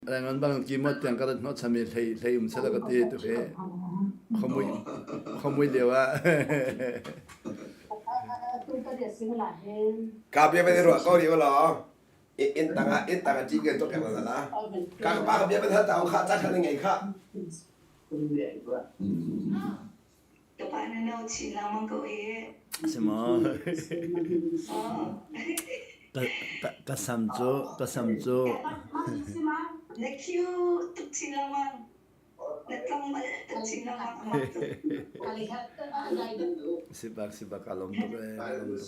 Rangon bang ki mot tiang ka rat hnawh chami hlei hlei um sela ka ti tu he khomui khomui lio ah. Ka bia van i ruah ko rih law inn tang ah inn tang ah ṭin kan tuah piak la la. Ka ka pa ka bia van hal ta kha ca khan ngei kha. Ka pa na no chin lengmang ko hi. Si maw? Ka sam cu ka sam cu. Na cute tuk chin lengmang. Na tlangval tuk chin lengmang amak tuk. Sibak sibak ka lawm tuk ee. Ka lawm tuk.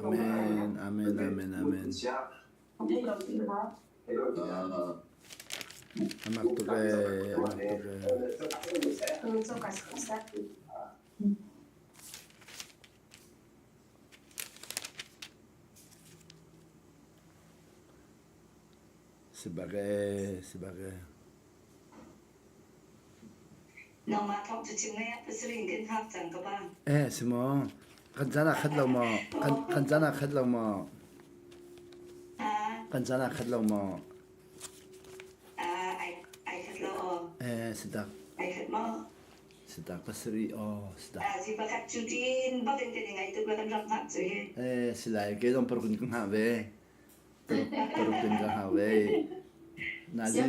Amen amen amen amen. A mak tuk ee, a mak tuk ee. Si bak ee, si bak ee. Nangmah thawng cu chim ngai ah pasarih in kan hngak cang ka pa. Eh, si maw? Kan caan ah khat lo maw? Kan kan caan ah khat lo maw? Kan caan ah khat lo maw? Ai ai khat lo aw. Eh, si tak. Ai khat maw? Si tak pasarih aw, si tak. Si pakhat cu tin bak in kan i ngai tuk le kan rak hngak cu hi. Eh, si lai ke zong paruk in ka hngah ve. Paruk in ka hngah ve. Nazi.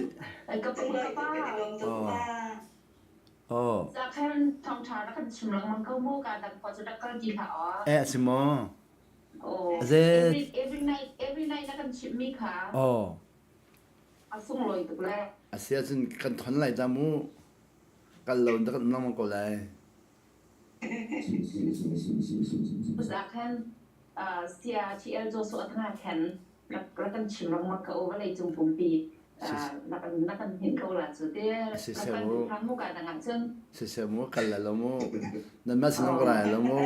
Ka pa. Oh. Oh. Zakhan thawngṭha rak kan chim lengmang ko mu ka dang khua cu rak kal ti hlah aw. Eh si maw? Oh. Ze Every every night every night na kan chimhmi kha. Oh. A sunglawi tuk le. A si ahcun kan thon lai ta mu. Kal lo in kan um lengmang ko lai. Zakhan sia TL Joshua thanga khan rak rak kan chim lengmang ko vawlei cung pumpi na kan na kan hnin ko la cu te Siseh kan mu. than mu ka dang ah cun Siseh mu kal la lo mu. Nan mah sinong ka rai lo mu.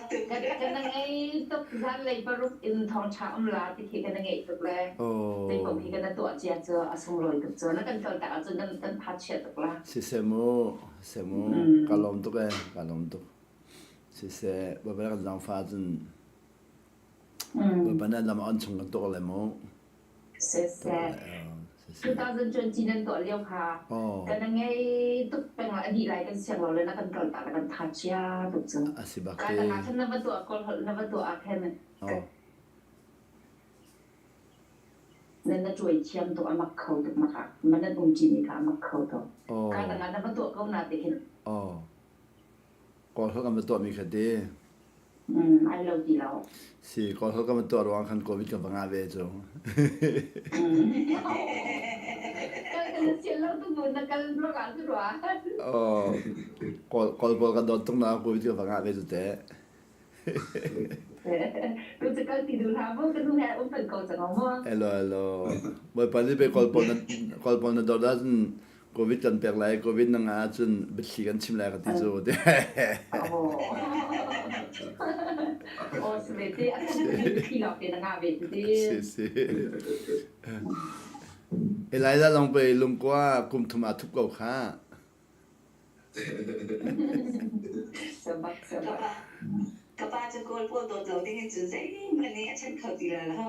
Kan kan ngei tuk zan lei paruk in thong tha um la ti khi kan ngei tuk le Oh. zei pom khi kan tuah cia cu a sunglawi tuk cu na kan kal tak ahcun kan kan pha chia tuk la. Siseh mu. Siseh mu. Ka lawm tuk eh. Ka lawm tuk. Siseh, baibal kan zaangfah ahcun Bawipa nih lam a on chung kan tuah lai mu. Siseh, 2020 nan tuah lio kha kan ngei tuk peng la a dih lai kan siang lo le na kan kal tak le kan tha chia tuk cu. A si bak Ka te. tangah khan na va tuah kawl holh na va tuah ah khan nan na tuai thiam tuk a mak kho tuk maka man nan um ṭi mi kha a mak kho tuk. Ka tangah na va tuah ko na te khin. Oh. Kawl holh kan va tuahmi kha ti. Ai lo ti lo. Si, kawl holh kan va tuah ruang khan COVID kan va ngah ve cu. Oh, kawl kawl pawl kan dawt tuk na COVID kan va ngah ve cu teh. Tu cu kal ti duh hlah mu ka nu he um peng ko cang mu. Hello, hello. Bawipa nih pe kawl pawl na kawl pawl na dawt ahcun COVID kan pek lai, COVID na ngah ahcun biathli kan chim lai ka ti cu. Oh, sumete a thi lawng te na ngah ve ti ti. Si si. Elijah long pe lungkua kum thum ah thup ko kha. Sabak sabak. Ka pa cu kawl pawl dawt lo ding in cun zeihmanh nih a chanh kho ti lai lo.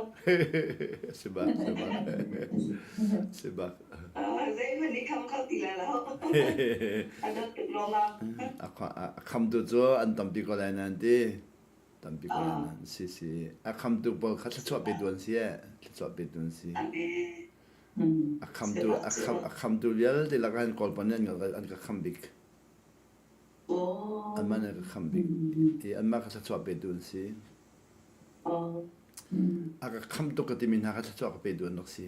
Sibak sibak. Sibak. Zeihmanh nih kham kho ti lai lo. A dawt tuk lawmam. A khamtu cu an tampi ko lai nan ti. Tampi ko lai nan si si. A khamtu pawl kha thluachuah pe tu an si eh. Thluachuah pe tu an si. A khamtu a kham a khamtu vialte lakah hin Kawl pa nih an ka kham bik. Anmah nih an ka kham bik. I anmah kha thluachuah petu an si. A ka kham tuk ka timi hna kha thluachuah ka petu an rak si.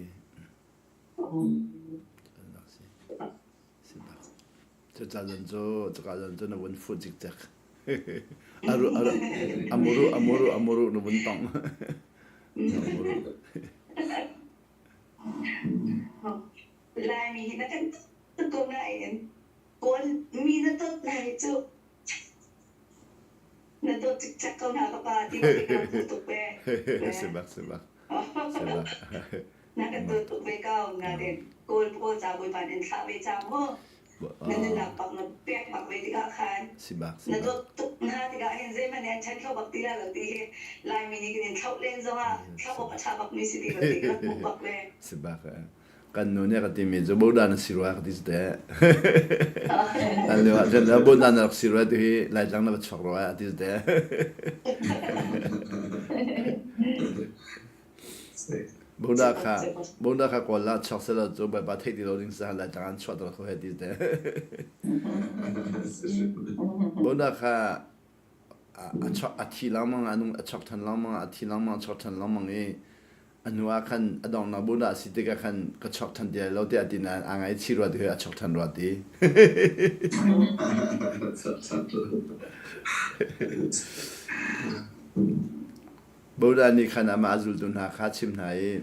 An rak si. Si bak. Cuca zan cu cuka zan cu na vun fu cikcek. Aru aru amuru amuru amuru na vun tong. Amuru. Laimi hi na kan tuk ko nain Kawl mi na dawt hna hi cu na dawt cikcek ko hna ka pa ti ma ka hmu tuk ve. Si bak si bak. Si bak. Na kan dawt tuk ve ko na den Kawl Kawl ca Bawipa in thlah ve ca mu. Na nunnak bak na pek bak ve tikah khan Si bak si na bak. dawt tuk hna tikah hin zeihmanh nih an ṭhen kho bak ti lai lo ti hi Laimi nih kan in thlauh len zongah thlauh awk a ṭha bakmi si ti lo ti ka rak hmuh bak ve. Si bak eh. Kan nu nih a ka timi cu bodan na si rua ka ti cu teh. An lio ah cun bodan na rak si rua tu hi Laitlang na va chuak rua a ti cu teh. Boda kha Boda kha kawl ah chuak selaw cu Bawipa theih ti lo ding sa Laitlang an chuah ter kho he ti te. Boda kha a chuak a thi lengmang a nung a chuak than lengmang a thi lengmang a chuak than lengmang i a hnu ah khan a donghnak Buddha a si tikah khan ka chuak than ti lai lo tiah ti nain aa ngaichih rua ti a chuak than rua ti. Buddha nih khan amah a zultu hna kha a chimh hna i,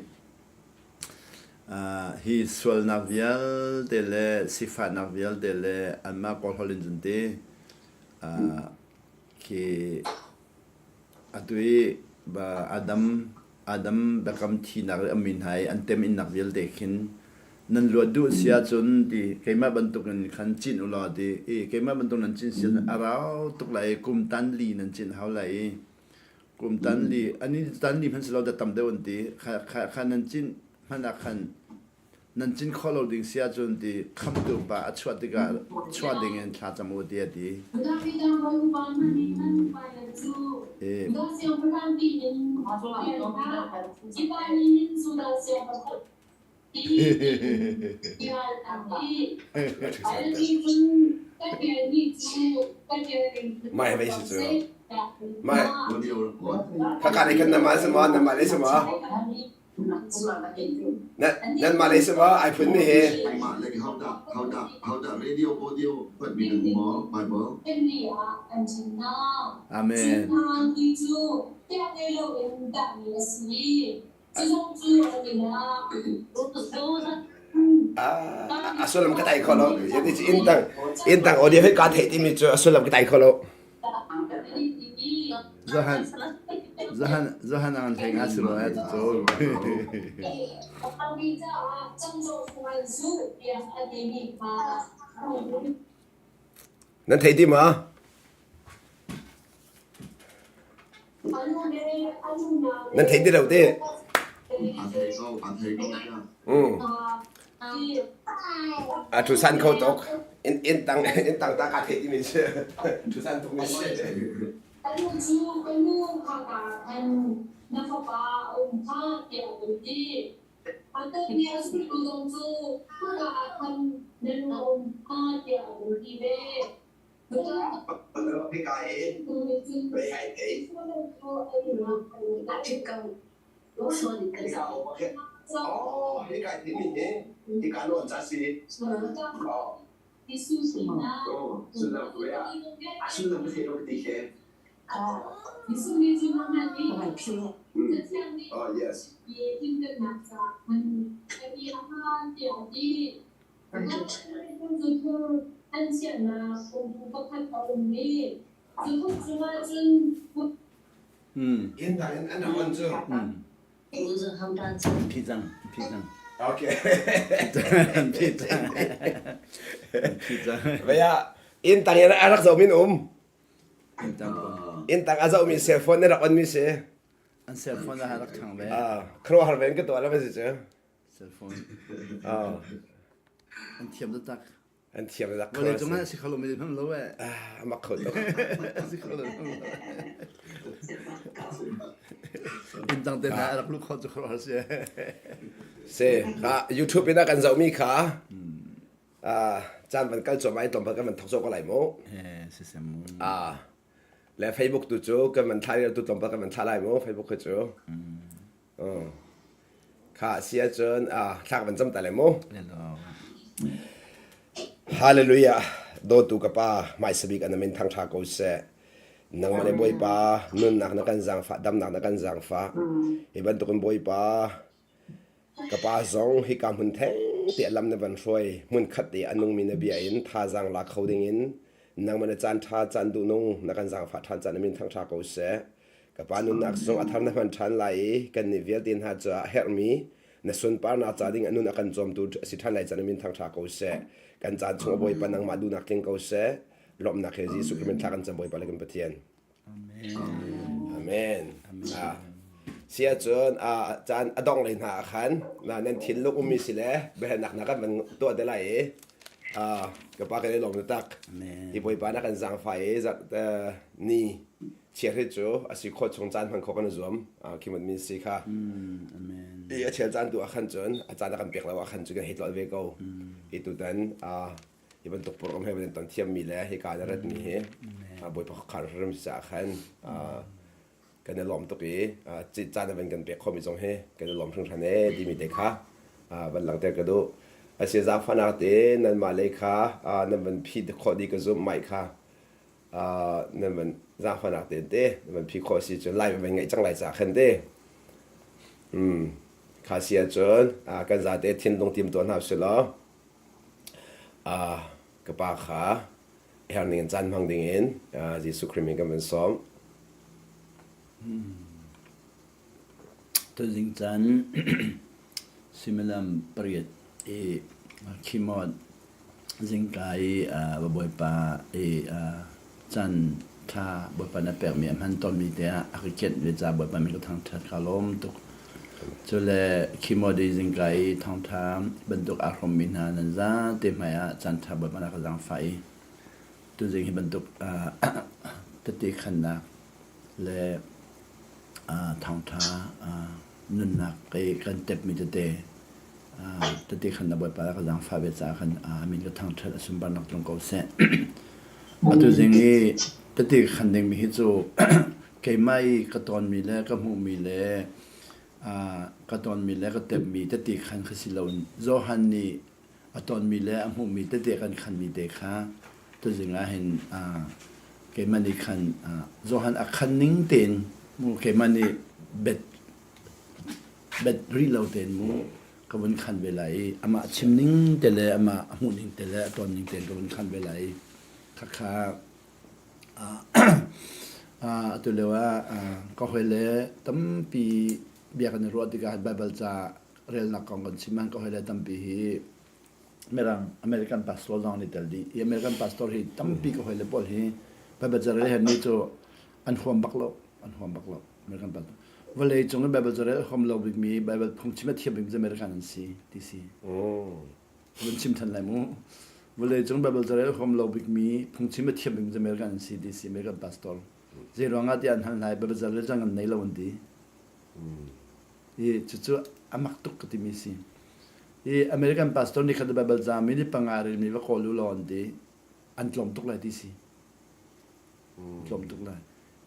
hi sualnak vialte le sifahnak vialte le anmah kawlhawl in cun ti khi atu i Adam Adam biakam thinak i a mi hna i an teminnak vialte khin nan luat duh si ahcun ti keimah bantukin khan cin u law ti i keimah bantuk nan cin si ahcun a rau tuk lai i kum tan li nan cin hau lai i Kum tan li ani tan li hmanh si lo da tam deuh an ti. Kha kha kha nan cin hmanh ah khan nan cin khawh lo ding si ahcun ti khamtu pa a chuah tikah chuah ding in thla cam u ti a ti. Eh, Mai vai si cu. Mai khaka nih khan nama si ma nama le si ma nan nan mah le si ma ai phun mi hi Amen. A sullam ka tai kho lo. Yati cu inn tang inn tang audio hi kaa theih timi cu a sullam ka tai kho lo. Zahan zahan zahan ang thei nga si ro eh cu. Nan thei ti ma? Nan thei ti lo ti? A thu san kho tuk. In in tang in tang ta ka thei ti mi si. Thu san tuk mi si. Inn dang in an rak on cu. Phi cang, phi cang. Okay. Phi cang. Phi cang. Vaya inn tang in a rak zoh min um. Inn tang. Inn tang a zoh mi cell phone na rak on mi si. An cell phone a rak thang ve. Ah, khuaruahhar ven ka tuah la va si cu. Cell phone. Ah. An thiam taktak. An thiam taktak. Vawlei cungah si kho lo mi hmang lo eh. Ah, mak kho tuk. Si kho lo. Inn tang te na rak lu kho cu kho si. Si, kha YouTube in a kan zoh mi kha ah caan van kal cuahmah in tlawmpal kan van thok ko lai mu. Eh, si sem mu. Ah, le Facebook tu cu kan van thla tu tlawmpal kan van thla lai mu Facebook khi cu. Kha si ahcun thlak van cam ta le mu. Hallelujah. Dawtu ka pa, hmaisabik an min thangṭha ko seh. Nangmah le Bawipa nunnak na kan zaangfah, damnak na kan zaangfah. Hi bantukin Bawipa, ka pa zong hika hmun theng te lam na van hruai, hmun khat te a nungmi na bia in thazaang la kho dingin nangmah na caan ṭha, caan duhnung na kan zaangfah ṭhan caan na min thangṭha ko seh. Ka pa nunnak zong a thar na hman ṭhan lai i kannih vialte hna caah herhmi Na sunparnak ca ding a nun a kan cawmtu a si ṭhan lai caan min thangṭha ko seh. Kan caan chung a Bawipa nangmah duhnak tling ko seh. Lawmhnak he Jesuh Khrih min thla kan cam Bawipa le kan Pathian. Amen. Amen. Si ahcun caan a dong lei hna ah khan nan thinlung ummi si le biahalnak na kan van tuah te lai i ka pa kan i lawm tak. Hi Bawipa na kan zaangfah i ni chiahri cu a si khawh chung caan hman khawh kan i zuam. Khi min si kha. I a chel caan tu ah khan cun a caan a kan pek lo ah khan cun kan hei tlolh ve ko. Hi tutan hi bantuk program he van ton thiammi le hika na ratmi hi Bawipa khuakhan hrim caah khan kan i lawm tuk i caan na van kan pek khomi zong hi kan i lawm hringhran e timi te kha van langhter ka duh. Asi zaangfahnak te nanmah lei kha nan van phi khawh dih ka zumh mai kha nan van zaangfahnak tein te nan van phi khawh si cun lai van ngaih cang lai ca khan te kha si ahcun kan zate thinlung tim tuah hna usih law Ka pa kha herh ning in caan hmang dingin Jesuh Khrih min kan van sawm. Tuzing caan suimilam pariat i khimawt zingka i va Bawipa i caan ṭha Bawipa na pekmi a hman tawnmi te ah a ka kianh ve caah Bawipa min ka thangṭhat ka lawm tuk. Cule khimawdi zingka i thawngṭha bantuk aa hrawmmi hna nan zate hmai ah caanṭha Bawipa na ka zaangfah i tuzing hi bantuk tete khannak le thawngṭha nunnak i kan tepmi tete tete khan na Bawipa ka zaangfah ve caah khan a min ka thangṭhat a sunparnak tlung ko seh. Atu zing i tete khan dingmi hi cu keimah i ka tawnmi le ka hmuhmi le ka tawnmi le ka tepmi tete khan kha si loin Johan nih a tonmi le a hmuhmi tete kan khanmi te kha tuzing ah hin keimah nih khan Johan a khan ning tein mu keimah nih bet bet rih lo tein mu ka vun khan ve lai i amah chim ning te le amah a hmuh ning te le a ton ning tein ka vun khan ve lai i khakha atu lio ah ka hawile tampi bia kan i ruah tikah Baibal ca relnak kong kan chim ah ka hawile tampi hi Mirang American pastor zong an i tel dih. I American pastor hi tampi ka hawile pawl hi Baibal ca rel ni cu an huam bak lo. An huam bak lo. American pastor. Vawlei cung i Baibal ca rel huam lo bikmi Baibal phungchim a thiam bikmi American an si ti si. Vun chim than lai mu. Vawlei cung Baibal ca rel huam lo bikmi phungchim a thiam bikmi American an si ti si American pastor. Zei ruangah tiah an hal hna i Baibal ca rel cang an nei lo an ti. I cucu a mak tuk ka timi si. I American pastor nih khan Baibal ca minute panga relmi va kawl u law an ti. An tlawm tuk lai ti si. Tlawm tuk lai.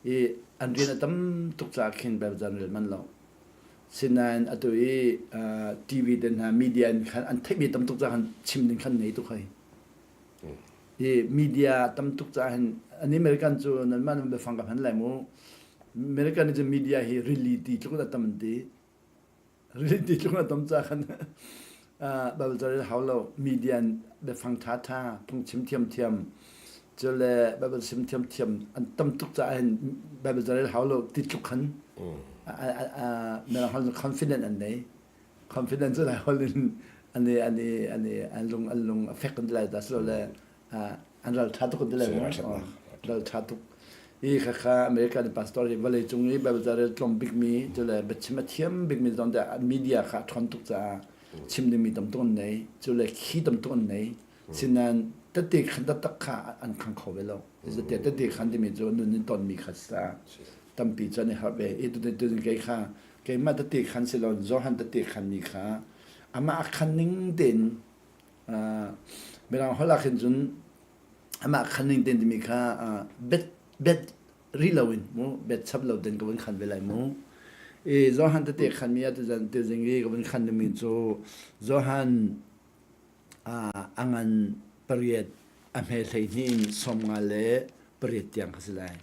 I an rian a tam tuk caah khin Baibal ca an rel manh lo. Sinain atu i TV te hna media in khan an theihmi tam tuk caah khan chim ding khan nei tuk hoi. Hi media tam tuk caah hin an American cu nanmah nan biafang ka hman lai mu. American nih cun media hi rili ti tluk in a tam an ti. Rili ti tluk in a tam caah khan Bible ca rel hau lo. Media in biafang ṭhaṭha phungchim thiamthiam cule Bible chim thiamthiam an tam tuk caah hin Bible ca rel hau lo ti tluk khan mirang holh confident an nei. Confident cu lai holh in an i an i an i an lung an lung a fek kan ti lai ta silole an ral ṭha tuk kan ti lai maw ral ṭha tuk i khakha American pastor hi vawlei cung i Bible ca rel tlawm bikmi cule biachim a thiam bikmi zong te media kha a ṭhawn tuk caah chim dingmi tam tuk an nei cule khi tam tuk an nei sinain tete khan taktak kha an khang kho ve lo zate tete khan timi cu nun in tonmi kha sa tampi cu an i harh ve i tu tu kei kha keimah tete khan si lo Johan tete khan mi kha amah a khan ning tein mirang holh ah khin cun amah khan ning tein timi kha bet bet rih loin mu bet chap lo ten ka vun khan ve lai mu i Johan tete khan mi ah tuzan tuzing i ka vun khan mi cu Johan a ngan pariat a hme 12 in 58 tiang kha si lai.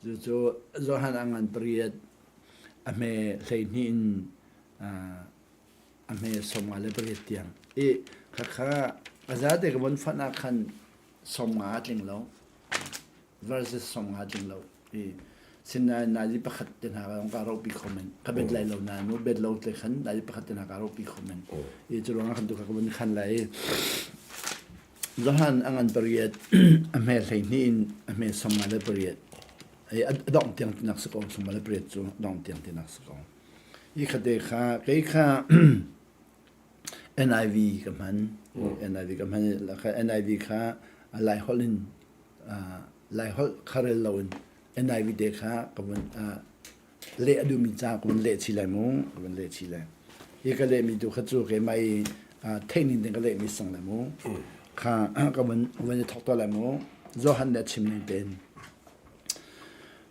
Cucu Johan a ngan pariat a hme 12 in a hme 58 tiang. I khakha a zate ka von fanh ah khan 50 a tling lo. Verses 50 a tling lo. I. Sinain nazi pakhat te hna ka ka ropi kho men. Ka bet lai lo na nu bet lo te khan nazi pakhat te hna ka ropi kho men. I cu ruangah khan tu kha ka vun khan lai. Johan a ngan pariat a hme 12 in a hme 58. Ai a dong tiang tinak si ko 58 cu dong tiang tinak si ko. I khate kha kei kha NIV ka hman. NIV ka hman. NIV kha Lai holh in Lai holh kha rel loin NIV te kha ka vun leh a duhmi ca ka vun leh chih lai mu. Ka vun leh chih lai. Hi ka lehmi tu kha cu keimah i theih ning tein ka lehmi sang lai mu. Kha ka vun vun i thawk tuah lai mu. Johan nih a chim ning tein.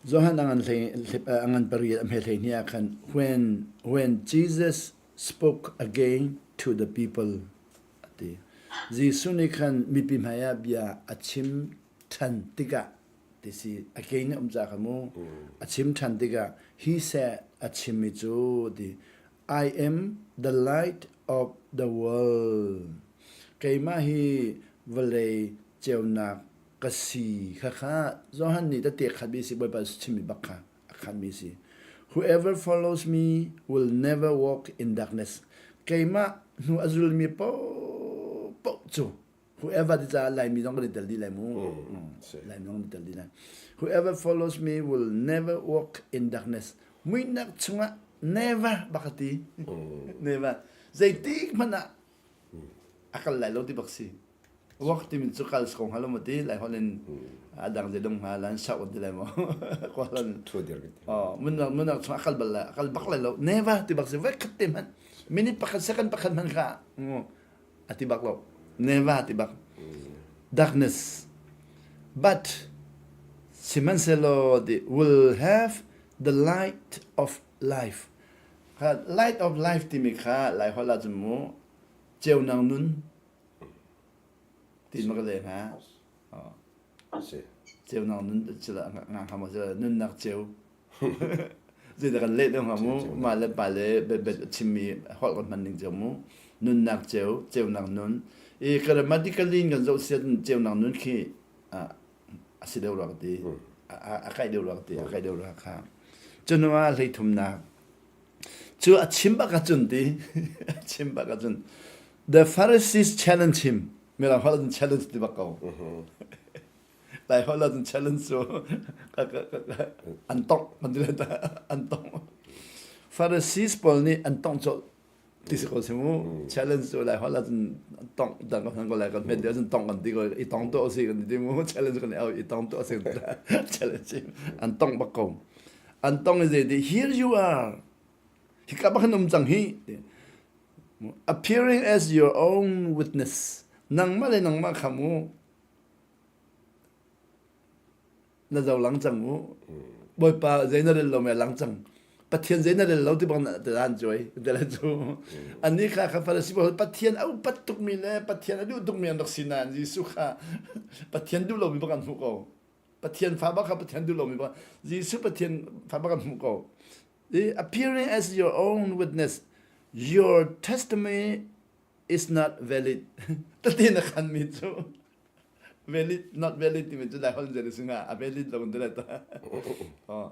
Johan a ngan hlei a ngan pariat a hme hlei hnih ah khan when when Jesus spoke again to the people a ti. Jesuh nih khan mipi hmaiah bia a chim ṭhan tikah ti si again nih um ca kha mu a chim ṭhan tikah he said a chimmi cu ti I am the light of the world keimah hi vawlei ceunak ka si khakha Johan nih tete khat bi si Bawipa chimmi bak kha a khanmi si. Whoever follows me will never walk in darkness. Keimah hnu a zulmi paohpaoh cu whoever ti caah Laimi zong kan i tel dih lai mu. Laimi zong kan i tel dih lai. Whoever follows me will never walk in darkness. Muihnak chungah never bak a ti. Never. Zeitik hmanh ah a kal lai lo ti bak si. Wak timi cu kal ko hnga lo maw ti lai holh in a dang zei dong hnga lan shau ti lai maw kwalan thu dir oh munak munak chung a kal bal lai a kal bak lai lo never ti bak si voi khat te hmanh minute pakhat second pakhat hmanh kha a ti bak lo never ti bak darkness but sihmanhsehlaw the will have the light of life kha light of life timi kha lai holh ah cun mu ceunak nun Ti ma ka leng ha. Si. Ceunak nun cila nga hnga maw cila nunnak ceu. Zeidah kan leh deuh hnga mu mah le pa le bet bet a chimmi holh kan hman ning ceu mu. Nunnak ceu, ceunak nun. I grammatically in kan zoh siat ceunak nun khi a si deuh rua ka ti. A kai deuh rua ka ti. A kai deuh rua kha. Cunu ah hleithumnak Cu a chim bak ahcun ti, a chim bak ahcun the Pharisees challenge him. Mirang holh ahcun challenge ti bak ko. Lai holh ahcun challenge cu an tongh kan ti lai an tongh. Pharisees pawl nih an tongh colh ti si ko si mu. Challenge cu Lai holh ahcun tongh dang kan ko lai kan hmet ahcun tongh kan ti ko i tong tuah usih kan ti mu. Challenge kan i tong tuah usih challenge an tongh bak ko. An tong i zei here you are hika bak hin um cang hi appearing as your own witness nangmah le nangmah kha mu na zo lang cang mu bawipa zei na rel lo me lang cang pathian zei na rel lo ti bang na te lan cuai te lan cu ani kha kha Pharisee pawl pathian a upat tukmi le pathian a duh tukmi an rak si nain Jesuh kha pathian duh lomi bak an hmuh ko Pathian fa bak kha Pathian duh lomi bak Jesuh Pathian fa bak an hmuh ko. Appearing as your own witness, your testimony is not valid. Tati na khan mi cu valid not valid timi cu lai hol zeri singa a valid lo ti lai ta. Oh,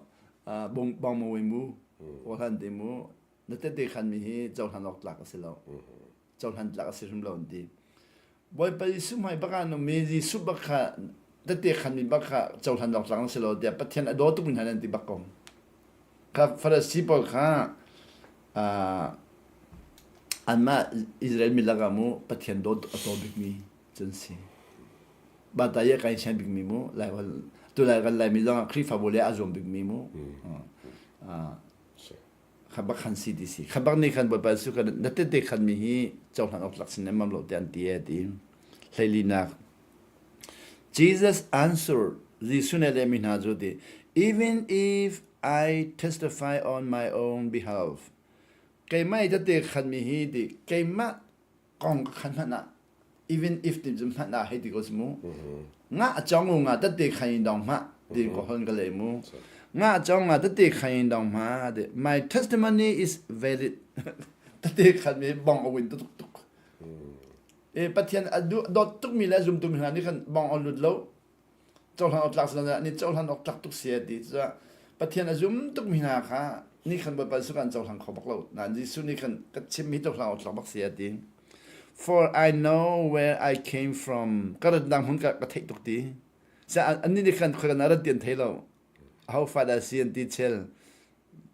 bong bong mo mu o han te mu na tete khan mi hi cohlan awk tlak a si lo. Cohlan tlak a si hrim lo an ti. Bawipa Jesuh hmai bak ah nungmi Jesuh bak kha tete khanmi bak kha cohlan awk tlak na si lo tiah Pathian a daw tukmi hna nan ti bak ko. Kha Farasi pawl kha anmah Israel mi lakah mu Pathian daw a taw bikmi cun si. Bata ye kai sian bikmi mu lai tu lai kan Laimi zong ah Khrihfabu le a zuam bikmi mu. Kha bak khan si ti si. Kha bak nih khan Bawipa Jesuh kha na tete khan mi hi cohlan awk tlak sin nemmam lo tiah an ti e ti. Hleilinak. Jesus answered Jesuh nih a lehmi hna cu ti even if I testify on my own behalf keimah i tete khan mi hi ti keimah kong ka khan hmanh ah even if ti zum hmanh ah hei ti ko si mu nga a chong nga tete khan in dong ma ti ko hon ka le mu nga chong nga tete khan in dong ma de my testimony is valid tete khan mi bong a win tuk tuk e pathian a du dot tuk mi le zum tu mi hna nih khan bong on lut lo cohlan awk tlak si ni cohlan awk tlak tuk si ti cu. Pathian a zum tukmi hna kha nih khan Bawipa Jesuh kha an cohlang kho bak lo. Nain Jesuh nih khan ka chimmi cohlang awk tlak bak si a ti. For I know where I came from. Ka ratnak hmun ka, ka theih tuk ti. Sa annih nih khan khoi kan rat ti an thei lo. Aho fa dah si an ti chel.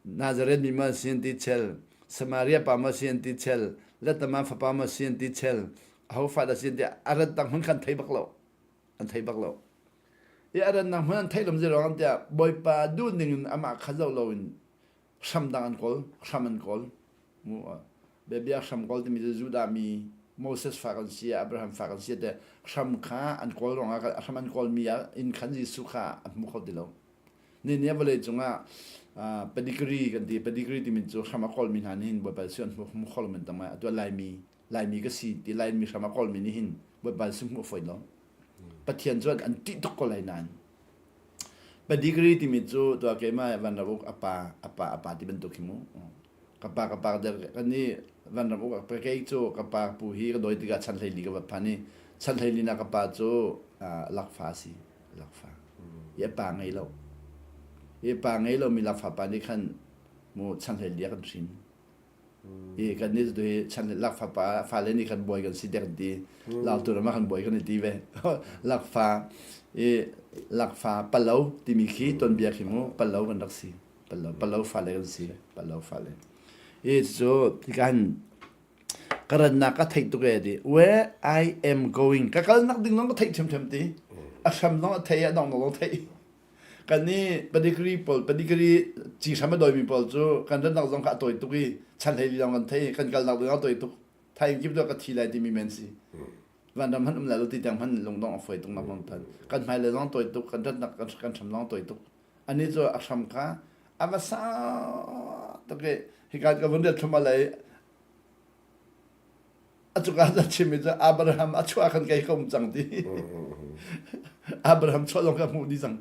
Nazareth mi ma si an ti chel. Samaria pa ma si an ti chel. Letama fapa ma si an ti chel. Aho fa dah si an ti a ratnak hmun khan thei bak lo. An thei bak lo. I a rannak hmun an theih lom zei tiah Bawipa duh ning in amah kha zoh loin hram dang an kawl, hram an kawl. Mu bia hram kawl timi cu Judah mi Moses fa kan si, Abraham fa kan si te hram kha an kawl ruangah hram an kawl mi ah in khan Jesuh kha an hmu kho ti lo. Ni ni vawlei cungah pedigree kan ti pedigree timi cu hram a kawl mi hna nih hin Bawipa Jesuh an hmu kho lo men tam ngai atu Laimi Laimi ka si ti Laimi hram a kawlmi nih hin Bawipa Jesuh hmuh a fawi lo. Pathian cu an ṭih tuk ko lai nain pedigree timi cu tuah keimah Van Ram Uk a pa a pa a pa ti bantuk khi mu. Ka pa ka pa der kan nih Van Ram Uk a kei cu ka pa pu hi ka dawi tikah chan 14 ka va phan i chan 14 na ka pa cu lakfa a si lakfa. I a pa ngei lo. I a pa ngei lomi lakfa pa nih khan mu chan 14 a kan hrin. I kan nih tu hi chan lakfa pa fale nih kan bawi kan si dek ti lautu ram ah kan bawi kan i ti ve lakfa i lakfa palo timi khi tonbia khi mu palo kan rak si palo palo fale kan si palo fale i cu tikan ka rannak ka theih tuk e ti where I am going ka kalnak ding zong ka theih ṭhiamṭhiam ti a hram zong a theih a dong zong a theih Kan nih pedigree pawl pedigree ci hram a dawimi pawl cu kan rannak zong kha a tawi tuk i chan hlei lawng kan thei kan kalnak ding a tawi tuk thaing kip ka thi lai timi men si vanram han um lai lo ti tiang hman lungdong a fawi tuk nak lawng tan kan hmai le zong tawi tuk kan ratnak kan kan hram zong tawi tuk ani cu a hram kha a va sau tuk i hika ka vun riat thlum lai A cungah na chimmi cu Abraham a chuah khan kei ka um cang ti. Abraham chuah zong ka hmuh dih cang.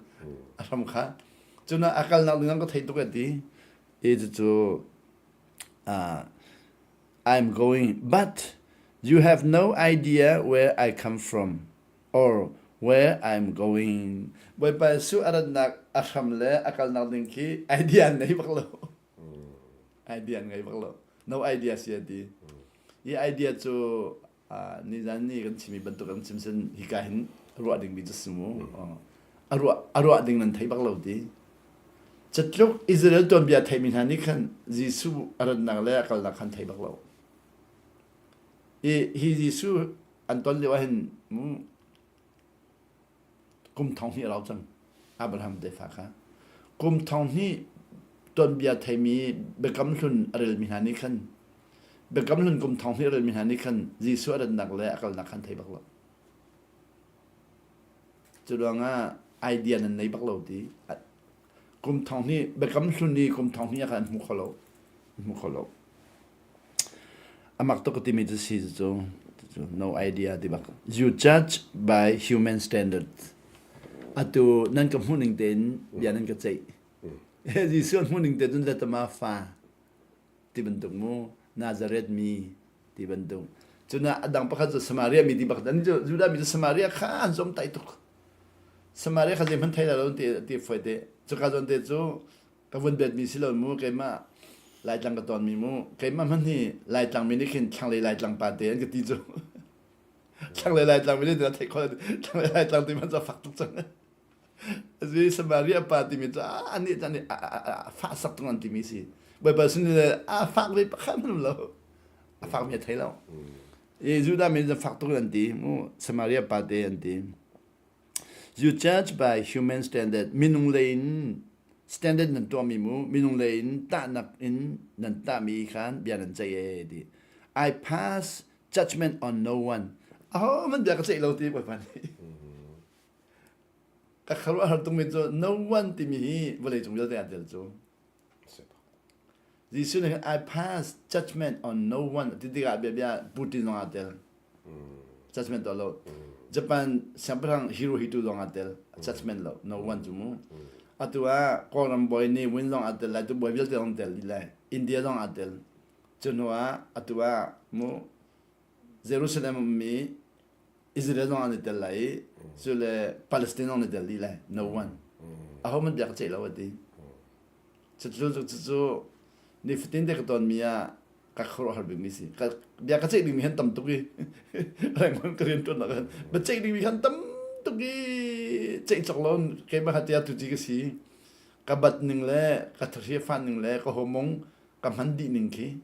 A hram kha. Cuna a kalnak ding ka thei tuk ti. I cucu uh, I'm going, but you have no idea where I come from or where I'm going. Bawipa Jesuh a ratnak a hram le a kalnak ding khi idea nei bak lo. Idea ngei bak lo. No idea si a ti. Hi idea cu nizan ni kan chimmi bantuk an chim sin hika hin ruah dingmi cu si mu. A ruah a ruah ding nan thei bak lo ti. Catluk Israel tuanbia theimi hna nih khan Jesuh a rannak le a kalnak khan thei bak lo. I hi Jesuh an ton lio ah hin mu Kum thong hnih a rau cang. Abraham tefa kha. Kum thong hnih tuanbia theimi Biakam Hlun a relmi hna nih khan Biakam Hlun kum thong hnih a relmi hna nih khan Jesuh a ratnak le a kalnak khan thei bak lo. Cu ruangah idea nan nei bak lo ti. Kum thong hnih Biakam Hlun i kum thong hnih ah khan an hmu kho lo. An hmu kho lo. A mak tuk ka timi cu si cu no idea ti bak. You judge by human standards. Atu nan ka hmuh ning tein bia nan ka ceih. Jesuh an hmuh ning te cun letama fa ti bantuk mu Nazareth mi ti bantuk. Cuna a dang pakhat cu Samaria mi ti pakhat an cu Judah mi cu Samaria kha an zom tai tuk. Samaria kha zeihmanh thei lo ti ti foi te. Cuka zawn te cu ka vun betmi si lo mu keimah Laitlang ka tawnmi mu keimah hmanh hi Laitlang mi nih khin thlanglei Laitlang pa te an ka ti cu thlanglei Laitlang mi nih na theih khawh thlanglei Laitlang ti hmanh cu a fak tuk cang asi Samaria pa timi cu anih caan fah sak tung an timi si Baibal sin le a fak ve pakhat hmanh lo a fak mi a thei lo i Judah mi fak tuk an ti mu Samaria pa te an ti You judge by human standard. Minung lei in standard nan tuahmi mu, minung lei in tahnak in nan tahmi khan bia nan ceih ee ti. I pass judgment on no one. Aho man bia ka ceih lo ti Bawipa nih. Ka khuaruahhar tungmi cu no one timi hi vawlei cung vialte aa tel cu. Jesuh nih I pass judgment on no one ti tikah bia bia Putin zong aa tel. Judgment tuah lo. Japan siangpahrang Hirohito zong aa tel. Judgment lo. No one cu mu. Atu ah Kawlram bawi nih Win zong aa tel lai. Tu bawi vialte zong tel dih lai. India zong aa tel. Cu hnu ah atu ah mu Jerusalem ummi Israel zong an i tel lai i cu le Palestine zong an i tel dih lai. No one. Aho man bia ka ceih lo a ti. Cucu cucu nifatin te ka tonmi ah ka khuaruahhar bikmi si. Ka bia ka ceih dingmi han tam tuk i Rangon ka rian ṭuannak ah bia ceih dingmi han tam tuk i ceih cawk lo keimah kha tiah tuci ka si. Ka bat ning le ka thahri fan ning le ka homong ka hman dih ning khi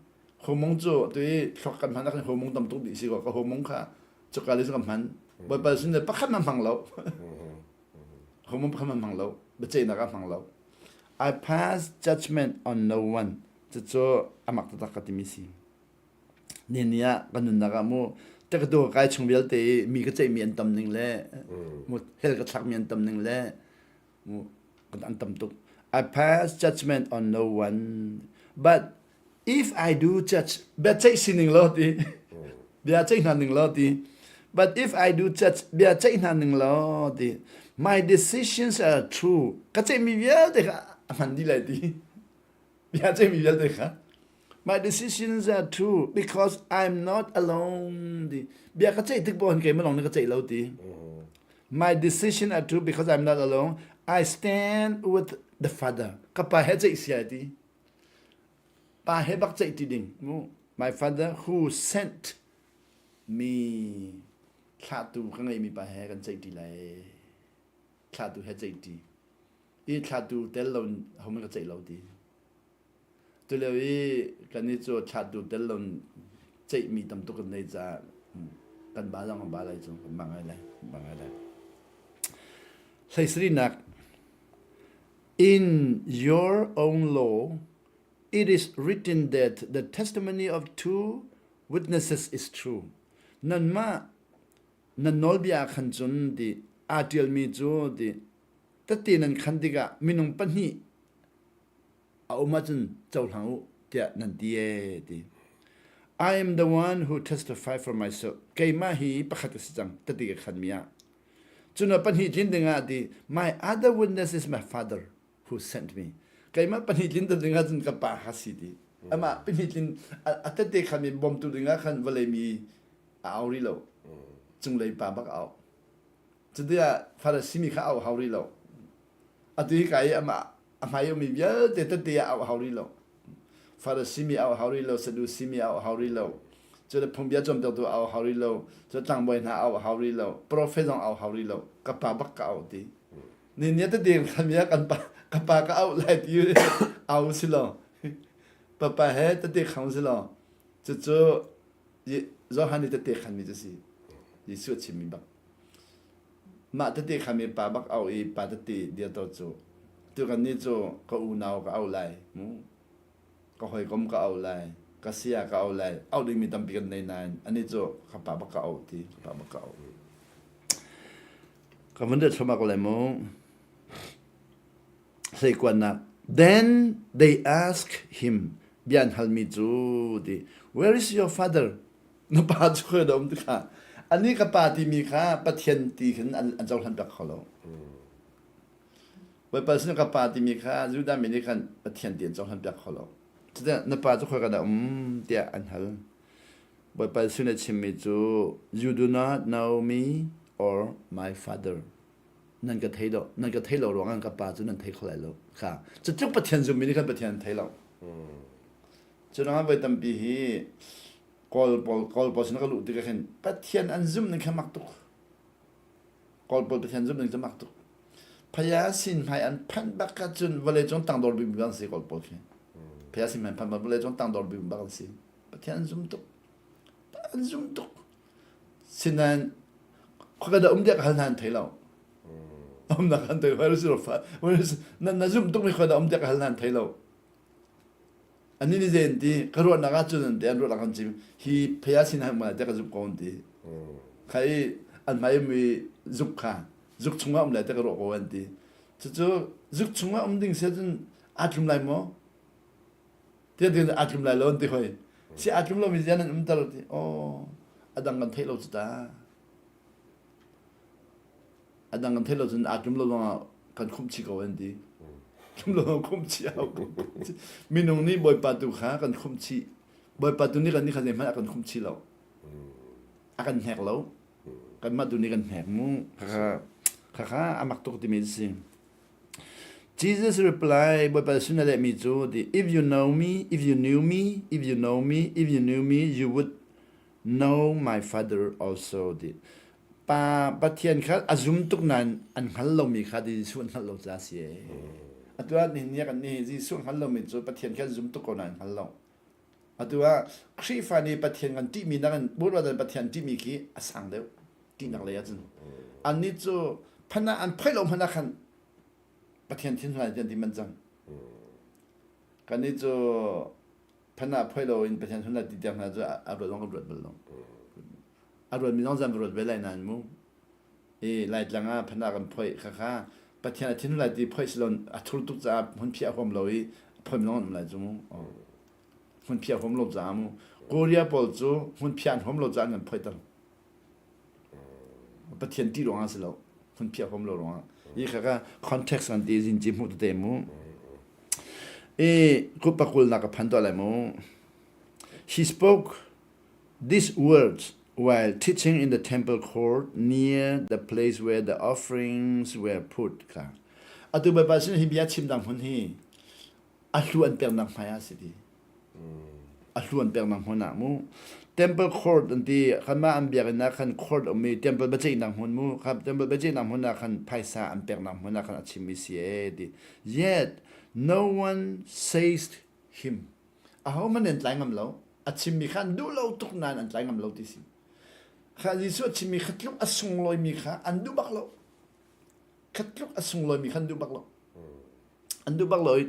homong cu tu i thluak kan hman ah khan homong tam tuk dih si kaw ka homong kha cuka le cu ka hman. Bawipa sin le pakhat ma hmang lo. Homong pakhat ma hmang lo. Biaceihnak ah hmang lo. I pass judgment on no one. Cucu amak taktak ka timi si. Ni ni ah ka nunnak ah mu tekatu kai chung vialte i mi ka ceihmi an tam ning le mu hell ka thlakmi an tam ning le mu an tam tuk. I pass judgment on no one. But if I do judge, bia ceih sining law ti. Bia ceih hna ning law ti. But if I do judge, bia ceih hna ning law ti. My decisions are true. Ka ceihmi vialte kha a hman dih lai ti. Bia ceihmi vialte kha. My decisions are true because I'm not alone ti. Bia ka ceih tik paoh hin keimah lawng nih ka ceih lo ti. My decision are true because I'm not alone. I stand with the Father. Ka pa he ceih sia ti. Pa he bak ceih ti ding mu. My father who sent me thlahtu ka ngeimi pa he kan ceih ti lai. Thlahtu he ceih ti. I thlahtu tel lo ho ka ceih lo ti. Tulio i kan i cu thlahtu tel lo ceihmi tam tuk kan nei caah kan ba zong kan ba lai cu kan ba ngai lai. Ba ngai lai. Hleisarinak In your own law, it is written that the testimony of two witnesses is true. Nanmah nan nawlbia ah khan cun ti aa ṭialmi cu ti tette nan khan tikah minung pahnih a um ahcun cohlang u tiah nan ti ee ti. I am the one who testify for myself. Keimah hi pakhat ka si cang tette ka khanmi ah. Cun pahnih tlin dingah a ti, My other witness is my father who sent me. Keimah pahnih tlin dingah cun ka pa kha si ti. Amah pahnih tlin a tete kha mi bawmtu dingah khan vawlei mi a au rih lo. Cunglei pa bak a au. Cutiah Farasi mi kha au hau rih lo. Atu hi ka i amah a hmai ummi vialte tete ah auh hau rih lo. Farasi mi auh hau rih lo, Sadusi mi auh hau rih lo, cule phungbia cawnpiaktu auh hau rih lo, cule tlangbawi hna auh hau rih lo, profet zong auh hau rih lo, ka pa bak ka auh ti. Ni nia tete kan mi kan pa ka pa ka auh lai ti au si lo. Papa he tete khang si lo. Cucu Johan nih tete khan mi cu si. Jesuh a chimmi bak. Mah tete kha mi pa bak auh i pa tete dirter cu tu kan nih cu ka unau ka auh lai mu ka hawikom ka auh lai ka saya ka auh lai auh dingmi tampi kan nei nain anih cu ka pa bak ka auh ti ka pa bak ka auh ka vun det thluamak lai mu hleikuannak then they ask him bia an halmi cu ti where is your father Na pa cu khoi dah um ti kha ani ka pa timi kha Pathian ti khin an, an cohlan piak kho lo. Bawipa sin ka pa timi kha Judah mi nih khan Pathian ti an cohlan piak kho lo. Cuti na pa cu khoi ka dah um tiah an hal. Bawipa sin a chimmi cu you do not know me or my father. Nan ka thei lo, nan ka thei lo ruangah ka pa cu nan thei kho lai lo. Kha cutluk Pathian zummi nih khan Pathian an thei lo. Cu ruangah voi tampi hi Kawl pawl Kawl pawl sin ka luh tikah khin Pathian an zumh ning kha mak tuk. Kawl pawl Pathian zumh ning cu mak tuk. Phaya sin hmai an phanh bak ka cun vawlei cung tangdor bik bak an si Kawl pawl khi. Phaya sin hmai phanh bak vawlei cung tangdor bik bak an si. Pathian an zum tuk. An zum tuk. Sinain khuaka dah um tiah ka hal hna an thei lo. Um nak an thei where is your father? Where is na na zum tuk mi khua dah um tiah ka hal hna an thei lo. Anih nih zei an ti? Ka ruahnak ahcun an ti, an ruahnak an chim. Hi phei ah sin hai um tiah ka zumh ko an ti. Kha i an hmai um i zuk kha zuk chungah um lai tiah ka ruah ko an ti. Cucu zuk chungah um ding si ahcun aa tlum lai maw? Tiah ti aa tlum lai lo an ti hoi. Si aa tlum lomi zian an umter ti. Aw, a dang kan theih lo cu ta. A dang kan theih lo cun aa tlum lo zongah kan khumh chih ko an ti. Tlum lo zong khumh chih a hau. Minung nih Bawipa tu kha kan khumh chih. Bawipa tu nih kan nih kha zeihmanh a kan khumh chih lo. A kan hnek lo. Kanmah tu nih kan hnek mu. Khakha khakha a mak tuk timi a si. Jesus reply, Bawipa sin a lehmi cu, If you know me, if you knew me, if you know me, if you knew me, you would know my Father also. Ti. Pa Pathian kha a zum tuk nain an hngal lomi kha ti Jesuh an hngalh lo ca si ee. Atu ah nihin ni kan ni Jesuh hngal lomi cu Pathian kha an zum tuk ko nain an hngal lo. Atu ah Khrihfa nih Pathian kan ṭihmi nakin Buddha Pathian ṭihmi khi a sang deuh ṭihnak lei ahcun. Annih cu phanah an phoih lo hmanh ah khan Pathian thin hlai ti an ti manh cang. Kannih cu phanah phoih loin Pathian hun lai ti tiang hna cu a ruat zong kan ruat bal lo. A ruatmi zong zan ruat ve lai nain mu. I Laitlang ah phanah kan phoih kha kha Pathian a thin lai ti phoih si lo a thur tuk caah hmunphiah huam lo i phoih zong an um lai cu mu. Hmunphiah huam lo caah mu. Korea pawl cu hmunphiah an huam lo caah an kan phoih ter. Pathian ṭih ruangah si lo hmunphiah huam lo ruangah hi kha kha context kan ti zin ci hmuh tete mu i kut pakul nak ka phan tuah lai mu he spoke these words while teaching in the temple court near the place where the offerings were put kha atu Bawipa sin hi bia chim dang hmun hi a hlu an peknak hmai ah si ti a hlu an peknak hmun ah mu temple court an ti kanmah an biakinn ah khan court um i temple biaceihnak hmun mu kha temple biaceihnak hmun ah khan phaisa an peknak hmun ah khan a chim mi si e ti yet no one says him ahohmanh an tlai ngam lo a chimmi kha an duh lo tuk nain an tlai ngam lo ti si kha Jesuh a chimmi kha tluk a sunglawimi kha an duh bak lo kha tluk a sunglawimi kha an duh bak lo An duh bak lo i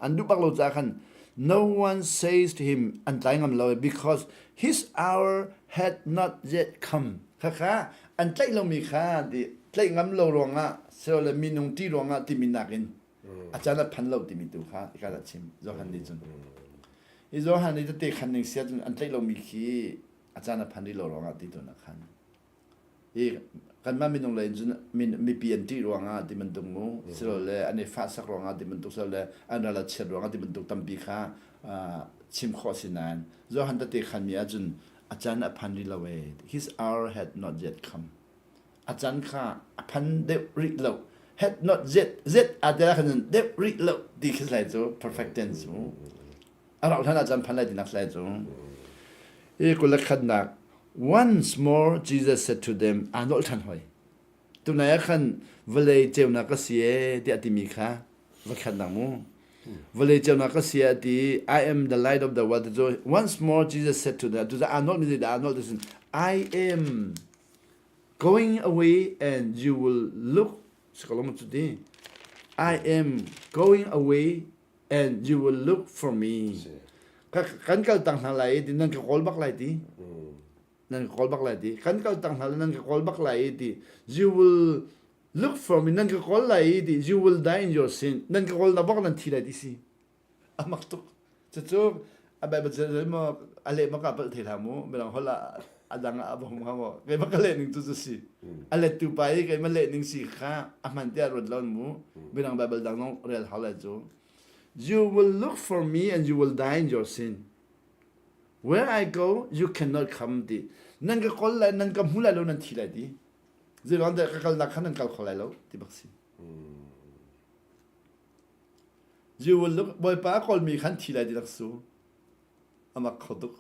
an duh bak lo caah khan no one says to him an tlai ngam lo because his hour had not yet come. Khakha an tlaih lomi kha ti tlaih ngam lo ruangah silole minung ṭih ruangah timi nakin a caan a phan lo timi tu kha ka dah chim Johan nih cun. Hi Johan nih tete khan ning sia cun an tlaih lomi khi a caan a phan rih lo ruangah ti tu na khan. I kanmah minung lei in cun mipi an ṭih ruangah ti bantuk mu silole an i fahsak ruangah ti bantuk silole an ral a chiat ruangah ti bantuk tampi kha chim khawh si nain Johan tete khanmi ahcun a caan a phan rih lo ee his hour had not yet come a caan kha a phan deuh rih lo had not yet zet a tel khan deuh rih lo ti khi lai cu perfect tense mu A rauh hlan ah caan phan lai tinak lai cu. Hi kul le khatnak Once more Jesus said to them, aa nolh ṭhan hoi. Tunai ah khan vawlei ceunak ka si ee tiah timi kha va khatnak mu. Vawlei ceunak ka si a ti I am the light of the world cu once more Jesus said to them tu aa nolh mi zeidah aa nolh ti sin I am going away and you will look sikolom cu ti I am going away and you will look for me. Kan kal tang hna lai ti nan ka kawl bak lai ti. Nan ka kawl bak lai ti. Kan kal tang hna nan ka kawl bak lai ti. You will look for me nan ka kawl lai ti. You will die in your sin. Nan ka kawl na bak nan thi lai ti si. Amak tuk. Cucu a Bible cu maw a leh mak ah palh thei hlah mu. Midang holh ah a dang ah a bong hnga maw. Keimah ka leh ning cu cu si. A lettu pa i keimah leh ning si kha a hman tiah ruat lo mu. Midang Bible dang zong rel hau lai cu. You will look for me and you will die in your sin. Where I go, you cannot come ti. Nan ka kawl lai, nan ka hmu lai lo, nan thi lai ti. Zeiruang dah ka kalnak kha nan kal kho lai lo ti bak si. You will look Bawipa a kawlmi khan thi lai ti rak su. A mak kho tuk.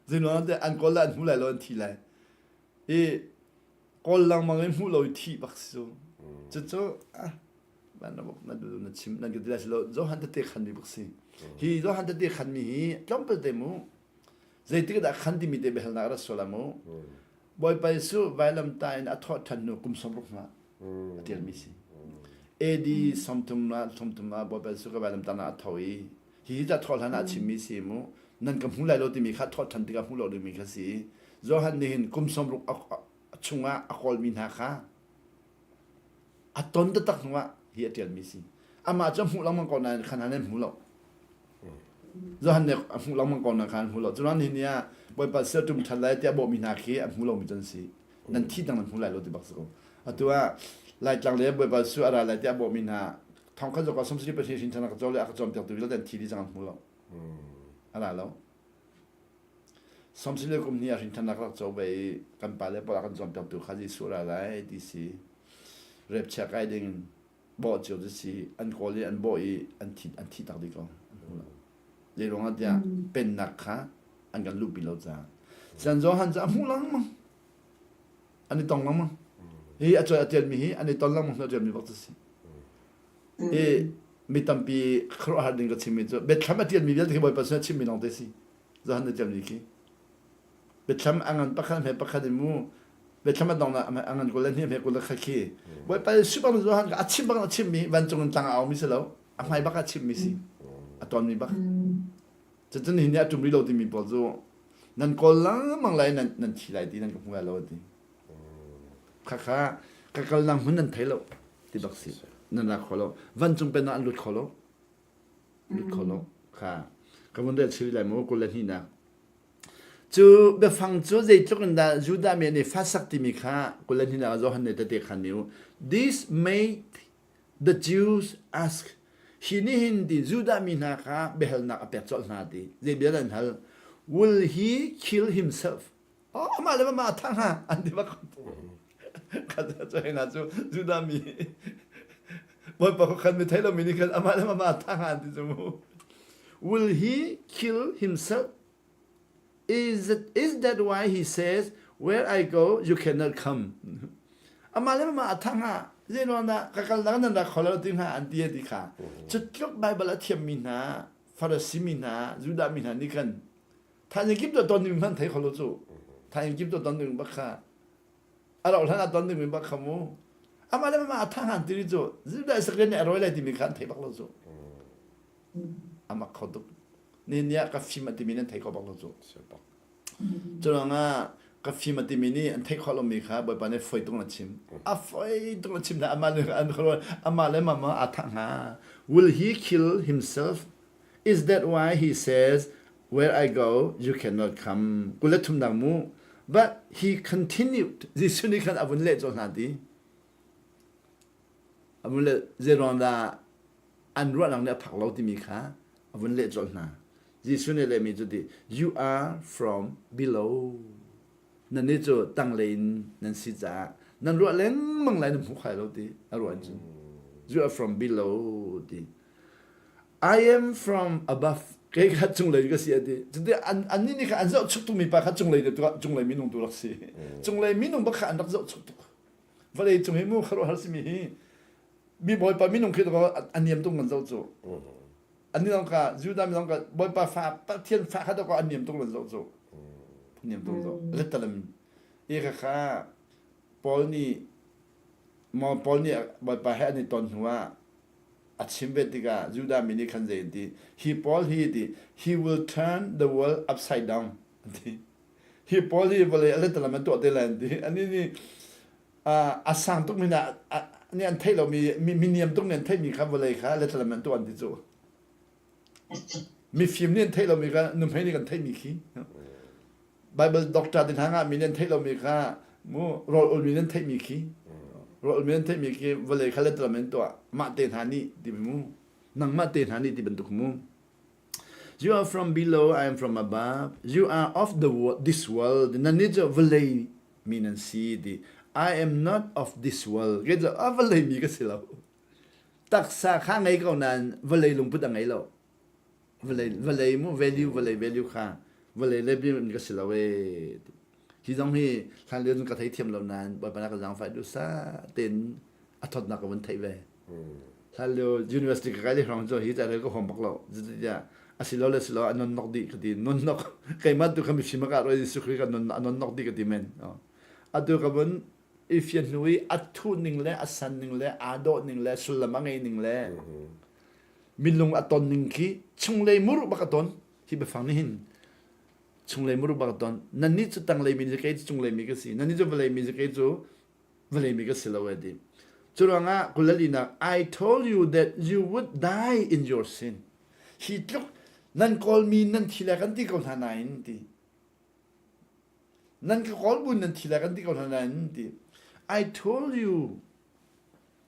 Zeiruang dah an kawl le an hmu lai lo an thi lai. I kawl lengmang in hmuh lo i thih bak si cu. Cucu ah van na na chim nan ka ti lai si lo Johan tete khan mi bak si. Hi Johan tete khan mi hi tlawmpal te mu zeitik dah khan timi te biahalnak ra sual mu. Bawipa Jesuh vailamtah in a thawh ṭhan hnu kum 60 hna a ṭialmi si. AD 30 ah 30 ah Bawipa Jesuh ka vailamtah ah a tho i hihi ca thawh hlan ah a chimmi si mu nan ka hmu lai lo timi kha thawh ṭhan tikah hmu lo dingmi kha si. Johan nih hin kum 60 chungah a kawlmi hna kha a ton taktak hnuah hi a ṭialmi si. Amah cu a hmuh lengmang ko nain khan an hmu lo. Johan nih a hmuh lengmang ko nain khan an hmu lo. Curuang nihin ni ah Bawipa sia ṭum ṭhan lai tiah bawhmi hna khi a hmu lomi cu an si. Nan thi dang nan hmu lai lo ti bak si ko. Atu ah Laitlang le Bawipa su a ra lai tiah bawhmi hna thong khat zok ah sawmsarih pahnih hrin ṭhan a ka caw le a ka cawnpiaktu vialte an thi dih cang an hmu lo. A ra lo. Sawmsarih le kum hnih ah hrin ṭhannak rak co ve i kan pale pawl a kan cawnpiaktu kha Jesuh a ra lai ti si. Rep chia kai ding in. Bawh cio cu si an kawl i an bawh i an thi an thi tak dih ko. An hmu lo. Zei ruangah tiah pennak kha an kan luhpi lo caah. San Johan cu a hmuh lengmang. An i tong lengmang. Hi a cawi a tialmi hi an i ton lengmang a tialmi bak cu si. Hi mi tampi khuaruahhar ding ka chimmi cu biathlam a tialmi vialte khi Bawipa sin a chimmi lawng te si. Johan a tialmi khi. Biathlam a ngan pakhat hme pakhat in mu biathlam a dong a ngan kul le hnih hme kul le khat khi. Bawipa Jesuh bang Johan a chim bang a chimmi vancung in tlang a aumi si lo. A hmai bak a chimmi si. A tonmi bak. Cucun hi nih a ṭum rih lo timi pawl cu nan kawl lengmang lai nan nan thi lai ti nan ka hmu lai lo a ti. Khakha ka kalnak hmun nan thei lo ti bak si. Nan ra kho lo. Vancung pennak an lut kho lo. Lut kho lo. Kha ka vun rel chiri lai mu 22nak. Cu biafang cu zeitluk in dah Judah mi nih fasak timi kha 22nak ah Johan nih tehte khan nih This made The Jews ask, Hi nih hin ti Judah mi hna kha biahalnak a pek colh hna ti. Zei bia dah an hal? Will he kill himself? Oh, amah le amah a thah hnga an ti bak. Kha cu hna cu Judah mi Bawipa khan mi thei lomi nih khan amah le amah a thah hnga an ti cu mu. Will he kill himself? Is, it, is that why he says, where I go, you cannot come? Amah le amah a thang ah, zeiruang dah ka kal dang nan rak kho lo ti hna an ti ti kha. Cu tluk Bible a thiammi hna, Farasi mi hna, Judah mi hna nih khan thaizing kip to ton ding hmanh thei kho lo cu. Thaizing kip to ton ding bak kha. A rauh hlan ah ton ding bak kha mu. Amah le amah a thang han ti cu Judah Israel nih a rawi lai timi kha an thei bak lo cu. Amak kho tuk. Ni ni ah ka fim a timi nan thei kho bak lo cu. Cu ruangah ka fim a timi nih an theih khawh lomi kha Bawipa nih foi tung a chim. A foi tung a chim hna amah le an amah le mama aa thah hnga. Will he kill himself? Is that why he says, where I go, you cannot come? Kul le thumnak mu. But he continued. Jesuh nih khan a vun leh colh hna ti. A vun leh zeiruang dah an ruahnak nih a phak lo timi kha a vun leh colh hna. Jesuh nih lehmi cu ti, you are from below. Nannih cu tanglei in nan si caah nan ruah lengmang lai nan hmu khai lo ti a ruah cun. You are from below ti. I am from above. Kei kha cunglei ka si a ti. Cuti an annih nih kha an zohchuk tukmi pa kha cunglei cunglei minung tu rak si. Cunglei minung bak kha an rak zohchuk tuk. Vawlei cung hi mu khuaruahhar simi hi mi bawipa minung khi a niam tuk ngan zo cu ani long ka Judah mi long ka bawipa fa Pathian fa kha to ka niam tuk lan zo cu niam tuk zo letalam e kha kha Paul nih mo Paul nih bawipa he an i ton hnu ah a chim ve tikah Judah mi nih khan zei an ti hi Paul hi ti he will turn the world upside down ti hi Paul hi vawlei a letalam an tuah te lai an ti ani nih a sang tuk mi na nih an theih lomi mi niam tuk nih an theihmi kha vawlei kha letlam an tuah an ti cu mifim nih an theih lomi kha nuhmei nih kan theihmi khi Bible doctor te hna ngah mi nih an theih lomi kha mu rawl ulmi nih an theihmi khi rawl ulmi an theihmi khi vawlei kha letlam an tuah mah te hna nih ti mu nangmah te hna nih ti bantuk mu You are from below, I am from above. You are of the world, this world. Nan nih cu vawlei mi nan si ti. I am not of this world. Kei cu a vawlei mi ka si lo. Taksa kha ngei ko nain vawlei lungput a ngei lo. Vawlei vawlei mu value vawlei value kha vawlei le bi ka si lo ee. Hi zong hi hlan lio cun ka thei thiam lo nain Bawipa na ka zaangfah duhsah tein a thawtnak ka vun theih ve. Hlan lio university ka kai le hrawng cu hi ca rel ka huam bak lo. Zeitiah asilo le silo a nonnok dih ka ti. Nonnok keimah tu kha mifim a ka roi Jesuh Khrih ka non a nonnok dih ka ti men. Atu ka vun i fian hnu i a thuh ning le a san ning le aa dawh ning le sullam a ngei ning le minung a ton ning khi chunglei muru bak a ton hi biafang nih hin chunglei muru bak a ton nannih cu tanglei mi kei cu cunglei mi ka si nannih cu vawlei mi kei cu vawlei mi ka si lo a ti cu ruangah kulalinak I told you that you would die in your sin hi tluk nan kawlmi nan thi le kan ti ko hna nain ti nan ka kawl bu nan thi le kan ti ko hna nain ti I told you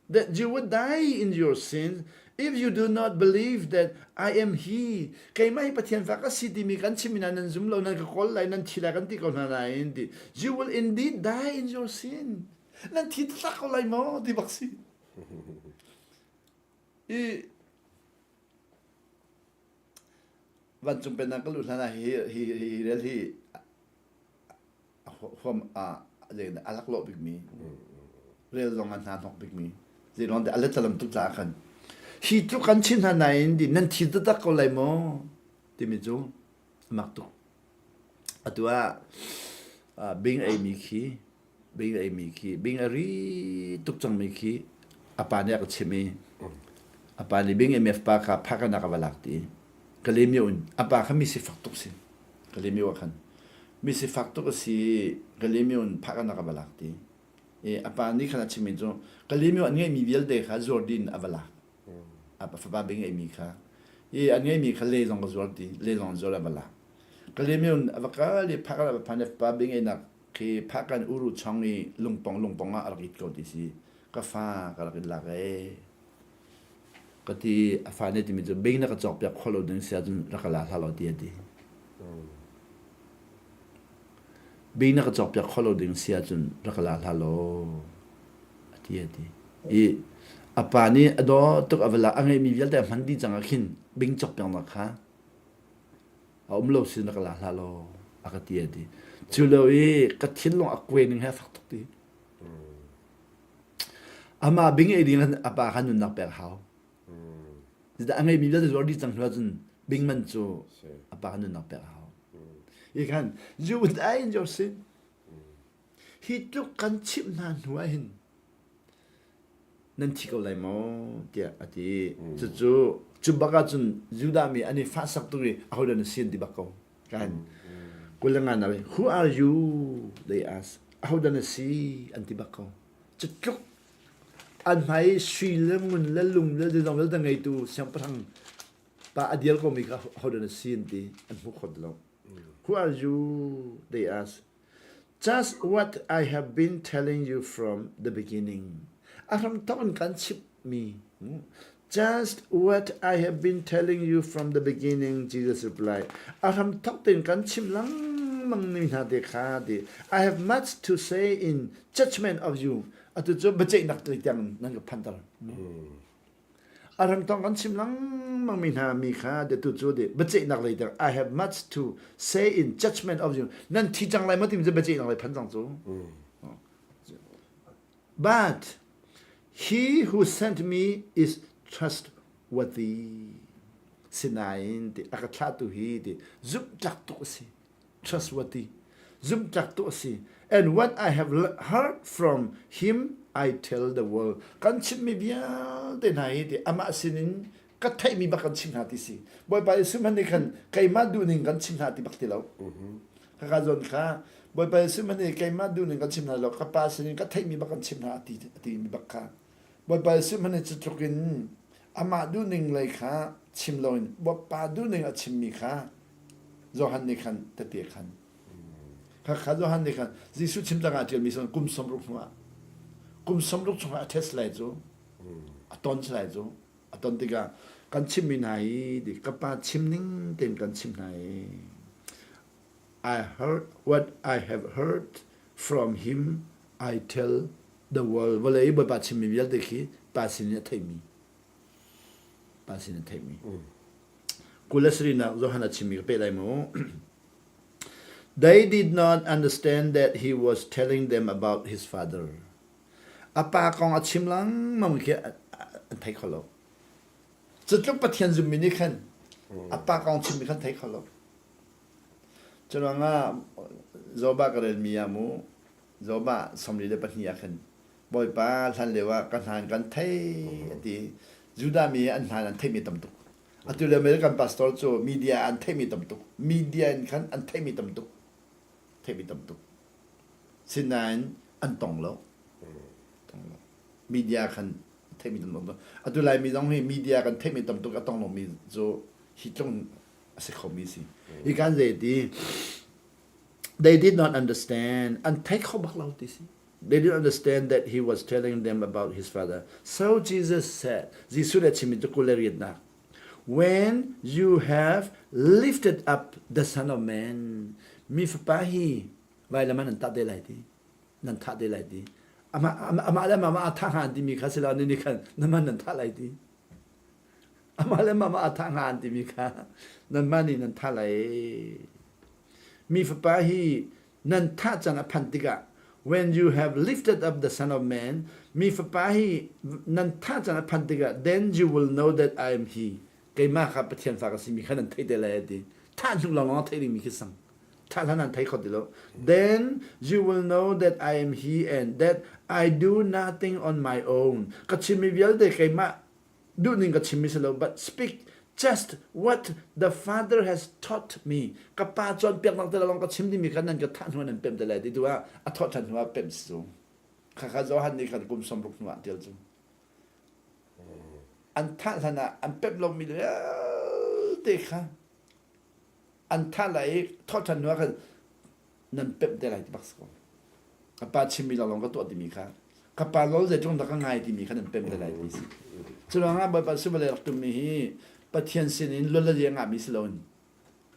that you would die in your sins if you do not believe that I am he. Keimah hi Pathian fa ka si timi kan chim ina nan zum lo nan ka kawl lai nan thi lai kan ti ko hna nain ti you will indeed die in your sin. Nan thi taktak ko lai maw ti bak si. I vancung pennak ka luh hlan ah hi hi hi rel hi huam a laklawh bikmi rel zong a hna hnok bikmi zeiruang dah a letalam tuk caah khan hi tluk kan chin hna nain di nan thi taktak ko lai maw timi cu a mak tuk atu ah bing eimi khi bing eimi khi bing a ri tuk cangmi khi a pa nih a ka chimh i a pa nih bing eimi pa kha phakanak a va lak ti Kalemyo in a pa kha mi sifak tuk si Kalemyo ah khan mi sifak tuk a si i Kalemyo in phakanak a va lak ti i a pa nih khan a chimmi cu Kalemyo an ngeihmi vialte kha zuar dih in a va lak a fapa bing eimi kha i an ngeihmi kha le zong ka zuar ti le zong an zuar a va lak Kalemyo in a va kal i phak a va phan i fapa bing einak khi phakan uru chong i lungpong lungpong ah a rak it ko ti si ka fa ka rak in lak ee Ka ti a fa nih a timi cu bing na ka cawkpiak khawh lo ding si ahcun rak ka la hlah law ti a ti. Bing na ka cawkpiak khawh lo ding si ahcun rak ka la hlah law a ti a ti. I a pa nih a daw tuk a va lak a ngeihmi vialte a hman dih cang ah khin bing cawkpiaknak kha a um lo sin rak ka la hlah law a ka ti a ti. Cu lo i ka thinlung a kuai ning he a fak tuk ti. Amah bing ei ding a pa kha nunnak pek a hau. Zeicah a ngeimi vialte zuar dih cang hnu ahcun bing man cu a pa kha nunnak pek a hau. Hi khan you will die in your sin. Hi tluk kan chimh hna hnu ah hin nan thi ko lai maw tiah a ti. Cucu cu bak ahcun Judah mi an i fahsak tuk i ahodah na si an ti bak ko. Kan 25 na who are you they ask. Ahodah na si an ti bak ko. Cu tluk an hmai i sui le ngun le lung le zeizong vialte ngeitu siangpahrang pa a dial komi kha hodah na si an ti an hmu kho ti lo. Who are you? They ask. Just what I have been telling you from the beginning. A hramthawk in kan chimhmi. Just what I have been telling you from the beginning, Jesus replied. A hramthawk tein kan chimh lengmang mi hna te kha ti. I have much to say in judgment of you. Atu cu biaceihnak tlei tiang nan ka phanter. A hramthawk kan chim lengmang mi hna mi kha tu cu di biaceihnak lei tiang I have much to say in judgment of you. Nan thi cang lai maw timi cu biaceihnak lei phan cang cu. But he who sent me is trustworthy. Sinain ti a ka thlahtu hi ti zumhtlak tuk a si. Trustworthy. Zumhtlak tuk a si. And what I have heard from him, I tell the world. Kan chimmi vialte hna hi ti amah sinin ka theihmi bak kan chim hna ti si. Bawipa Jesuh hmanh nih khan keimah duhning kan chim hna ti bak ti lo. Khaka zawn kha Bawipa Jesuh hmanh nih keimah duhning kan chim hna lo, ka Pa sinin ka theihmi bak kan chim hna a ti a timi bak kha. Bawipa Jesuh hmanh nih cu tluk in amah duhning lei kha chim loin Bawipa duhning a chimmi kha Johan nih khan tehte khan. Khakha Johan nih khan Jesuh chim tangah a ṭialmi cu kum 60 hnuah kum 60 chungah a test lai cu a ton lai cu a ton tikah kan chimmi hna hi ti ka pa chim ning tein kan chim hna i I heard what I have heard from him I tell the world vawlei Bawipa chimmi vialte khi pa sin in a theihmi pa sin in a theihmi 27 Johan a chimmi ka peh lai mu They did not understand that he was telling them about his father. A pa kong a chim lengmang khi an thei kho lo. Cutluk Pathian zummi nih khan a pa kong chimmi khan thei kho lo. Curuangah Job ah ka relmi ah mu Job ah 42 ah khan Bawipa hlan lio ah ka hna in kan thei a ti. Judah mi an hna in an theihmi tam tuk. Atu lio American pastor cu media an theihmi tam tuk. Media in khan an theihmi tam tuk. Theihmi tam tuk. Sinain an tong lo. Tong lo. Media khan theihmi tam tuk. Atu Laimi zong hi media kan theihmi tam tuk a tong lomi cu hi tlung a si khomi si. Hi kan zei ti they did not understand an thei kho bak lo ti si. They didn't understand that he was telling them about his father. So Jesus said, Jesuh le chimmi cu kul le riatnak. When you have lifted up the Son of Man, mi fapa hi vailam ah nan tah te lai ti. Nan thah te lai ti. Amah amah le amah a thah hnga timi kha si lo ni nih khan naman nan thah lai ti. Amah le mah a thah hnga an timi kha nanmah nih nan thah lai. Mi fapa hi nan thah caan a phanh tikah when you have lifted up the son of man mi fapa hi nan thah caan a phanh tikah then you will know that I am he keimah kha Pathian fa ka simi kha nan theih te lai a ti thah hnu lawng thei dingmi khi sang thah hlan an thei kho ti lo then you will know that I am he and that I do nothing on my own ka chimmi vialte keimah duhning ka chimmi si lo but speak just what the father has taught me ka pa cawnpiaknak te lawng ka chim dingmi kha nan ka thah hnu nan pem te lai ti tu ah a thawh ṭhan hnu ah pem si cu khakha Johan nih khan kum 60 hnu ah tial cu an thah hlan ah an pemh lomi vialte kha an thah lai i thawh ṭhan hnu ah khan nan pemh te lai ti bak si ko. Ka pa chimmi lawnglawng ka tuah timi kha ka pa lol zeitluk dah ka ngai timi kha nan pemh te lai ti si. Cu ruangah Bawipa sivale rak tummi hi Pathian sinin luan le liang ngahmi si loin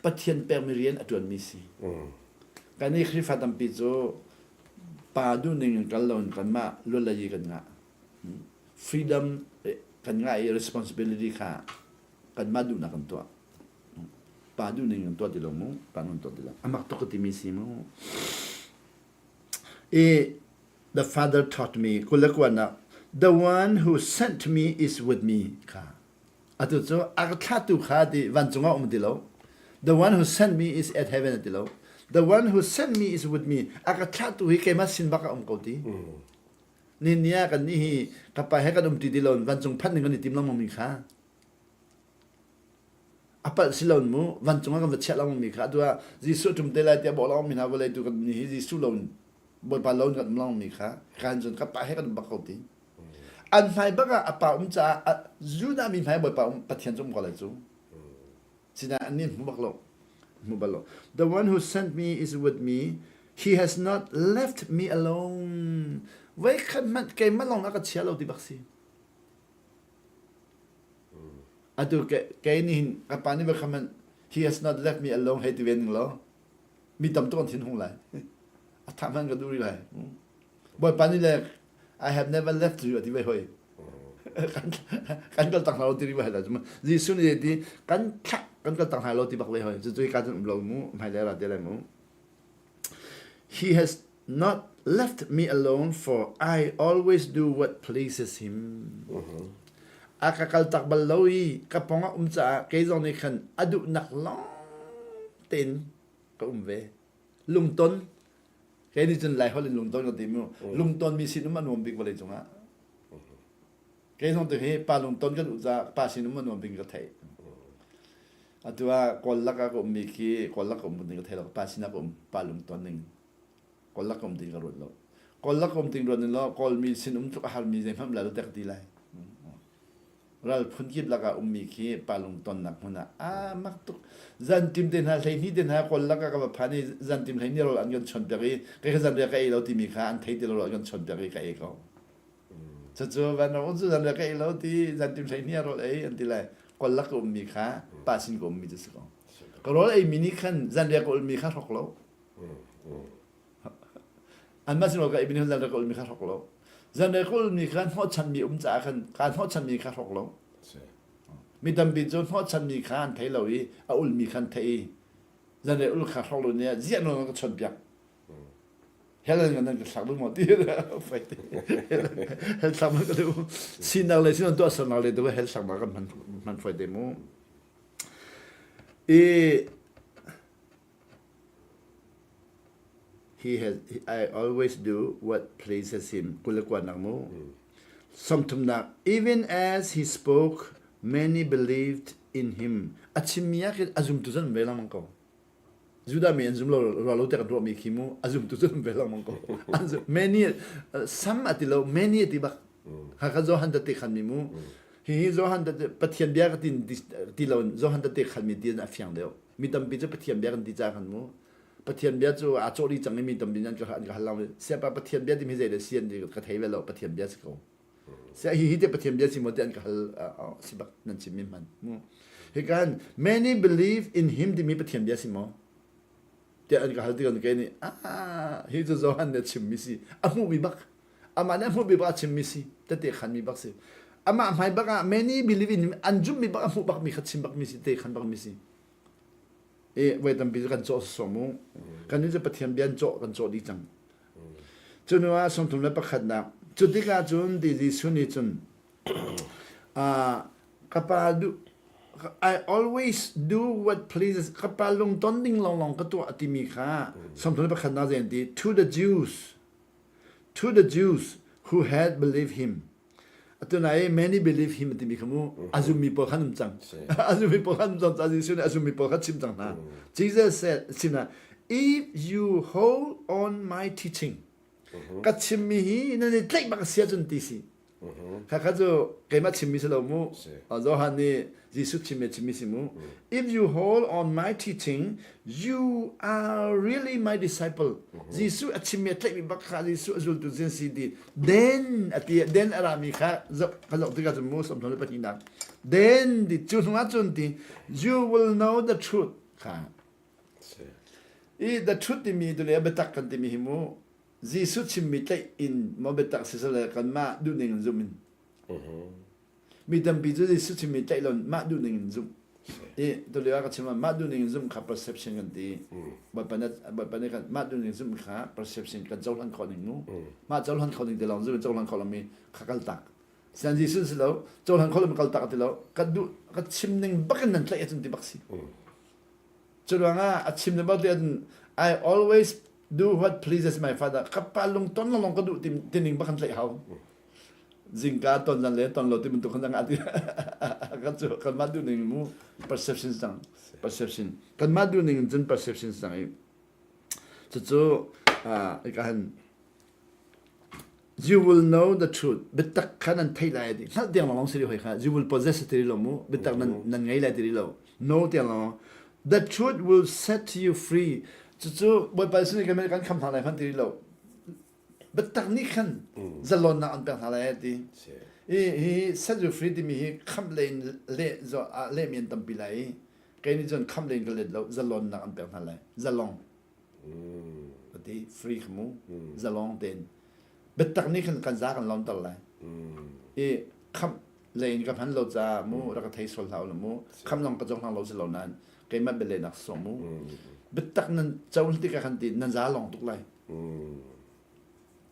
Pathian pekmi rian a ṭuanmi si. Kan i Khrihfa tampi cu pa duhning in kal loin kanmah luan le yi kan ngah. Freedom kan ngah i responsibility kha kanmah duhnak kan tuah. Pa duhning in tuah ti lo mu, pa nun tuah ti lo. Amak tuk ka timi si mu. I the father taught me kulekuanak the one who sent me is with me kha. Atu cu a ka thlahtu kha ti vancung ah um ti lo. The one who sent me is at heaven ti lo. The one who sent me is with me. A ka thlahtu hi keimah sin bak a um ko ti. Ni ni ah kan nih hi ka pa he kan um ti ti lo vancung phanh ding kan i tim lengmang mi kha. A palh si lo mu vancung ah kan va chiah lengmang mi kha atu ah Jesuh ṭum te lai tiah bawh lengmang mi hna vawlei tu kan ni hi Jesuh lo Bawipa lo kan um lengmang mi kha kan cun ka pa he kan um bak ko ti. An hmai bak ah a pa um caah Judah mi hmai Bawipa um Pathian cu um ko lai cu. Sinain an nih hmu bak lo. Hmu bal lo. The one who sent me is with me. He has not left me alone. Voikhat hmanh keimah lawng a ka chia lo ti bak si. Atu kei nih hin ka pa nih voikhat hmanh he has not left me alone hei ti ve ning law mi tam tuk an thin hung lai. A thah hmanh ka duh rih lai. Bawipa nih le I have never left you a ti ve hoi. Kan kan kal tak hna lo ti ri vai la Jesuh nih ti kan thlah kan kal tak hna lo ti bak ve hoi. Cucu ka cun um lo mu hmai le ra te lai mu. He has not left me alone for I always do what pleases him. A ka kal tak bal lo i ka pong a um caah kei zong nih khan a duhnak lawng tein ka um ve. Lungton Kei nih cun Lai holh in lungton ka ti mu. Lungton mi sin um a nuam bik vawlei cungah. Kei zong tu hi pa lungton kan uh caah pa sin um a nuam bik ka theih. Atu ah Kawl lak ah ka ummi khi Kawl lak ka um ding ka thei lo. Pa sinah ka um pa lungton ning. Kawl lak ka um ding ka ruat lo. Kawl lak ka um ding ruat ning law Kawl mi sin um tluk a harmi zeihmanh lai lo te ka ti lai. Ral phunkip lakah ummi khi pa lungtonnak hmun ah aa mak tuk. Zantim te hna 12 te hna kawl lakah ka va phan i zantim 12 rawl an kan chawnpiak i kei kha zanriah ka ei lo timi kha an thei ti lo rawl an kan chawnpiak i ka ei ko. Cucu vanram um cu zanriah ka ei lo ti zantim 12 rawl ei an ti lai. Kawl lak ka ummi kha pa sin ka ummi cu si ko. Ka rawl eimi nih khan zanriah ka ulmi kha hrok lo. Anmah sin ka ei mi zan ka ulmi kha hrok lo. Zan ka ulmi kha hnawhchanmi um caah khan kaa hnawhchanmi kha hrok lo. Mi tampi cu hnawhchanmi kha an thei lo i a ulmi kha an thei i zan ul kha hrok lo nih ziah nawn ka chawnpiak. Hell in nan ka thlak duh maw ti fai te. Hell thlak man ka duh. Sinak le sinak tuahsernak le tu hell thlaknak kan hman hman fai te mu. I He has, I always do what pleases him. 29 mu. Sawmthumnak, even as he spoke, many believed in him. A chimmi ah khin a zumtu cun ve lengmang ko. Judah mi an zum lo ruah lo te kan ruahmi khi mu a zumtu cun ve lengmang ko. An zum many sam a ti lo many a ti bak. Hakha Johan te khan mi mu. Hi hi Johan te Pathian bia ka tin ti lo Johan te khan mi ti a fiang deuh. Mi tampi cu Pathian bia kan ti ca khan mu. Pathian bia cu aa cawh dih cang i mi tampi nih an ka an ka hal lang siapa Pathian bia timi zei le si an ka thei ve lo Pathian bia si ko sia hi hi te Pathian bia si maw ti an ka hal si bak nan chim mi hman mu hi kan many believe in him timi Pathian bia si maw tiah an ka hal tikah kei nih ah hi cu Johan nih a chimmi si a hmuhmi bak amah nih a hmuhmi bak a chimmi si tete khanmi bak si. Amah hmai bak ah many believe in an zumhmi bak a hmuh bakmi kha chim bakmi si te khan bakmi si. E voi tampi cu kan cawh sawsawh mu. Kan nih cu Pathian bia cawh kan cawh dih cang. Cu hnu ah sawmthum le pakhatnak cu tikah cun ti Jesuh nih cun ka pa duh I always do what pleases ka pa lungton ding lawnglawng ka tuah timi kha 31 le pakhatnak zei an ti to the Jews to the Jews who had believed him atu na i many believe him timi kha mu a zummi pawl khan um cang a zummi pawl khan um cang ca Jesuh nih a zummi pawl kha chim cang hna Jesus said chim hna if you hold on my teaching ka chimmi hi nan i tlaih bak a si ahcun ti si Khakha cu keimah chimmi si lo mu. Johan nih Jesuh chimmi chimmi si mu. If you hold on my teaching, you are really my disciple. Jesuh a chimmi a tlaihmi bak kha Jesuh a zultu zin si ti. Then a ti then a rami kha ka zoh tikah cun mu 34 nak. Then ti cu hnu ah cun ti you will know the truth kha. I the truth timi tu le biatak kan timi hi mu Jesuh chimmi tlaih in maw biatak siseh kanmah duhning in zumh in. Mi tampi cu Jesuh chimmi tlaih lo mah duhning in zumh. I tulio ah ka chim mah duhning in zumh kha perception kan ti. Bawipa nih Bawipa nih kan mah duhning zumh kha perception kan cohlan khawh ning mu. Mah cohlan khawh ning te lawng zumh cohlan khawh lomi kha kal tak. Sian Jesuh si lo cohlan khawh lomi kal tak ti lo ka duh ka chim ning bakin nan tlaih ahcun ti bak si. Curuangah a chim le bak ti ahcun I always do what pleases my father. Ka pa lung ton lawng ka duh tining bak kan tlaih hau. Zingka ton zan le ton lo ti bantuk kan ati kan cu kan mah duh ning mu perception sang perception kan mah duh ning cun perception sang i cucu ka han You will know the truth. Biatak kha nan theih lai ti. Hngalh tiang lawng si hoi kha. You will possess ti lo mu. Biatak nan nan ngei lai ti lo. Know tiang lawng. The truth will set you free. Cucu Bawipa sin kan kan kham hna lai hman ti lo. Biatak nih khan zalonnak an pek hna lai ti. I hi set you free timi hi khamh le le zo le mi an tampi lai. Kei nih cun khamh le in ka let lo. Zalonnak an pek hna lai. Zalong. Ka ti free kha mu zalong tein biatak nih khan kan za kan lawmter lai i khamh lei in ka hman lo caah mu rak ka thei sual hlah u mu khamh zong ka cong hlang lo si lo nain keimah bialehnak si mu biatak nan co tikah khan ti nan za lawng tuk lai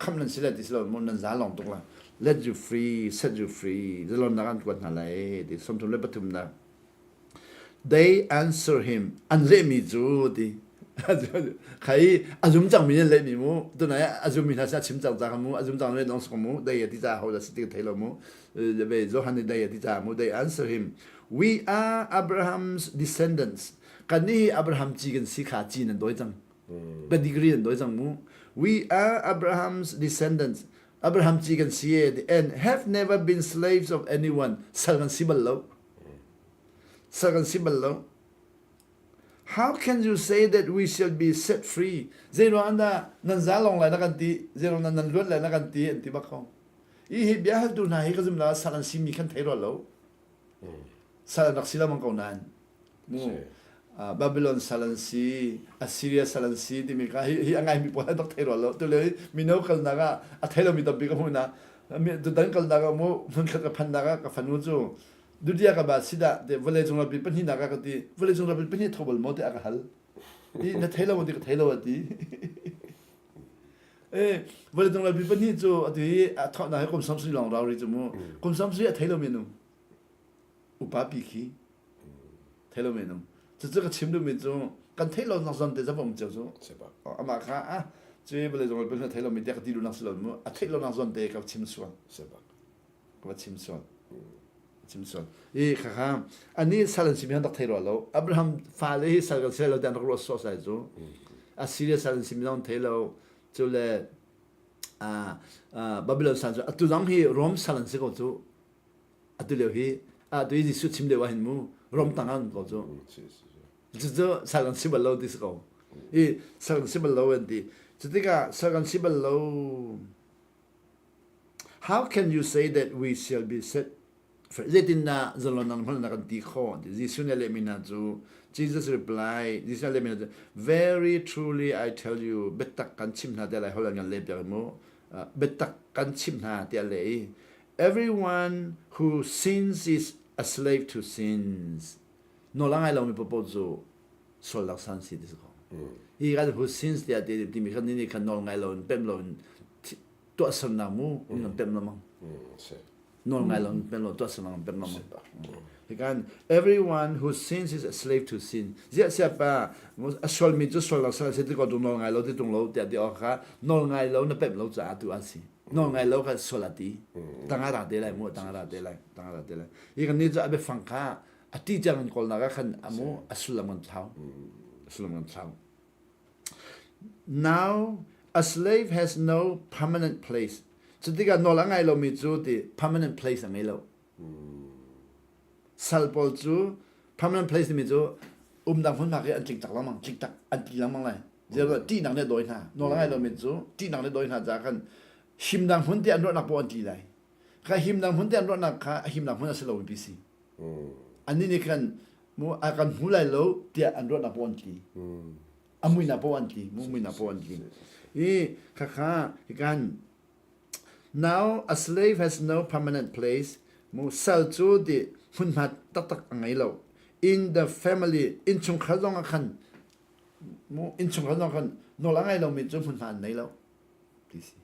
khamh nan si lai ti si lo mu nan za lawng tuk lai let you free set you free zalonnak an kuat hna lai ti 33 nak They answer him. An lehmi cu ti. Khai a zum cangmi an lehmi mu. Tunai a zummi hna sin a chim cang ca mu. A zum cang le dong suk mu. They ti ca ho da si ti thei lo mu. Ve Johan nih they ti ca mu. They answer him. We are Abraham's descendants. Kan nih Abraham ci kan si kha ci nan doi cang. Pedigree nan doi cang mu. We are Abraham's descendants. Abraham ci kan si e and have never been slaves of anyone. Sal kan si bal lo. Sal kan si bal lo. How can you say that we shall be set free? Zeiruang dah nan za lawng lai na kan ti, zeiruang dah nan luat lai na kan ti an ti bak ko. I hi bia haltu hna hi ka zum la sal an simi khan thei rua lo. Sal an rak si lo mang ko nain. Mu Babylon sal an si, Assyria sal an si timi kha hi, hi a ngaimi pawl an rak thei rua lo. Tule mino kalnak ah a thei lomi tampi ka hmuh na. Tutan kalnak ah mu hmunkhat ka phannak ah ka fanu cu Dudia ka ba si dah te vawlei cung ralpi pahnihnak ah ka ti vawlei cung ralpi pahnih tho bal maw ti a ka hal i na thei lo ti ka thei lo a ti eh vawlei cung ralpi pahnih cu atu hi a thawhnak hi kum 70 lawng rau ri cu mu kum 70 a thei lo mi nu upa pi khi thei lo mi nu cucu ka chim duhmi cu kan theih lo nak zon te zam um cio cu amah kha ah cu vawlei cung ralpi pahnih thei lo mi te ka ti duhnak si lo mu a theih lo nak zon te ka chim sual ka va chim sual chim sual i khakha ani sal an simi han rak thei rua lo Abraham fale hi sal kan si lo tiang rak ruah sawh sai cu Assyria sal an simi zong thei lo cu le Babylon sal cu atu zong hi Rome sal an si ko cu atu lio hi atu hi Jesuh chim lio ah hin mu Rome tang an ko cu cucu sal kan si bal lo ti si ko i sal kan si bal lo an ti cu tikah sal kan si bal lo How can you say that we shall be set free? Zeitindah zalonnak hman na kan ti khawh? Jesuh nih a lehmi hna cu Jesus reply, Jesuh nih a lehmi hna cu Very truly I tell you, biatak kan chimh hna tiah lai holh an kan leh piak mu. Biatak kan chimh hna tiah a leh i. Everyone who sins is a slave to sins. Nawl a ngai lomi paohpaoh cu sualnak san si ti si ko. Hi kan who sins tiah ti timi khan ni khan nawl ngai lo in pem lo in tuahsernak mu um nan pem lamang. Nawl ngai lo in pem lo tuahsernak in pem lamang. Hikan everyone who sins is a slave to sin. Ziah siapa a sualmi cu sualnak sal si ti ko tu nawl ngai lo ti tung lo tiah ti awk kha nawl ngai lo na pem lo caah tu a si. Nawl ngai lo kha sual a ti. Tanga ra te lai mu tanga ra te lai tanga ra te lai. Hi kan ni cu a biafang kha a ti tiang in kawlnak ah khan amu a sullam kan thlau. A sullam kan thlau. Now a slave has no permanent place. Cu tikah nawl a ngai lomi cu ti permanent place a ngei lo. Sal pawl cu permanent place timi cu umdang hmunhma khi an tling tak lengmang, tling tak an tli lengmang lai. Zeicahtiah ṭihnak nih a dawi hna. Nawl a ngai lomi cu ṭihnak nih a dawi hna caah khan himnak hmun ti an ruahnak paoh an tli lai. Kha himnak hmun ti an ruahnak kha a himnak hmun a si lomi pi si. Annih nih khan mu a kan hmu lai lo tiah an ruahnak paoh an tli. A muinak paoh an tli. Mu muinak paoh an tli. I khakha hikan Now a slave has no permanent place. Mu sal cu ti hmunhma taktak a ngei lo. In the family, innchungkhar zong ah khan mu innchungkhar zong khan nawl a ngei lomi cu hmunhma an nei lo. Ti si.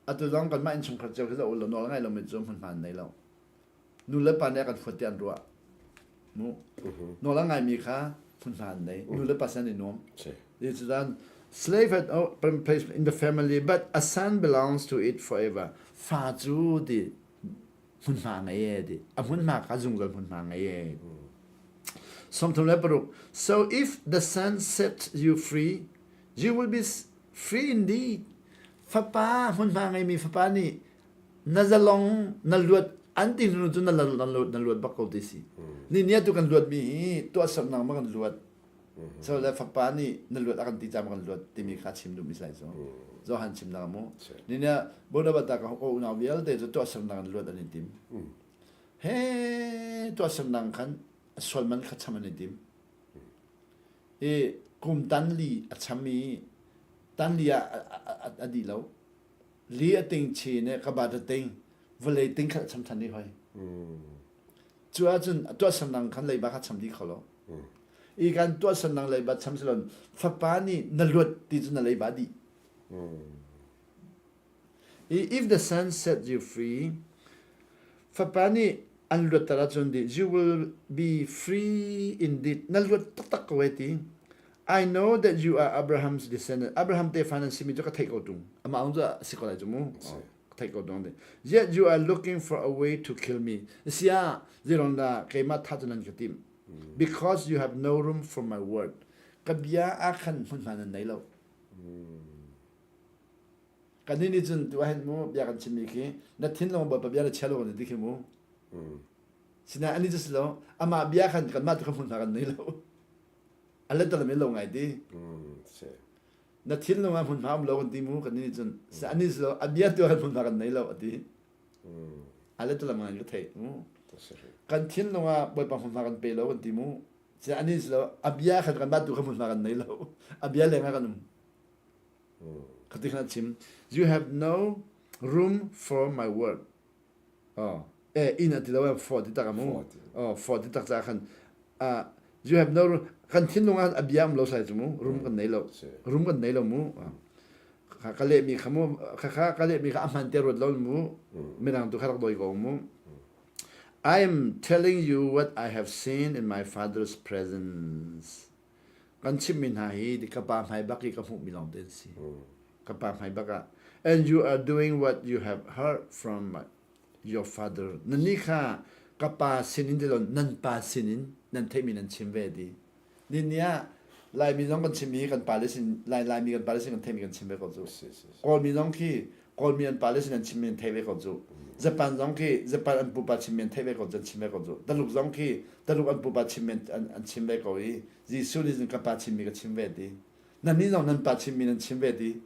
Atu zong kanmah innchungkhar cio khi zoh u law nawl a ngei lomi cu hmunhma an nei lo. Nu le pa nih a kan huat tiah an ruah. Mu nawl a ngaimi kha hmunhma an nei. Nu le pa sin an i nuam. Cutan slave had no place in the family, but a son belongs to it forever. Fa cu ti hmunhma ngei e ti. A hmunhma kha zungzal hmunhma ngei e. 36. So if the son sets you free, you will be free indeed. Fapa hmunhma ngeimi fapa nih na zalong na luat an ti hnu cu na luat na luat bak ko ti si. Ni ni tu kan luat mi hi tuahsernak ma kan luat. So le fapa nih na luat a kan ti cam kan luat timi kha chim duh mi sai so. Johan chim nak mu. Ni ni Bonabata ka ko unau vialte cu tuahsernak an luat an in tim. He tuahsernak khan a sual man kha cham an in tim. I kum tan li a cham i tan li ah a di lo. Li a ting chin i ka bat a ting vawlei ting kha a cham than dih hoi. Cu ahcun a tuahsernak khan leiba kha cham dih kho lo. I kan tuahsernak leiba cham silon fapa nih na luat ti cu na leiba dih. I if the son set you free, fapa nih an luatter ahcun di you will be free indeed. Na luat taktak ko ai ti. I know that you are Abraham's descendant. Abraham tefa nan simi cu ka theih ko tung. Amah ung cu a si ko lai cu mu. Ka theih ko tung. Yet you are looking for a way to kill me. Sia, zeiruang dah keimah thah cu nan ka timh? Because you have no room for my word. Ka bia ah khan hmunhma nan nei lo. Kan nih nih cun tu ahhin mu bia kan chimmi khi na thinlung Bawipa bia na chia lo kan ti khi mu. Sinain ani cu si lo. Amah bia khan kanmah tu kha hmunhma kan nei lo. A let lo ngai ti. Na thinlung ah hmunhma um lo kan ti mu kan nih cun ani lo a bia tu ah hmunhma kan nei lo a ti. A let ngai ka theih mu. Kan thinlung ah Bawipa hmunhma kan pe lo kan ti mu. Ani lo a bia khan kan mah tu kha hmunhma kan nei lo. A bia leng ah kan um. Khati khan a chim. You have no room for my word. Oh, eh inn a ti lo eh for ti tak amu. Oh, for ti tak ca khan ah you have no kan thinlung ah a bia um lo sai cu mu room kan nei lo. Room kan nei lo mu. Kha ka leh mi kha mu kha kha ka leh mi kha a hman te ruat lo mu. Mirang tu kha rak doi ko mu. I am telling you what I have seen in my father's presence. Kan chimmi hna hi ka pa hmai bak i ka hmuhmi lawng te an si. Ka pa hmai bak ah. And you are doing what you have heard from your father. Nannih kha ka pa sinin ti lo nan pa sinin nan theihmi nan chim ve ti. Ni ni ah Laimi zong kan chimmi kan pale sin Lai Laimi kan pale sin kan theihmi kan chim ve ko cu. Kawlmi zong khi Kawlmi an pale sin an chimmi an theih ve ko cu. Japan zong khi Japan an pupa chimmi an theih ve ko cu an chim ve ko cu. Taluk zong khi Taluk an pupa chimmi an, an chim ve ko i Jesuh nih cun ka pa chimmi ka chim ve ti. Nannih zong nan pa chimmi nan chim ve ti.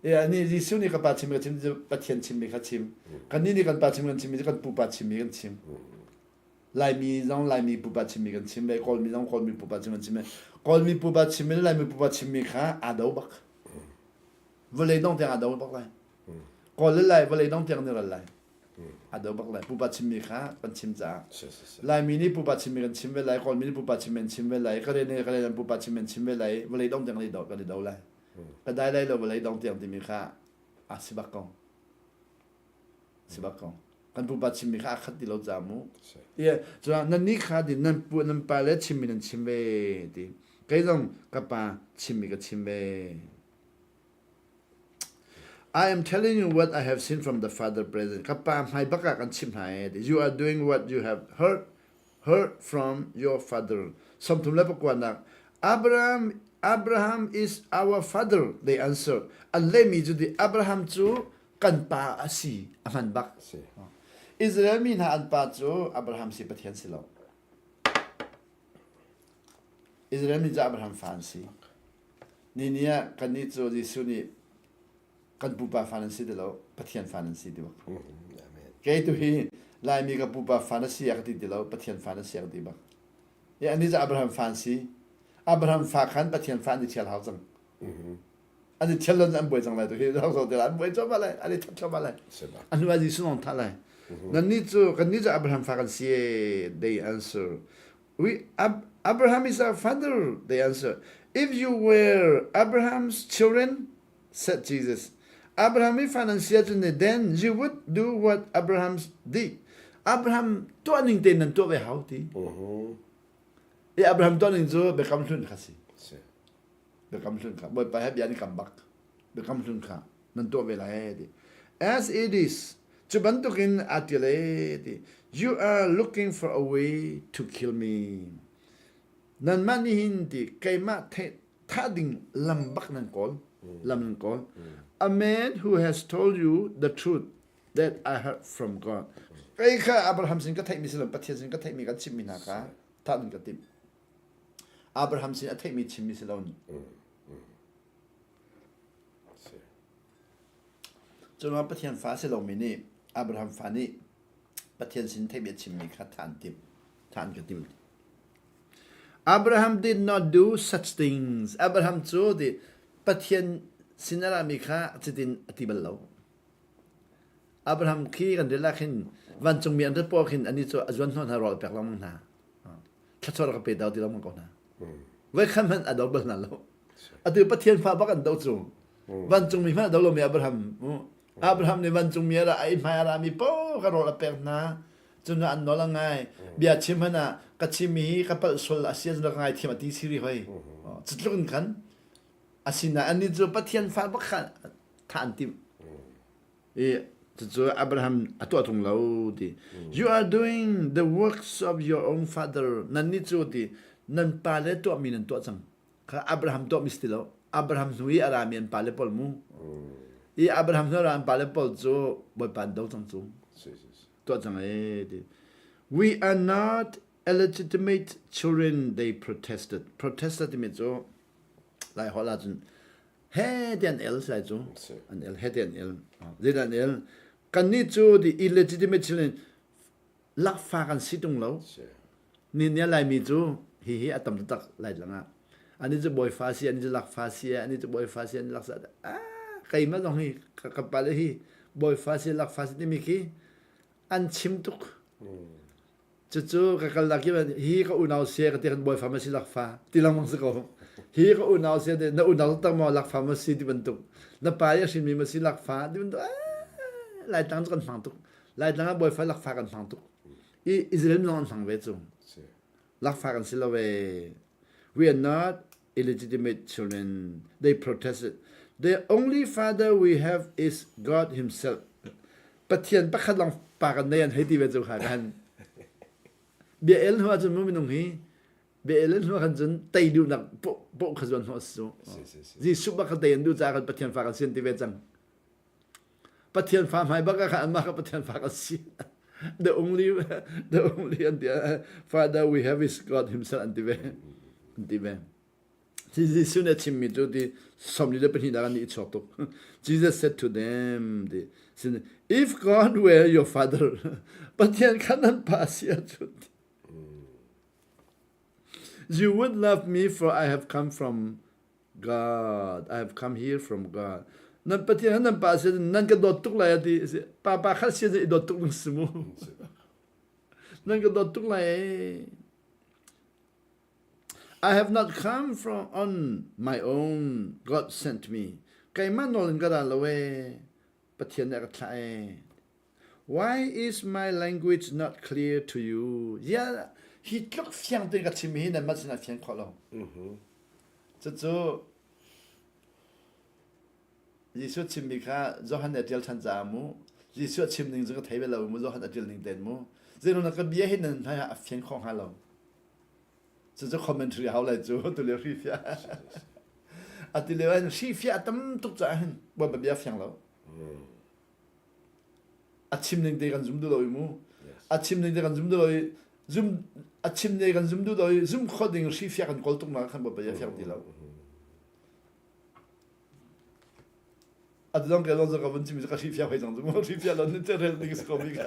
E ani Jesuh nih ka pa chimmi ka chim ti Pathian chimmi kha chim. Kannih nih kan pa chimmi kan chimmi cu kan pupa chimmi kan chim. Laimi zong Laimi pupa chimmi kan chim ve, Kawlmi zong Kawlmi pupa chim kan chim ve. Kawlmi pupa chimmi le Laimi pupa chimmi kha aa do bak. Vawlei dong tiang aa do bak lai. Kawl le Lai vawlei dong tiang ni ral lai. A do bak lai. Pupa chimmi kha kan chim caah. Laimi nih pupa chimmi kan chim ve lai, Kawlmi nih pupa chimmi an chim ve lai, Karen nih Karen an pupa chimmi an chim ve lai, vawlei dong tiang kan i do kan i do lai. Ka dai lai lo vawlei dong tiang timi kha a si bak ko. Si bak ko. Kan pupa chimmi kha a khat ti lo ca mu. Ti cun nan nih kha ti nan pu nan pa le chimmi nan chim ve ti. Kei zong ka pa chimmi ka chim ve. I am telling you what I have seen from the Father present. Ka pa hmai bak ah kan chimh hna e. You are doing what you have heard from your father. Sawmthum le pakuanak. Abraham is our father, they answered. An lehmi cu di Abraham cu kan pa a si, a hman bak. Israel mi hna an pa cu Abraham si Pathian si lo. Israel mi cu Abraham fa an si. Ni ah kannih cu Jesuh nih kan pupa fa nan si ti lo, Pathian fa nan si ti bak. Kei tu hi Laimi ka pupa fa na si a ka ti ti lo, Pathian fa na si a ka ti bak. I anih cu Abraham fa an si. Abraham fa khan Pathian fa an i ṭhial hau cang. An i ṭhial lo an buai cang lai tu hi zo te an buai cuahmah lai, an i that cuahmah lai. A hnu ah Jesuh lawng thah lai. Nannih cu kannih cu Abraham fa kan si e, they answer. We, Ab- Abraham is our father, they answer. If you were Abraham's children, said Jesus, Abraham i fa nan si ahcun then you would do what Abraham did. Abraham tuah ning tein nan tuah ve hau ti. I Abraham tuah ning cu biakam hlun kha si. Biakam hlun kha. Bawipa he bia ni kam bak. Biakam hlun kha nan tuah ve lai ti. As it is, cu bantukin aa tial e ti. You are looking for a way to kill me. Nanmah nih hin ti keimah thah ding lam bak nan kawl. Lam nan kawl. A man who has told you the truth that I heard from God. Kei kha Abraham sin ka theihmi si lo Pathian sin ka theihmi kan chimmi hna kha thah ding ka timh. Abraham sin a theihmi chimmi si lo. Cun Pathian fa a si lomi nih Abraham fa nih Pathian sin theihmi a chimmi kha thah an timh. Thah an ka timh. Abraham did not do such things. Abraham cu ti Pathian sin a rami kha cutin a ti bal lo. Abraham khi kan rel ah khin vancungmi an rat poah khin anih cu a zuan hnawh hna rawl pek lengmang hna. Thluachuah rak ka pe dau ti lengmang ko hna. Voikhat hmanh a do bal hna lo. Atu Pathian fa bak an do cu. Vancungmi hmanh a do lomi Abraham. Abraham nih vancungmi a ra ai hmai a rami paoh ka rawl a pek hna. Cun an nawl a ngai. Bia chim hmanh ah ka chimmi hi ka palh sual a si ahcun ka ngaithiam a ti siri hoi. Cu tluk in khan asinain annih cu Pathian fa bak kha thah an timh. I cucu Abraham a tuah tung lo ti. You are doing the works of your own father. Nannih cu ti nan pa le tuahmi nan tuah cang. Kha Abraham tuahmi si ti lo. Abraham hnu i a rami an pale pawl mu. I Abraham hnu a ra an pale pawl cu Bawipa an do cang cu. Tuah cang e ti. We are not illegitimate children, they protested. Protested timi cu Lai holh ahcun he ti an el sai cu an el he ti an el zeidah an el kannih cu the illegitimate children lakfa kan si tung lo ni nia laimi cu hi hi a tam taktak lai lang ah ani cu bawifa si ani cu lakfa si ani cu bawifa si ani laksa ah keimah zong hi ka pale hi bawifa si lakfa si timi khi an chim tuk Cucu ka kalnak kip hi ka unau sia ka ti kan bawifa ma si lakfa ti lengmang si ko. Hi ka unau sia ti na unau taktak maw lakfa ma si ti bantuk. Na pa i a hrinmi ma si lakfa ti bantuk. Laitlang cu kan hmang tuk. Laitlang ah bawifa lakfa kan hmang tuk. I Israel mi zong an hmang ve cu. Lakfa kan si lo ve. We are not illegitimate children. They protested. The only father we have is God himself. Pathian pakhat lawng pa kan nei an hei ti ve cu kha kan bia el hnu ahcun mu minung hi bia el hnu khan cun tei duhnak poh kha zuan hnawh su Jesuh bak kha tei an duh caah kan Pathian fa kan sian ti ve cang Pathian fa hmai bak ah khan anmah kha Pathian fa kan si the only an ti father we have is God himself an ti ve an ti ve Jesuh nih a chimmi cu ti 42 dah kan i chuak tuk. Jesus said to them, ti, if God were your father, Pathian kha nan pa si ahcun, you would love me for I have come from God. I have come here from God. Nan Pathian nan pa si nan ka dawt tuk lai a ti. Pa pa khat si i dawt tuk ding si mu. Nan ka dawt tuk lai. I have not come from on my own. God sent me. Keimah nawl in ka ra lo ee. Pathian nih a ka thlah ee. Why is my language not clear to you? Yeah, hi tluk fiang tein ka chim hi nan mah sinah fiang khawh lo. Cucu Jesuh chimmi kha Johan nih a ṭial ṭhan caah mu Jesuh a chim ning cu ka thei bal lo mu Johan a ṭial ning tein mu zeiruang ka bia hi nan hmai ah a fiang khawh hnga lo. Cucu commentary hau lai cu tulio hrifiah. A ti lio hin hrifiah a tam tuk caah hin Bawipa bia fiang lo. A chim ning te kan zum duh lo i mu. A chim ning te kan zum duh lo i zum a chim ne kan zum duh lo i zum khawh ding hrifiah kan kawl tuk nak khan Bawipa bia fiang ti lo. Atu zong ke zong ka vun chim ka hrifiah hoi cang cu mu hrifiah lo ni te rel ding si ko mi ka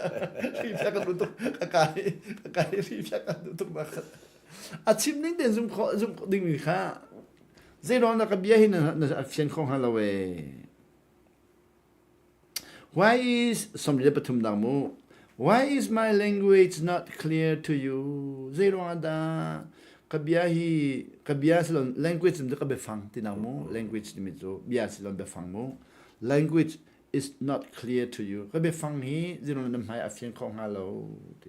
hrifiah kan duh tuk ka kai ka kai hrifiah kan duh tuk na khat a chim ning ten zum kho zum ding mi kha zeiruang na ka bia hi na na fian kho hnga lo e Why is 33 dang mu Why is my language not clear to you? Zeiruang ah dah ka bia hi ka bia silon language cu ka biafang ti nak mu language timi cu bia silon biafang mu language is not clear to you ka biafang hi zeiruang na hmai a fiang kho hnga lo ti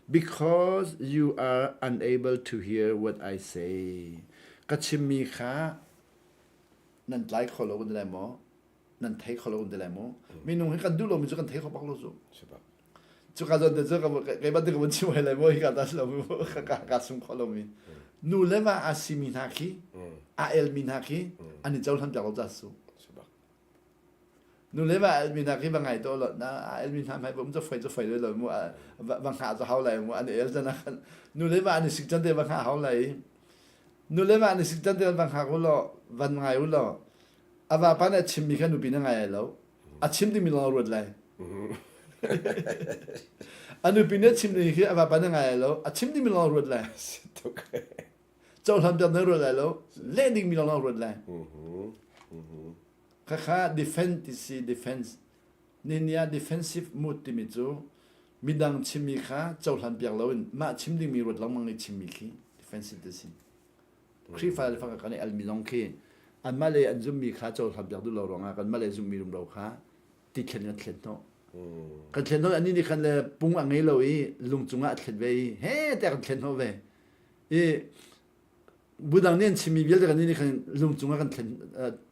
because you are unable to hear what I say ka chimmi kha nan tlai kho lo kan ti lai maw Nan thei kho lo kan ti lai mu. Minung hi kan duh lomi cu kan thei kho bak lo cu. Cu ka zawn te cu kei bantuk ka vun chim hoi lai mu hi ka ta lo mu ka ka ka sum kho lomi. Nu le va a simi hna khi a elmi hna khi an i cohlan piak lo ca su. Nu le va a elmi hna khi va ngai to lo na a elmi hna hmai bum cu foi cu foi lo mu va hngah cu hau lai mu an el chan ah khan nu le va an i sik chan te va hngah hau lai. Nu le va an i sik chan te va hngak u law van ngai u law A vapa nih a chimmi kha nupi na ngai lai lo. A chim dingmi lawng a ruat lai. A nupi nih a chim dingmi khi a vapa nih a ngai lai lo. A chim dingmi lawng a ruat lai. Cohlan piak na ruat lai lo. Leh dingmi lawng a ruat lai. Khakha defense ti si defense. Nihin ah defensive mood timi cu midang chimmi kha cohlan piak loin mah chim dingmi ruat lengmang i chimmi khi defensive ti si. Khrihfa le fak kan i almi zong khi anmah le an zummi kha cohlan piak duh lo ruangah kanmah le zummi rumro kha ti thlen kan thlen hnawh. Kan thlen hnawh annih nih khan le pung a ngei lo i lung cungah a thlet ve i he tiah kan thlen hnawh ve. I budang nih an chimmi vialte kan nih khan lung cungah kan thlen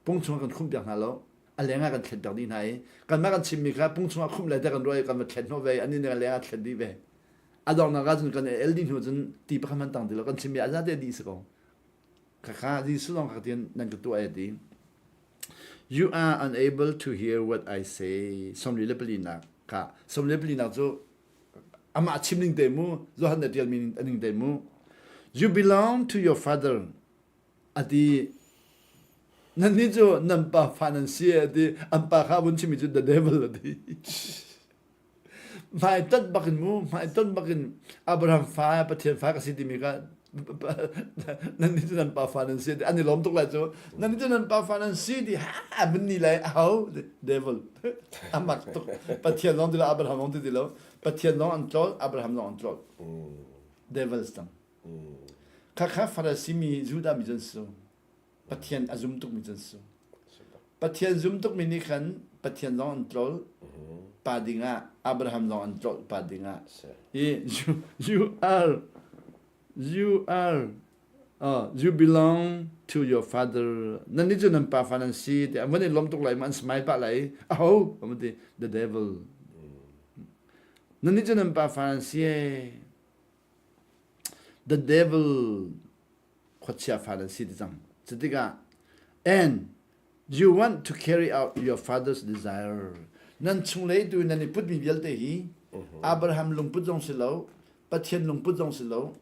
pung chungah kan khumh piak hna lo. A leng ah kan thlen piak dih hna i kanmah kan chimmi kha pung chungah khumh le tiah kan ruah i kan va thlen hnawh ve i annih nih a leng ah thlen dih ve. A donghnak ah cun kan el dih hnu cun ti pakhat hmanh tang ti lo kan chimmi a zate dih si ko. Khakha Jesuh zong kha tian nan ka tuah e ti. You are unable to hear what I say. 44 nak ka 44 nak cu amah chim ning te mu Johan na tial mi ning te mu. You belong to your father. Ati nan ni cu nan pa fa nan si ati an pa kha vun chimi cu the devil ati. Hmaitonh bak in mu, hmaitonh bak in Abraham fa, Pathian fa ka si timi kha nan nih cu nan pa fa nan si an i lawm tuk lai cu nan nih cu nan pa fa nan si ti ha mun ni lai aho devil a mak tuk Pathian zong ti lo Abraham zong ti ti lo Pathian zong an tlol Abraham zong an tlol devils tang khakha Farasi mi Judah mi cun si Pathian a zum tukmi cu an si. Pathian zum tukmi nih khan Pathian zong an tlol pa dingah Abraham zong an tlol pa dingah i you, you are you are uh, you belong to your father nan nih cu nan pa fa nan si ti an van i lawm tuk lai ma an smile pah lai aho an ti the devil nan nih cu nan pa fa nan si the devil khuachia fa nan si ti cang. Cutikah and you want to carry out your father's desire. Nan chunglei tu nan i putmi vialte hi Abraham lungput zong si lo, Pathian lungput zong si lo,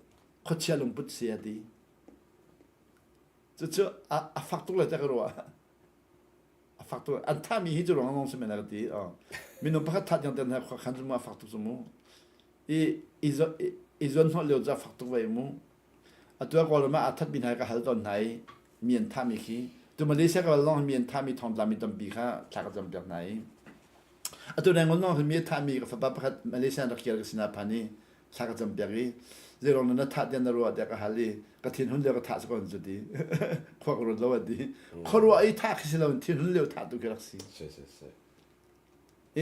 khuachia lungput si a ti. Cucu a fak tuk lai ta ka ruah. A fak tuk. An thahmi hi cu ruang zong si men ka ti. Minung pakhat that yang ten ha khan cu mu a fak tuk cu mu. I i zuan hnawh lio cu a fak tuk ve mu. Atu ah Kawlram ah aa thatmi hna hi ka hal tawn hna i mi an thahmi khi. Tu Malaysia ka lawng mi an thami thongtla mi tampi kha thla ka cam piak hna i atu nang lawng mi a thami ka fapa pakhat Malaysia rak kir ka sinah phan i thla ka cam piak i zeirong na thah tiah na ruah tiah ka hal i ka thinhun lio ka thah si ko cu ti khua ka ruat lo a ti khuaruah i thah khi si lo thinhun lio thah tu khi rak si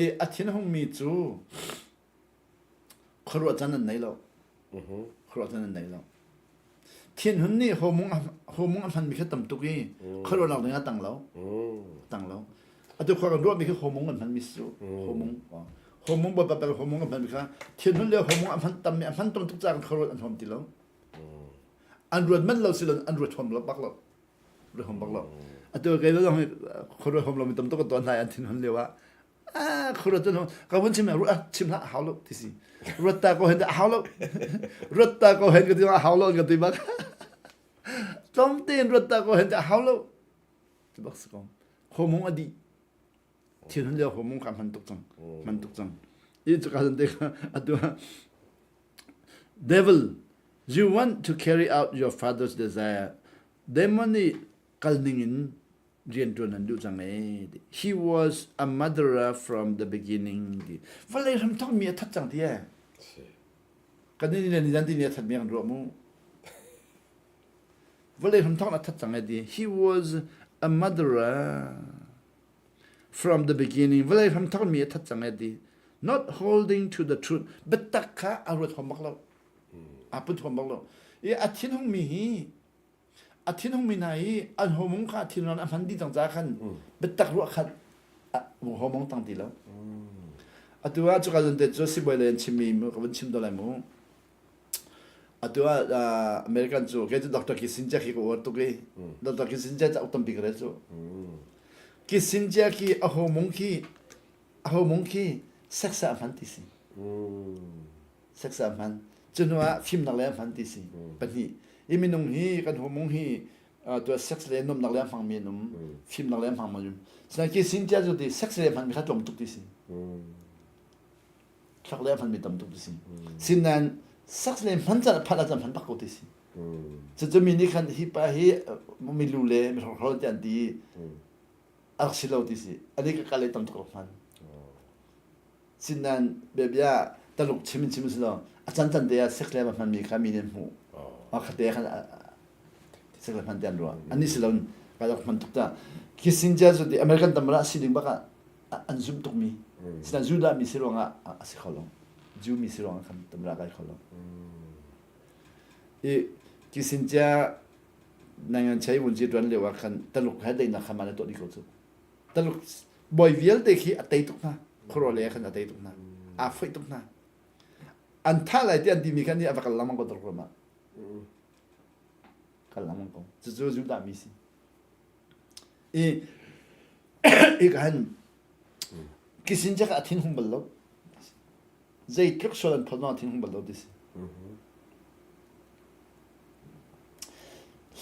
i a thinhung mi cu Khuaruah can an nei lo. Khuaruah can an nei lo. Thinhun nih homung homung a hmanmi kha tam tuk i khuaruahnak ding ah tang lo. Tang lo. Atu khua kan ruahmi khi homung an hmanmi si cu. Homung. Homung bawipa pek homung an hmanmi kha thinhun le homung a hman tammi a hman tam tuk caah khuaruat an huam ti lo. An ruat manh lo si lo an ruat huam lo bak lo. Ruat huam bak lo. Atu kei zong hi khuaruat huam lo mi tam tuk ka tuan hna an thinhun lio ah ah khuaruat cun ka vun chim ruat chim hlah hau lo ti si ruat ta ko hen hau lo ruat ta ko hen ka ti hau lo ka ti bak tlawm tein ruat ta ko hen hau lo ti bak si ko homung adi thil hun leo homung ka hman tuk cang hman tuk cang i cu ka te atu devil you want to carry out your father's desire demon nih kal ning in rianṭuan an duh cang ee ti. He was a murderer from the beginning ti. Vawlei hramthok mi a that cang ti ee. Kan ni le ni zan ti ni a that mi kan ruah mu. Vawlei hramthok a that cang ee ti. He was a murderer from the beginning. Vawlei hramthok mi a that cang ee ti. Not holding to the truth. Biatak kha a ruat huam bak lo. A put huam bak lo. I a thinhung mi hi A thinhungmi hna hi an homung kha thinran a hman dih cang caah khan biatak ruah khat homong tang ti lo. Atu ah cuka zan te cu sibawi lei an chimmi ka vun chim to lai mu. Atu ah American cu kei cu Dr. Kissinger khi ka uar tuk i Dr. Kissinger cauk tampi ka rel cu. Kissinger khi a homung khi a homung khi sex ah a hman ti si. Sex ah hman. Cu hnu ah fimnak le a hman ti si. Pahnih. I minung hi kan homung hi tuah sex le nuamhnak le a hmangmi an um. Fimnak le a hmangmi an um. Sinain ki sin cia cu ti sex le hmanmi kha tlawm tuk ti si. Thlak le a hmanmi tam tuk ti si. Sinain sex le hman can phat ah hman bak ko ti si. Cucu mi nih khan hi pa hi milu le mihrokhrol ti an ti. A rak si lo ti si. Ani ka kal le tam tuk rak hman. Sinain biabia Taluk chim in chim si lo a can can te ah sex le hman mi kha mi nih an hmuh. A khate khan sex le hman te an ruah. Ani si lo ka rak hman tuk ta. Kissinger cu ti American tamra si ding bak ah an zumh tuk mi. Sinain Judah mi si ruangah a si kho lo. Jew mi si ruangah khan tamra kai kho lo. I Kissinger nangan chei vun ci tuan lio ah khan Taluk he daihnak kha man a tuah dih ko cu. Taluk bawi vialte khi a tei tuk hna. Khuaruah lei ah khan a tei tuk hna. Aa foih tuk hna. An thah lai ti an timi khan a va kal lengmang ko Taluk ram ah. Kal lengmang ko. Cucu Judah mi si. I i ka han Kissinger a thin hung bal lo. Zeitluk sual an phot ma thin hung bal lo ti si.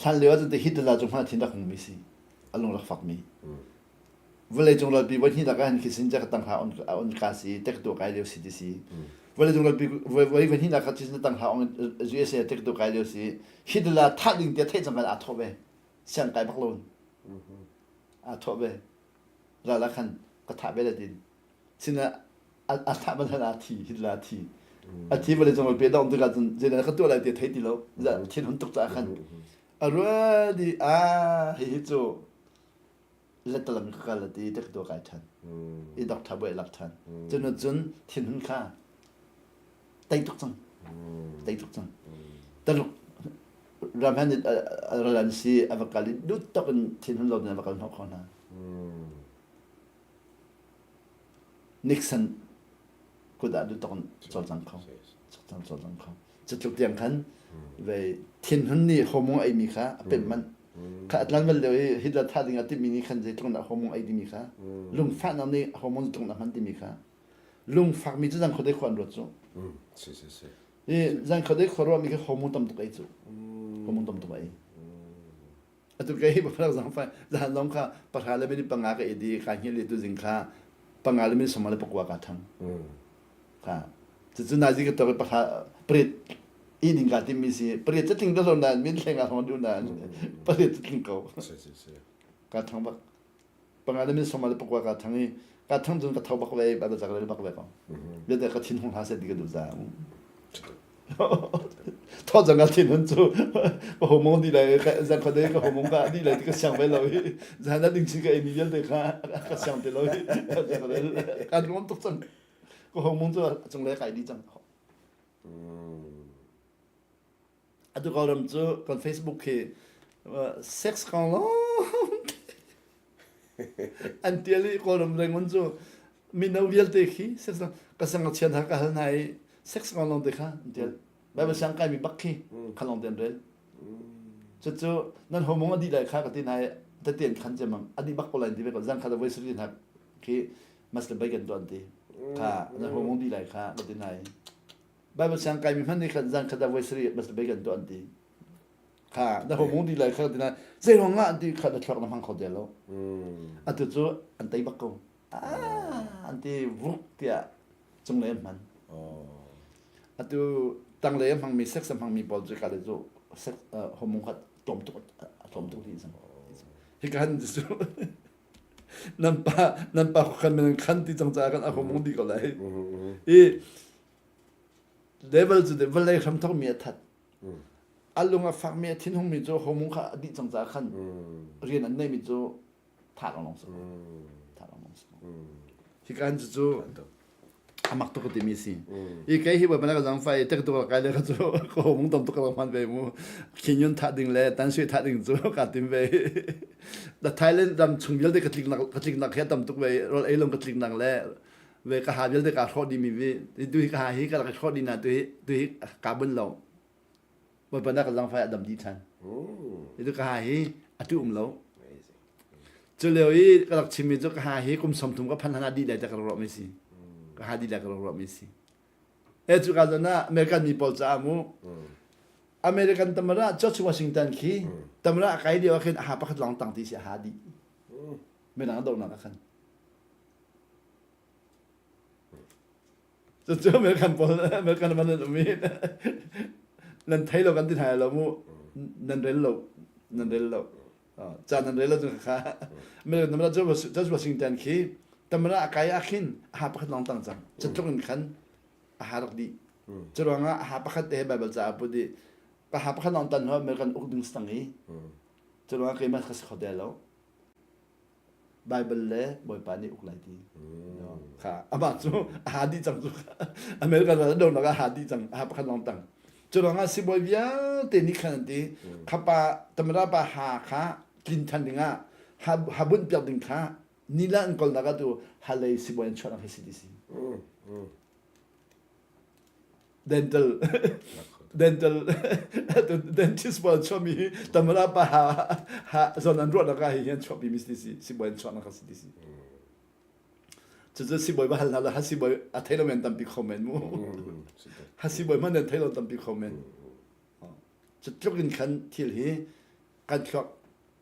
Hlan lio ahcun te Hitler cu hmanh thin rak hung mi si. A lung rak fak mi. Vawlei cung ralpi voi hnih ah hin Kissinger ka tanghla on on ka si tek tu kai lio si ti si. Vawlei cung ralpi voi voi hnih nak Kissinger tanghla on USA tek tu kai lio si. Hitler thah ding tia theih cang kan aa thawh ve. Siang kai bak lo. Aa thawh ve. Ral ah khan ka thah ve la tin. Sina a thah bal hlan ah thi Hitler a thi. A thi vawlei cung ralpi a dongh tikah cun zeidah ka tuah lai ti a thei ti lo. Thin hun tuk caah khan a rual i a hihi cu letalam ka kal ti tek tu kai ṭhan i doctor buai lak ṭhan cun cun thinhun kha tei tuk cang tei tuk cang taluk ram han ral an si a va kal i dut tok in thinhun lo in a va kal hnawh kho hna Nixon kut ah duh tok in cawlcang kho cawlcang kho cutluk tiang khan vei thinhun nih homung ei mi kha a pemh manh kha atlan bal lio i Hitler thah ding ah timi nih khan zeitluk dah homung ei timi kha lungfahnak nih homung zeitluk dah hman timi kha lungfak mi cu zang khuadei khua an ruat cu si si si i zang khuadei khua ruah mi kha homung tam tuk ei cu homung tam tuk ei Atu kei parak zang fa zan zong kha pahra le minute panga ka idi ka hngil i tuzing kha panga le minute sawm le pakua ka thang. Kha cucu nazi ka tok i pahra pariat i ding ka timmi si pariat cu tling dah lo nain min thleng ah hong duh nain pariat cu tling ko. Si si si. Ka thang bak. Panga le min soma le pakua ka thang i ka thang cun ka tho bak ve Bible ca ka rel bak ve ko. Biate ka thin hung hla seh ti ka duh za. Tho cang ka thin hun cu ka homong di lai ka zan kha dei ka homong ka di lai ti ka siang ve lo i zan na ding chin ka ei mi vialte kha ka siang te lo i ka nuam tuk cang. Ka homong cu a cung le kai di cang. Atu Kawlram cu kan Facebook khi sex kong lawng an tial i Kawlram Rangoon cu mino vialte khi sex ka sang chian ha ka hal hna i sex kong lawng te kha an tial. Bible siang kai mi bak khi kha lawng te an rel. Cucu nan homong a dih lai kha ka ti hna i tete an khan cemang a dih bak ko lai ti ve ko zan kha da voi sari hna khi mas le bai kan tuan ti kha nan homong dih lai kha ka ti hna i Bible siang kaimi hmanh nih khan zan khat ah voi sarih masturbate kan tuah an ti. Kha na homung di lai kha ti na zei ruang ah an ti kha na thluak na hmang kho te lo. Atu cu an tei bak ko. Ah an ti vuk tiah cunglei an hman. Atu tanglei a hmangmi sex a hmangmi pawl cu ka le cu sex homung kha tlawm tuk a tlawm tuk dih cang. Hi ka han cu nan pa nan pa khan men khan ti cang caah kan a homung di ko lai. I Devil cu vawlei hramthawkmi a that. A lung a fakmi a thinhungmi cu homung kha a dih cang caah khan rian an neimi cu thah lawnglawng si. Thah lawnglawng si. Hika hin cucu a mak tuk ka timi si. I kei hi bawipa na ka zangfai i tek tuk kai le ka cu ka homung tam tuk ka hman ve mu. Khin thah ding le tan sui thah ding cu ka tim ve. The Thailand ram chung vialte ka tlik nak ka tlik nak hi a tam tuk ve rol ei long ka tlik nak le ve ka ha vialte ka hrawh dihmi vi tu hi ka ha hi ka rak hrawh dih na tu hi tu hi ka bun lo bawipa na ka zangfai a dam dih than itu ka ha hi atu um lo cu lio i ka rak chimmi cu ka ha hi kum 30 ka phan hana dih lai te ka rak ruah mi si ka ha dih lai ka rak ruah mi si e cu ka zon ah American mi pawl caah mu American tamara George Washington khi tamara a kai lio ah khin a ha pakhat lawng tang ti si a ha dih mirang dohnak ah khan Cucu American pawl American man an um i nan thei lo kan ti hna lo mu nan rel lo nan rel lo ca nan rel lo cu kha American tamara George Washington khi tamara a kai ah khin a ha pakhat lawng tang cang cutluk in khan a ha rak dih cu ruangah a ha pakhat te Bible ca ah put i ka ha pakhat lawng tan ho American uk ding stang i cu ruangah keimah ka si kho te lo Bible le Bawipa nih uk lai ti. Kha amah cu a ha dih cang cu. America ral a donak ah a ha dih cang, a ha pakhat lawng tang. Cu ruangah sibawi vialte nih khan an ti, khapa tamara pa ha kha tlin than dingah ha ha bunh piak ding kha nila an kolnak ah tu halei sibawi an chuahnak hi si ti si. Dental dental dentist pawl chuahmi hi tamara pa ha ha zawn an ruahnak ah hi an chuahpi mi si si sibawi an chuahnak si ti si cucu sibawi va hal hna la ha sibawi a thei lo men tampi kho men mu ha sibawi hmanh nan thei lo tampi kho men cu tluk in khan thil hi kan thluak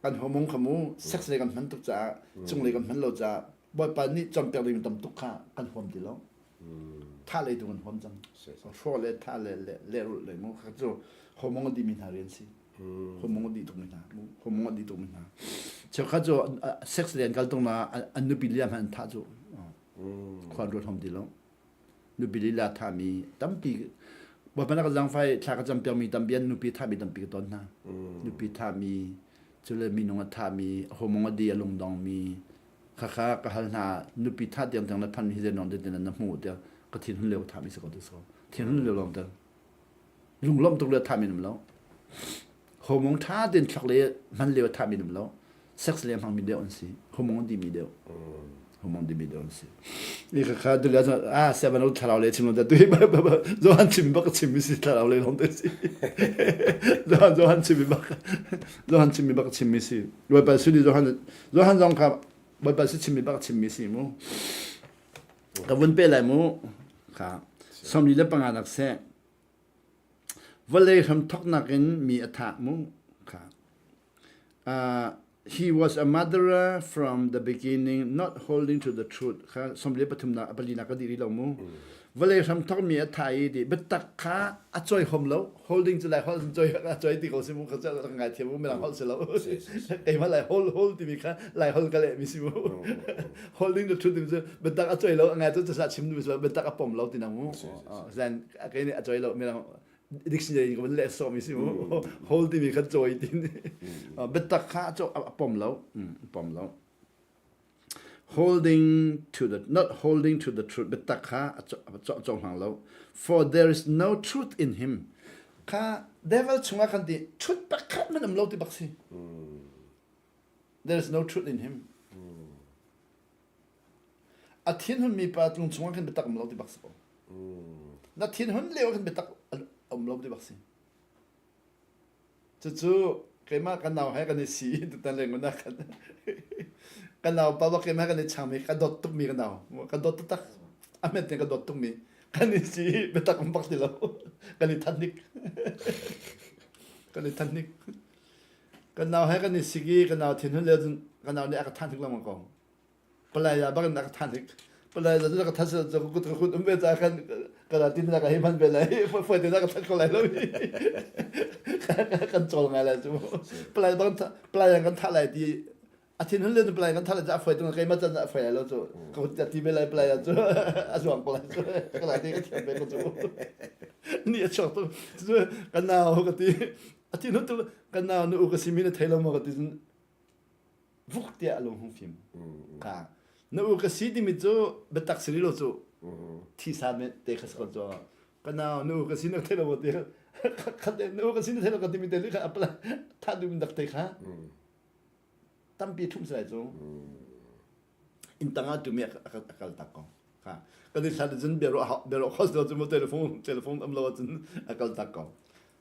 kan homong kha mu sex lei kan hman tuk caah cunglei kan hman lo caah Bawipa nih cawnpiak ding tam tuk kha kan huam ti lo thah lei tu kan huam cang hrawh le thah le lehrulh le mu kha cu homong a dihmi hna rian si homong a dih tukmi hna homong a dih tukmi hna cheukhat cu sex lei an kal tung na an nupi lila hmanh an thah cu khua ruat hom ti lo Nupi lila thahmi tampi Bawipa na ka zaangfai thla ka campiakmi tampi an nupi thahmi tampi ka ton hna. Nupi thahmi, cule minung a thahmi, homong a di a lungdongmi, khakha ka hal hna nupi thah tiang tiang na phan hi zen te na hmu tiang ka thin hun leo thahmi si ko ti so thin hun leo lawng te lunglawm tuk le thahmi num lo Homong ṭha tein thlak le hman lio thahmi um lo. Sex le hmangmi deuh an si. Homong dimi deuh. Homong dimi deuh an si. I kha kha dulia ah seven o thlarau le chim lo da tu Johan chim bak chim mi si thlarau le long te si. Johan Johan chim mi bak Johan chim mi bak chim mi si. Bawipa suni Johan Johan zong kha Bawipa si chim mi bak chim mi si mu. Ka vun pe lai mu. Kha 45 nak seh. Vawlei hramthawknak in mi a thah mu kha. He was a murderer from the beginning, not holding to the truth. Kha 43 nak pali nak ka dih rih lo mu. Vawlei hram thokmi a tha i ti biatak kha a cawihom lo. Holding cu lai holh cawi a cawi ti ko si mu ka ka ngai thiam mu mirang holh si lo. Keimah lai hold hold timi kha lai holh ka leh mi si mu. Holding the truth timi cu biatak a cawi lo a ngai cu ca chim mi si lo biatak a pom lo ti nang mu. Zan kei nih a cawi lo mirang dictionary in ka van leh sawh mi si mu. Hold timi kha cawi tin. Biatak kha a pom lo. Pom lo. Holding to the not holding to the truth biatak kha a cohlang lo. For there is no truth in him. Kha devil chungah kan ti truth pakhat man um lo ti bak si. There is no truth in him. A thinhun mi pa tlung chungah khan biatak um lo ti bak si ko. Na thinhun lio khan biatak um lo ti bak si. Cucu keimah kan nau he kan i si tutan le ngun ah khan kan nau pa bak keimah kan i changmi ka dawt tukmi ka nau ka dawt taktak a hmet ka dawt tukmi kan i si biatak um bak ti lo kan i than hnik kan i than hnik kan nau he kan i sik i kan nau thinhun le cun kan nau nih a ka than hnik lengmang ko Palai ah bak in a ka than hik. Palai za cu ka than sila cu kut ka kut um ve ca khan ka ra tin na ka hei hman ve lai. Foi te na ka than ko lai lo. Kan cawl ngai lai cu. Palai bang palai kan thah lai ti a thin hun le palai kan thah lai cu a foi tung keimah can a foi lai lo cu. Ka kut ti ve lai palai cu a zuang ko lai cu. Ka lai te ka thiam ve ko cu. Ni a chuak tu cu kan nau ka ti a thin hun tu kan nau nu ka simi na thei lo maw ka ti vuk tiah a lung hung fim. Ka na u ka si timi cu biatak si lo cu thisa me te kha si ko cu ka nau na u ka si na thei lo te khat na u ka si na thei lo ka timi te li kha apla tha dum dak te kha tampi thum sai cu in tanga tu me a kal tak ko kha kan i thla cun bia ro bia ro khos lo cu mo telephone telephone am lo cun a kal tak ko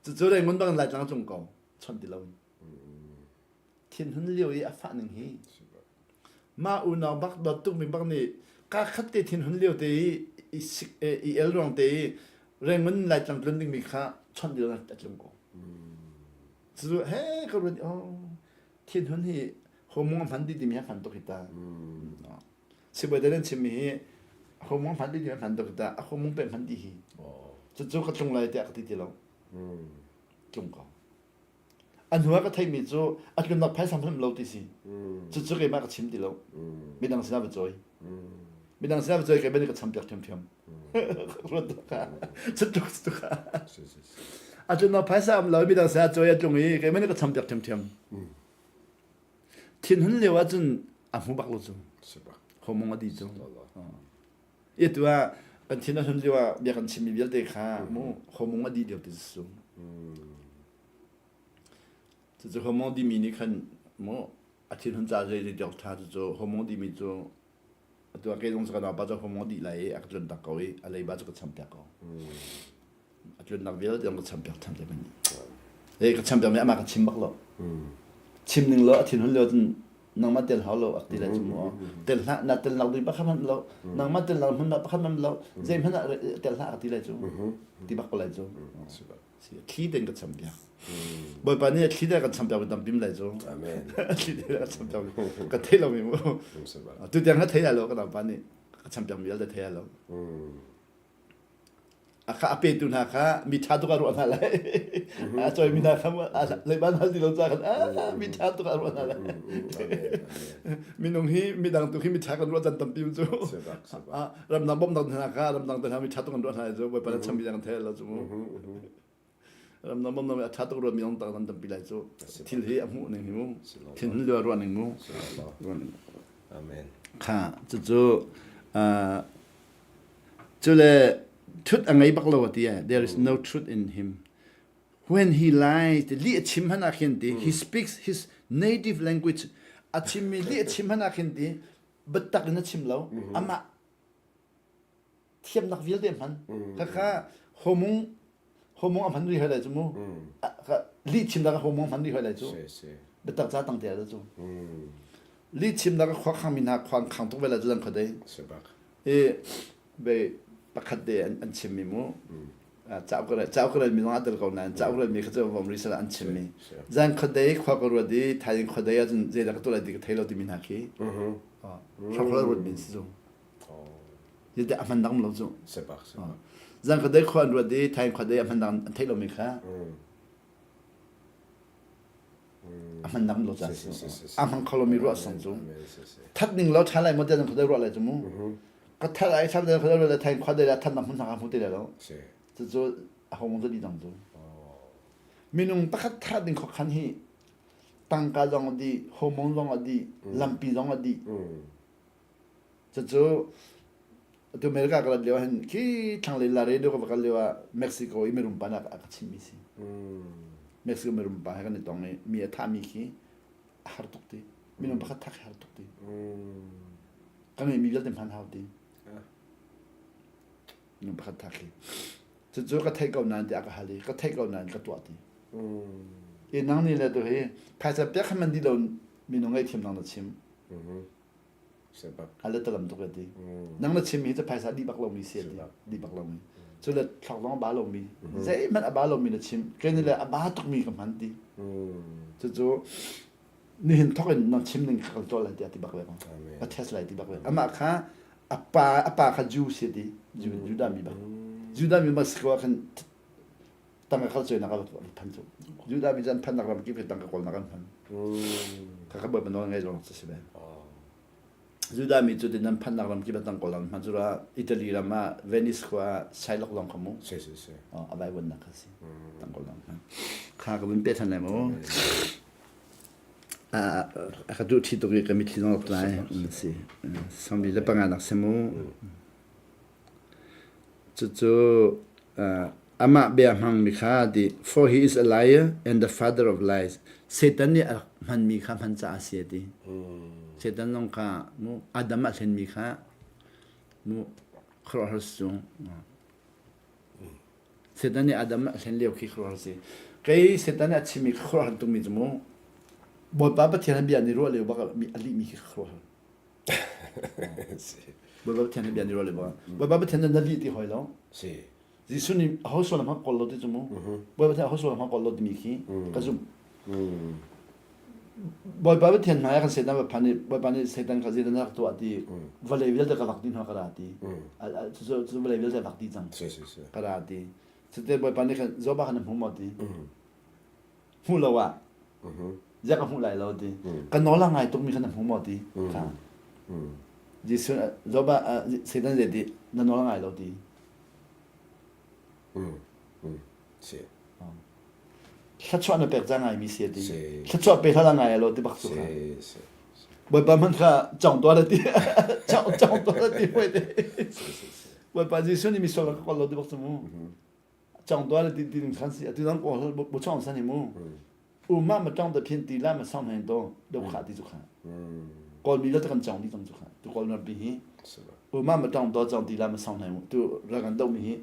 cu cu reng mun bang lai tlang cung ko chon ti lo Thinhun lio i a fah ning hi. Mah unau bak dawt tukmi bak nih kaa khat te thinhun lio te i i sik i el ruang te i Rangoon Laitlang tlun dingmi kha chawnh lio a tlung ko. Cu he ka ruat oh thinhun hi hormone a hman dih timi a hman tuk hi ta. Sibawi te nan chimmi hi hormone hman dih timi a hman tuk hi ta. A hormone pe hman dih hi. Cucu ka tlung lai tiah ka ti ti lo. Tlung ko. A hnu ah ka theihmi cu a tlunnak phaisa hmanh lo ti si. Cucu keimah ka chim ti lo. Midang sinah va cawi. Midang sinah va cawi keimah nih ka champiak ṭhiamṭhiam. Ruat ka. Cutuk cutuk. A tlunnak phaisa um lo midang sinah cawi a tlung i keimah nih ka champiak ṭhiamṭhiam. Thinhun lio ahcun a hmu bak lo cu. Homong a di cu. I tu ah kan thin a hun lio ah bia kan chimmi vialte kha mu homong a di lio ti su. Cucu homong dimi nih khan mu a thinhun ca zei zei tiok ṭha cucu homong dimi cu atu ah kei zong cu ka naupa cu homong dih lai i a ka tlun tak ko i a leiba cu ka cham piak ko. A tlunnak vialte zong ka cham piak ṭhan te man. E ka cham piak mi amah ka chim bak lo. Chim ning lo a thinhun lio cun nangmah tel hau lo ak ti lai cu mu tel hlah na tel nak ding pakhat hmanh lo nangmah tel nak hmun pakhat hmanh lo zei hmanh ah tel hlah ka ti lai cu ti bak ko lai cu thli ten ka champiak Bawipa nih thli te kan champiak mi tampi lai cu Amen thli te ka champiak ka thei lo mi mu tu tiang ka thei lai lo ka pa nih ka champiak mi vialte thei lai lo a kha a petu hna kha mi ṭha tuk a ruah hna lai a cawimi hna kha leiban hal ti lo ca khan mi ṭha tuk a ruah hna lai minung hi midang tu khi mi ṭha kan ruah can tampi cu ramdang bawmhnak hna kha ramdang te hna mi ṭha tuk kan ruah hna cu bawipa na cham mi kan thei lo cu mu ramdang bawmhnak a ṭha tuk ruah mi dang tam tampi lai cu thil hi a hmuh ning hi mu thil hin lua ruah ning mu Amen. Kha cucu Cule truth a ngei bak lo a ti eh. There is no truth in him. When he lies, lih a chim hmanh ah khin ti, he speaks his native language. A chimmi lih a chim hmanh ah khin ti, biatak in a chim lo. Amah thiamnak vialte a hman. Khakha homung homung a hman rih hoi lai cu mu. Lih chimnak ah homung a hman rih hoi lai cu. Biatak ca tang te ah cu. Lih chimnak ah khua khang mi hna khua an khang tuk ve lai cu zan khuadei. I be pakhat te an chimmi mu cauk cauk rel mi zong a tel ko nain cauk rel mi kha cu vom ri sala an chimmi zan khuadei khua ka ruat i thaizing khuadei ahcun zeidah ka tuah lai ti ka thei lo timi hna khi hrokhol ruat min si zung. Zeite a hman dang lo cu. Zan khuadei khua an ruat i thaing khuadei a hman dang an theih lomi kha a hman dang lo ca a hmang kho lomi ruah song cu that ning lo tha lai mo te zan khuadei ruah lai cu mu ka that ai that zan khuadei ruah lai thaing khuadei la that nak hmun hna hmu te lai lo cucu a hong cu di dang cu minung pakhat tha ding khokhan hi tangka zong a dih hormone zong a dih lampi zong a dih Cucu atu America ka rat lio ah hin khi thlanglei Laredo ka va kal lio ah Mexico i mirum pa nih a ka chimhmi si. Mexico mirum pa he kan i tong i mi a thahmi khi a har tuk ti. Minung pakhat thah khi har tuk ti. Ka ngeihmi vialte hman hau ti. Minung pakhat thah khi. Cucu ka theih ko nain ti a ka hal i ka theih ko nain ka tuah ti. I nang nih le tu hi phaisa piak khan man dih lo minung ngaihthiam nang na chim. A let lam tuk ti. Nang na chim hi cu phaisa dih bak lomi si ti. Dih bak lomi. Cu le thlok zong a ba lomi. Zeihmanh a ba lomi na chim. Kei nih le a ba tukmi ka hman ti. Cucu nihin thok in nang chim ning ka kan tuah lai tiah ti bak le ka test lai ti bak le. Amah kha a pa a pa kha Jew si ti. Judah mi bak. Judah mi bak si ko ah khan tangka kal cuainak a phan cu. Judah mi cu an phannak ram kip hi tangka kawlnak an hman. Kha kha bawipa nawl ngei lawng si ve. Judah mi cu tin an phannak ram kip ah tangka kawlnak an hman cu ra Italy ram ah Venice khua ah Shylock lawng kha mu. Si si si. A vaivuannak kha si. Tangka kawlnak an hman. Kha ka vun pe than lai mu. A ka duh ṭhi tuk i ka mitthli zong rak tlai. Si. Sangbi le panga nak si mu. Cucu amah bia hmangmi kha ti for he is a liar and the father of lies. Satan nih a rak hmanmi kha hman caah a si a ti. Satan zong kha mu Adam a hlenmi kha mu khuaruahhar si cu. Satan nih Adam a hlen lio khi khuaruahhar si. Kei Satan nih a chimmi khuaruahhar tukmi cu mu Bawipa Pathian a bia nih ruah lio bak a lihmi khi khuaruahhar. Bawipa Pathian he bia ni rual le ba. Bawipa Pathian na lih ti hoi lo. Si. Jesuh nih aho sual hmang kawl lo ti cu mu. Bawipa Pathian aho sual hmang kawl lo timi khi ka zumh. Bawipa Pathian hmai ah kan Satan va phan i Bawipa nih Satan kha zeidah na rak tuah ti vawlei vialte ka vak dih hna ka ra ti. Cu vawlei vialte vak dih cang. Ka ra ti. Cute Bawipa nih khan Job ah khan na hmu maw ti. Hmu lo ah ziah ka hmuh lai lo ti ka nawl a ngai tukmi kha na hmu maw ti kha Jesuh Job ah Satan zei ti na nawl a ngai lo ti si thluachuah na pek ca ngai mi si ti thluachuah pe hlah ngai lo ti bak cu kha Bawipa hmanh kha cong tuah la ti cong cong tuah la ti hoi te Bawipa Jesuh nih mi sual ka kawl lo ti bak cu mu Chong tuah le ti ti ding khan si atu dang ko bu chong san hi mu u ma ma tong da phin ti la ma song hen to do kha ti chu kha kawl mi la kan chong di tong chu kha tu kawl nar pi hi u ma ma tong do chong ti la ma song hen tu ra kan do mi hi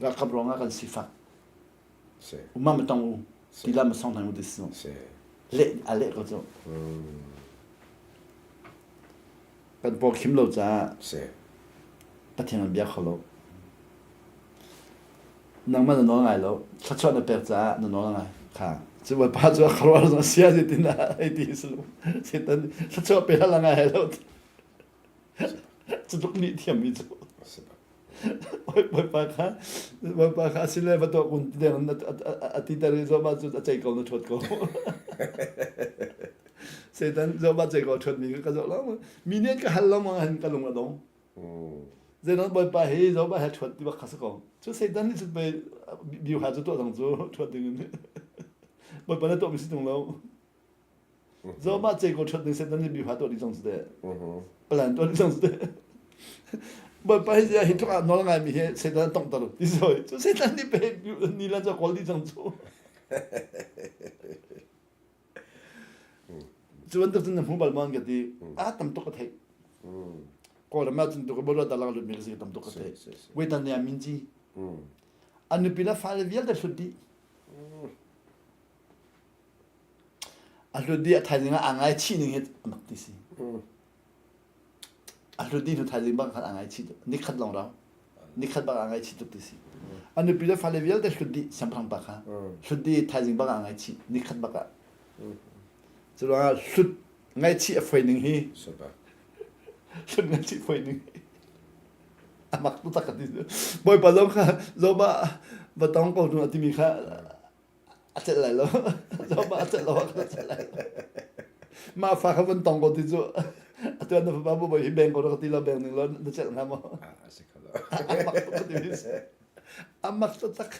ra kap rong kan si fak u ma ma tong u ti la ma song hen u ti si le a le ko chu Kan paw khim lo caah Pathian an bia kho lo. Nangmah na nawl ngai lo. Thluachuah na pek caah na nawl ngai. Kha. Cu Bawipa cu a khuaruahhar zong sia zeitin dah hei ti si lo. Satan thluachuah pe hlah ngai lo. Cu tluk nih thiammi cu. Bawipa kha Bawipa kha asile va tuah kun ti deng a ti ter i zoh cu a cei ko na ṭhuat ko. Satan zoh ba cei ko ṭhuat mi ka zoh lo. Mi nih ka hal lo ma hin ka lung a dong. Zeidan Bawipa hi zoh ba he ṭhuat ti bak kha si ko. Cu Satan nih cun pei biu ha cu tuah dang cu ṭhuat ding in. Bawipa na tuah mi si tung lo. Zoh mah cei ko ṭhuat ning Satan nih biu ha tuah ding cang su teh. Plan tuah ding cang su teh. Bawipa hi zia hi tluk ah nawl ngai mi hi Satan tongter ti soi. Cu Satan nih pei ni lan cu kawl dih cang cu. Cu bantuk cun na hmu bal maw an ka ti. Ah tam tuk ka theih. Kawlram ah cun tu ka bawlwa talang lut mi ka si tam tuk ka theih. Wetan ne min ci. An nupi le fale vialte hlut dih. A hlut dih a thaizing ah aa ngaichih ning hi a mak ti si. A hlut dih hnu thaizing bang khan aa ngaichih tuk. Nikhat lawng rau. Nikhat bang aa ngaichih tuk ti si. A nupi le fale vialte hlut dih siangpahrang pa kha. Hlut dih thaizing bang aa ngaichih. Nikhat bak ah. Cu ruangah hlut ngaihchih a foi ning hi. Hlut ngaihchih foi ning hi. A mak taktak ka ti. Bawipa zong kha zoba va tong ko nu a timi kha a celh lai lo. Zoba a celh lo ah a celh lai lo. Mah fa kha van tong ko ti cu atu na fapa bu hi beng ko ka ti lo beng ning lo na celh hnga maw? A si kho lo. A mak tuk ka ti. A mak taktak.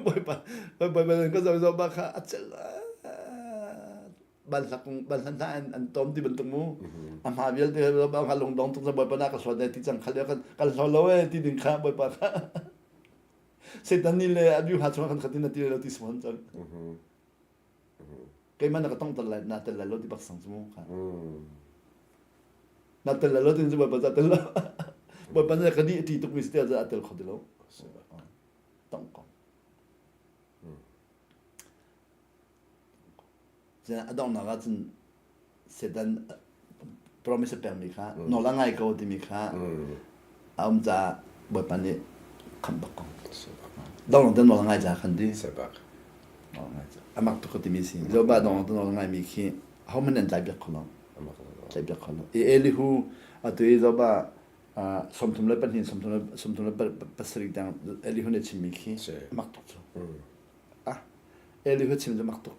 Bawipa Bawipa ka zoh zoh ba kha a celh banhla kung banhla hna an an tom ti bantuk mu a hma vialte ba kha lungdong tuk bawipa na ka hlawt ti cang khal kan kan hlaw lo e ti ding kha bawipa kha Satan ni le a biu ha chung kan khatin na ti lo ti suan cang keimah na ka tong tel lai na tel lai lo ti bak sang cu mu kha na tel lai lo tin cu bawipa za tel lo bawipa na ka di ti tuk mi si te a tel kho ti lo tong ko A donghnak ah cun Satan promise a pekmi kha nawl a ngai ko timi kha a um caah Bawipa nih khamh bak ko. Donghnak te nawl a ngai caah khan di. A mak tuk ka timi si. Job ah donghnak te nawl a ngaimi khi ahohmanh an tlai piak kho lo. Tlai piak kho lo. I Elihu atu i Job ah 32 37 tiang Elihu nih a chimmi khi a mak tuk cu. Ah, Elihu chim cu mak tuk.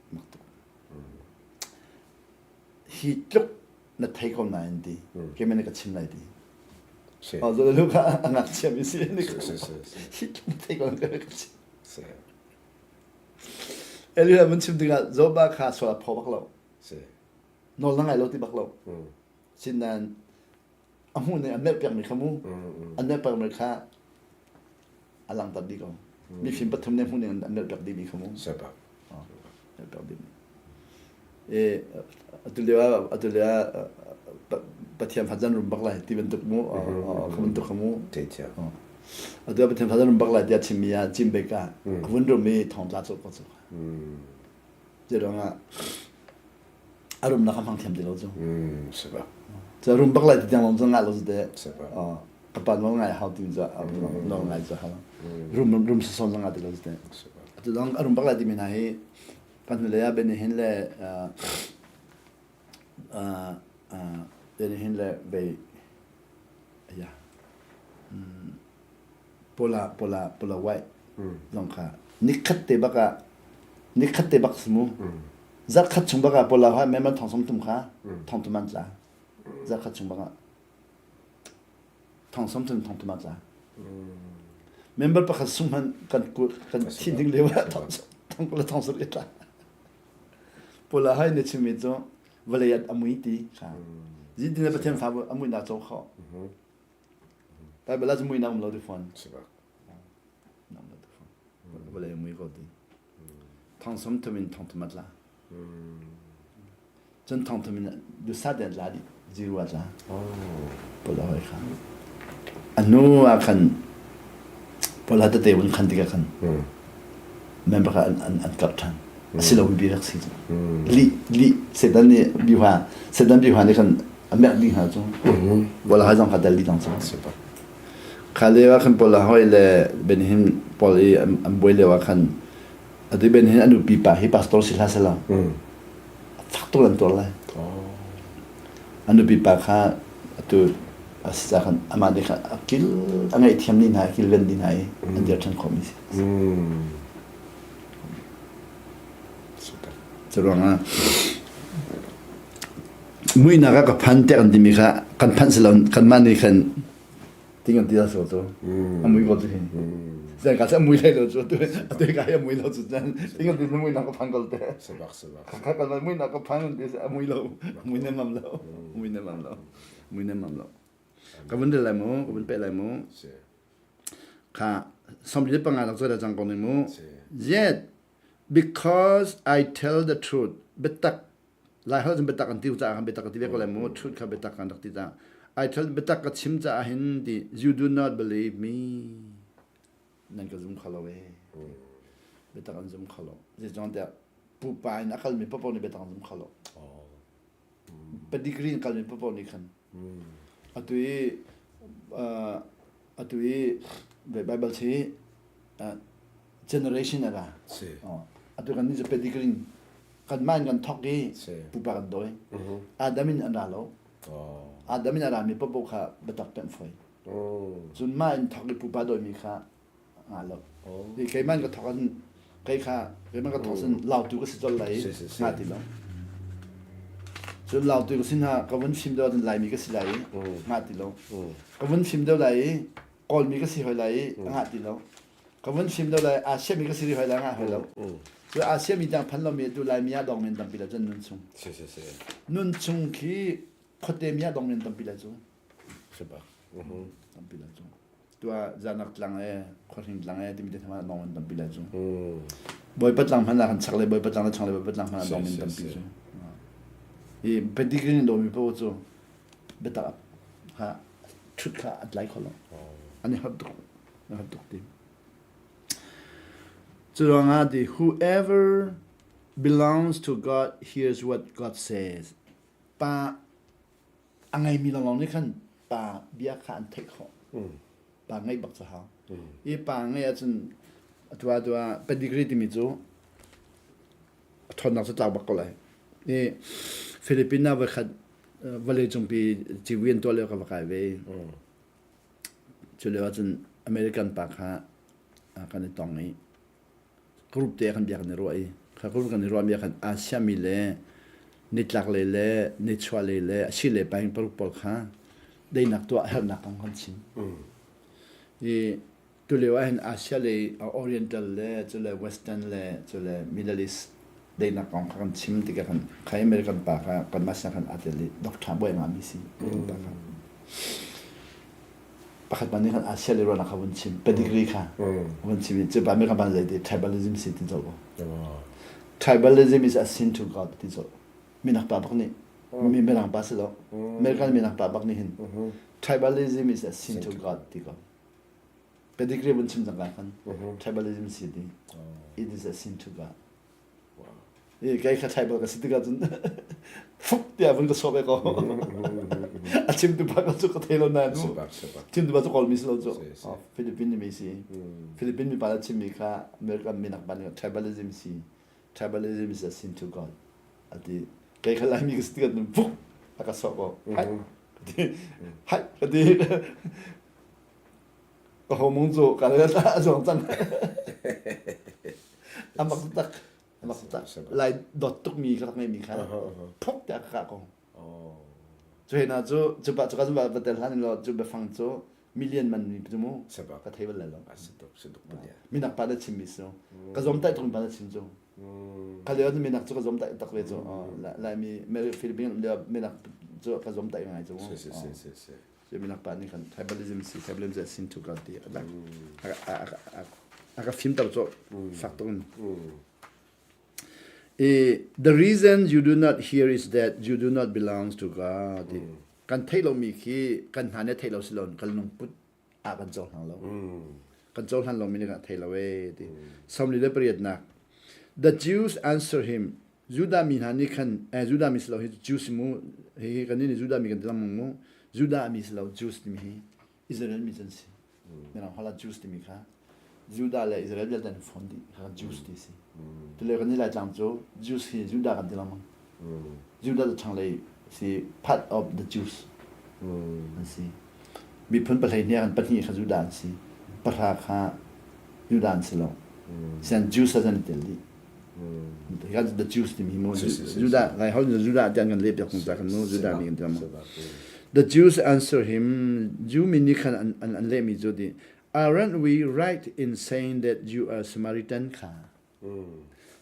Mak tuk. Hi tluk na thei ko nain ti. Keimah nih ka chim lai ti. Oh, zo lu kha a ngakchia mi si. Hi tluk na thei ko nain ka chim. Elihu mun chim tikah Job kha sual a phaw bak lo. Nawl na ngai lo ti bak lo. Sinain a hmuh nih a merh piakmi kha mu a merh piakmi kha a langhter dih ko mifim pathum nih hmuh ning an merh piak dihmi kha mu merh piak dihmi e atu lio ah atu lio ah Pathian fa zan rum bak lai ti bantuk mu kha bantuk kha mu atu ah Pathian fa zan rum bak lai tiah chimmi ah cim bek ah a vun rum i thong tla cawk ko cu Zeiruangah a rumnak a hmang thiam ti lo cu. Cu rum bak lai ti tiang lawng cu ngah lo cu teh. Ka pa nawl ngai hau ti cu nawl ngai cu hau. Rum rum sasawn zong ngah ti lo cu teh. Atu dong a rum bak lai timi hna hi kan hnulei ah Benny Hinn le Benny Hinn le vei ya Paula Paula Paula White zong kha nikhat te bak ah nikhat te bak si mu zarh khat chung bak ah Paula White member thong som thum kha thong thum an tla zarh khat chung bak ah thong som thum thong thum an tla member pakhat sung hman kan kan thi ding lio ah thong thong le thong sarih tla Paula hai na chimmi cu vawlei a mui ti kha zin tin Pathian fa a mui na co kho Bible ah cu muinak um lo ti fawn. Nam lo ti fawn. Vawlei mui ko ti. Thong som thum in thong thum a tla. Cun thong thum in dusa te tla dih. Zero a tla. Paul hoi kha. A hnu ah khan Paul tete vun khan tikah khan member kha an an kap ṭhan. A si lo bi rak si cu. Li li Satan nih biuha Satan biuha nih khan a merh dih hna cu. Paul hai zong kha dal dih cang cu. Kha lio ah khan Paul hoi le Benhim Paul i an buai lio ah khan atu Benhim a nupi pa hi pastor si hlah selaw fak tuk an tuar lai. A nupi pa kha atu a si ca khan amah nih khan a kil a ngaihthiam ni hna a kilven dih hna i an dir ṭhan khawhmi si. Curuangah muihnak ah ka phan tiah kan timi kha kan phanh si lo kanmah nih khan ting kan ti dah so cu a mui ko cu hi zan ka a mui lai lo cu atu atu ka hi a mui lo cu cun ting kan ti muihnak ka phan ko te Sabak sabak. kha kan muihnak ka phan ti a mui lo mui nem mam lo mui nem mam lo mui nem mam lo ka vun del lai mu ka vun pe lai mu Kha 45 nak cu cang ko ning mu. Yet because I tell the truth biatak lai holh cun biatak an ti caah khan biatak ka ti ve ko lai mu truth kha biatak kan rak ti caah I tell biatak ka chim caah hin ti you do not believe me nan ka zum kho lo e biatak an zum kho lo zeicahtiah tiah pupa in a kalmi paoh nih biatak an zum kho lo pedigree in kalmi paoh nih khan atu i atu i Bible hi generation a ra atu kan nih cu pedigree kan mah in kan thawk i pupa kan dawi Adam in an ra lo. Adam in a rami paohpaoh kha biatak pemh foi. Cun mah in thawk i pupa dawimi kha nga lo. I keimah in ka thawk ahcun kei kha keimah ka thawk cun lautu ka si colh lai i nga ti lo. Cun lautu ka si hna ka vun fim deuh ahcun Laimi ka si lai i nga ti lo. Ka vun fim deuh lai i Kawlmi ka si hoi lai i a ngah ti lo. Ka vun fim deuh lai Asia mi ka si rih hoi lai a ngah hoi lo. Cu Asia mi tiang phan lomi atu Laimi ah dong men tampi lo cun nun chung. Nun chung khi khuate mi ah dong men tampi lai cu. Tampi lai cu. Tua zanak tlang e khuahring tlang e timi te thama dong men tampi lai cu. Bawipa tlang hmanh ah kan chak le Bawipa tlang le chang le Bawipa tlang hmanh ah dong men tampi cu. I pedigree in domi paoh cu biatak ha ṭhut kha a tlai kho lo. An i harh tuk. An i harh tuk ti. Cu ruangah the whoever belongs to God hears what God says. Pa a ngeimi lawnglawng nih khan pa bia kha an theih khawh. Pa ngeih bak cu hau. I pa ngeih ahcun atu ah atu ah pedigree timi cu a ṭhawnnak cu tlak bak ko lai. I Philippines ah voikhat vawleicungpi civui an tuah lio ka va kai ve. Cu lio ahcun American pa kha kan i tong i group te kan bia kan i ruah i kha group kan i ruahmi ah khan Asia mi le nitlaklei le nichuahlei le a si le paing paruk pawl kha deinak tuah a herhnak kong kan chim. I Tulio ahhin Asia lei Oriental le cule Western le cule Middle East daihnak kong kha kan chim tikah khan khai American pa kha kanmah sinah khan aa tel i Doctor Bawi ngami si pa kha. Pakhat pa nih khan Asia lei ruahnak kha vun chim pedigree kha vun chim i cu pa American pa zei ti tribalism si ti colh ko. Tribalism is a sin to God ti colh. Minak pa bak nih mi mirang pa si lo. American minak pa bak nih hin tribalism is a sin to God ti ko. Pedigree vun chim cang khan tribalism si ti. It is a sin to God. I kei kha tribal ka si tikah cun fuk tiah vun ka sawh ve ko. A chim tu pa cu ka thei lo na nu. Chim tu pa cu Kawlmi si lo cu. Philippine mi si. Philippine mi pa le chimmi kha American minak pa nih tribalism si. Tribalism is a sin to God. Ati kei kha Laimi ka si tikah cun fuk a ka sawh ko. Hai ka ti. Hai ka ti. Ka homung cu ka le a zuang cang. A mak tak. A mak tak. Lai dawt tukmi ka rak ngeimi kha phok tiah ka kah ko. Cu hna cu cu pa cu ka va va tel hlan in law cu biafang cu million man mi cu mu ka thei bal lai lo. Minak pa na chimmi si. Ka zom tai tuk pa na chim cu. Kha lio minak cu ka zom tai tak ve cu. Laimi Philippines lio minak cu ka zom tai ngai cu. Minak pa nih khan tribalism si tribalism sin thu ka ti a ka fimter cu fak tuk in. The reason you do not hear is that you do not belong to God. Kan theih lomi khi kan hna nih theih lo si lo kan lungput ah kan cohlang lo. Kan cohlan lomi nih kan thei lo ee ti. 48nak The Jews answer him Judah mi hna nih khan eh, Judah mi si lo hi Jews mu hi kan nih Judah mi kan ti lengmang mu Judah mi si lo Jews timi hi Israel mi can si mirang holh ah Jews timi kha Judah le Israel vialte an fon dih kha Jews ti si tule kan nih Laitlang cu Jews hi Judah kan ti lengmang Judah cu thlanglei si part of the Jews an si. Miphun pahlei hnih ah pahnih kha Judah an si. Pahra kha Judah an si lo. Sian Jews ah an i tel dih. Hi the Jews timi mu Judah lai hol Judah tiang kan leh piak hung ta kan mu Judah mi kan ti mu. The Jews answer him Jew mi nih khan an an lehmi cu ti Aren't we right in saying that you are Samaritan kha?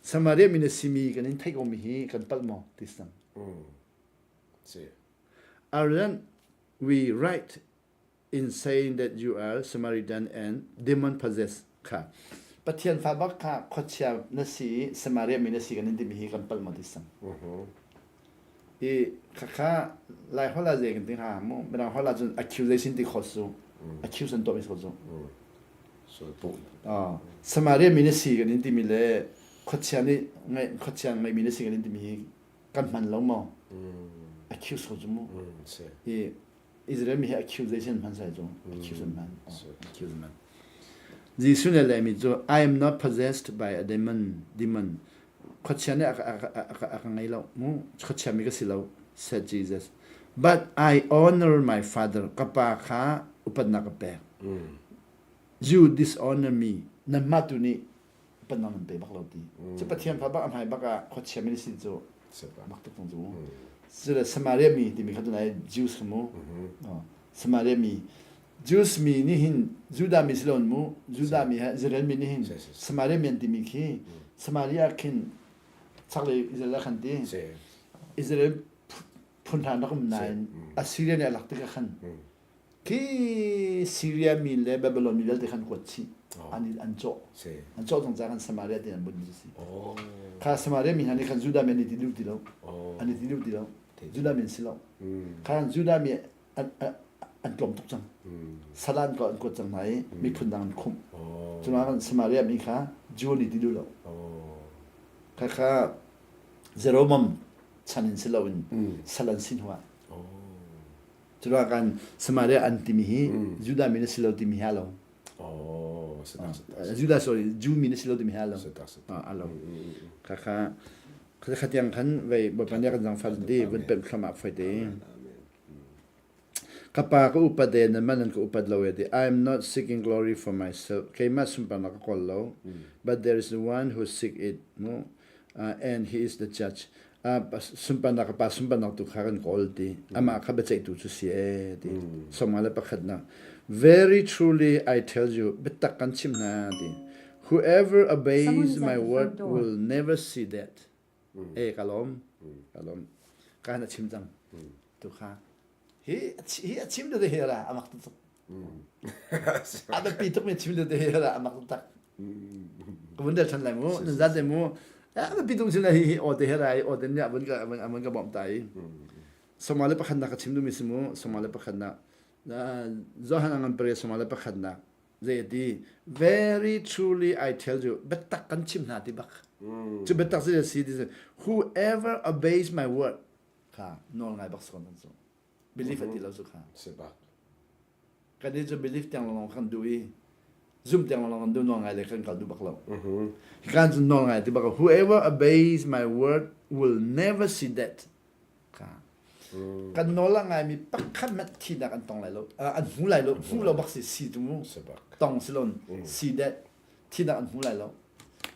Samaria mi na simi kan in theih komi hi kan palh maw ti sang. Aren't we right in saying that you are Samaritan and demon possessed kha Pathian fa bak kha khuachia na si Samaria mi na si kan in timi hi kan palh maw ti sang. I khakha Lai holh ah zei kan ti hnga mu Mirang holh ah cun accusation ti kho su accuse an tuah mi so cu Samaria mi na si kan in timi le khuachia nih khuachia ngeimi na si kan in timi hi kan hman lo maw? Accuse ko cu mu. I Israel mi hi accusation hman sai cu. Accuse an hman. Accuse an hman. Jesuh nih a lehmi cu I am not possessed by a demon. Demon. Khuachia nih a ka ngei lo. Mu khuachia mi ka si lo, said Jesus. But I honor my father. Ka pa kha upatnak ka pek. You dishonor me. Nanmah tu nih upatnak nan pe bak lo ti. Cu Pathian fa bak a hmai bak ah khuachia mi sin cu bak tuk tung cu. Cu Samaria mi timi kha tunai Jews kha mu. Samaria mi Jews mi nih hin Judah mi si loin mu Judah mi he Israel mi nih hin Samaria mi an timi khi Samaria khin chaklei Israel ah khan ti Israel phun hna rak um nain Assyria nih a lak tikah khan khi Syria mi le Babylon mi vialte khan kuat chih an an cawh an cawh zong ca khan Samaria ti an bunh mi si kha Samaria mi hna nih khan Judah mi an i ti duh ti lo an i ti duh ti lo Judah mi an si lo khan Judah mi an tlawm tuk cang salan ko an kuat cang hna i miphun dang an khumh cungah kan Samaria mi kha Jew an i ti duh lo kha kha Jeroboam chan in si loin sal an si hnuah curuah kan Samaria an timi hi Judah mi na si lo timi hi a lo Judah sorry Jew mi na si lo timi hi a lo a lo kha kha kha tiang khan vei Bawipa nih kan zangfah di vun pemh thluahmah foi te Ka pa ka upat e nanmah nan ka upat lo e ti I am not seeking glory for myself keimah sunparnak ka kawl lo but there is the one who seek it mu and he is the judge sunparnak ka pa sunparnak tu kha kan kawl ti amah kha biaceihtu cu si e ti sawmnga le pakhatnak very truly I tell you biatak kan chim hna ti whoever obeys my word will never see death E ka lawm. Ka lawm. Ka na chim cang. Tu kha. Hi hi a chim te hi ra amak tuk. A biapi tuk mi chim te hi ra amak tak. Ka vun del than lai mu. Nan zat mu. A biapi tuk sin hi hi o te hi ra i o te nya vun ka vun ka bom ta i. Somali pakhat nak ka chim du mi si mu. Somali pakhat nak. Johan angan pare Somali pakhat nak. Zei a ti? Very truly I tell you, biatak kan chim hna ti bak. Cu biatak zei a si ti whoever obeys my word kha nawl ngai bak si kon cu. Belief a ti lo cu kha. Si bak. Kan nih cu belief tiang lawng kan duh i zum tiang lawng kan duh nawl ngai le kan kal duh bak lo. Kan cu nawl ngai ti bak whoever obeys my word will never see death. Kha. Kan nawl a ngaimi pakhat hmanh thihnak an tong lai lo. An hmu lai lo. Hmu lo bak si si tu mu. Tong si lon si det thihnak an hmu lai lo.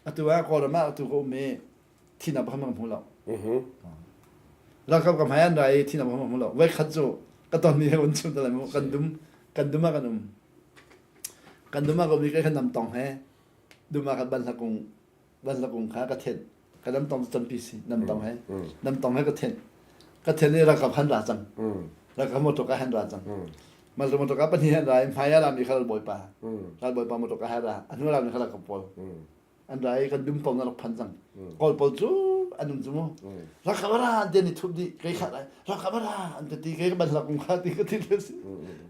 Atu ah Kawlram ah atu ka um i thihnak pakhat hmanh ka hmu lo. Ralkap ka hmai an ra i thihnak pakhat hmanh ka hmu lo. Voi khat cu ka ton ni he un chim te lai mu. Kan dum kan dum ah kan um. Kan dum ah ka um i kai kan nam tong he dum ah kan ban hlakung Vanlakung kha ka thenh. Ka namtong cu tampi si. Namtong he. Namtong he ka thenh. Ka thenh i ralkap han ra cang. Ralkap motor ka han ra cang. Mal motor ka pahnih han ra i hmai ah rami kha ralbawipa. Ralbawipa motor ka han ra. A hnu rami kha ralkap pawl. An ra i kan dum pawl na rak phan cang. Kawl pawl cu an um cu mu. Ralkap ra an ti an i thup dih. Kei kha ralkap ra an ti ti kei ka banhlakung kha ti ka ti si.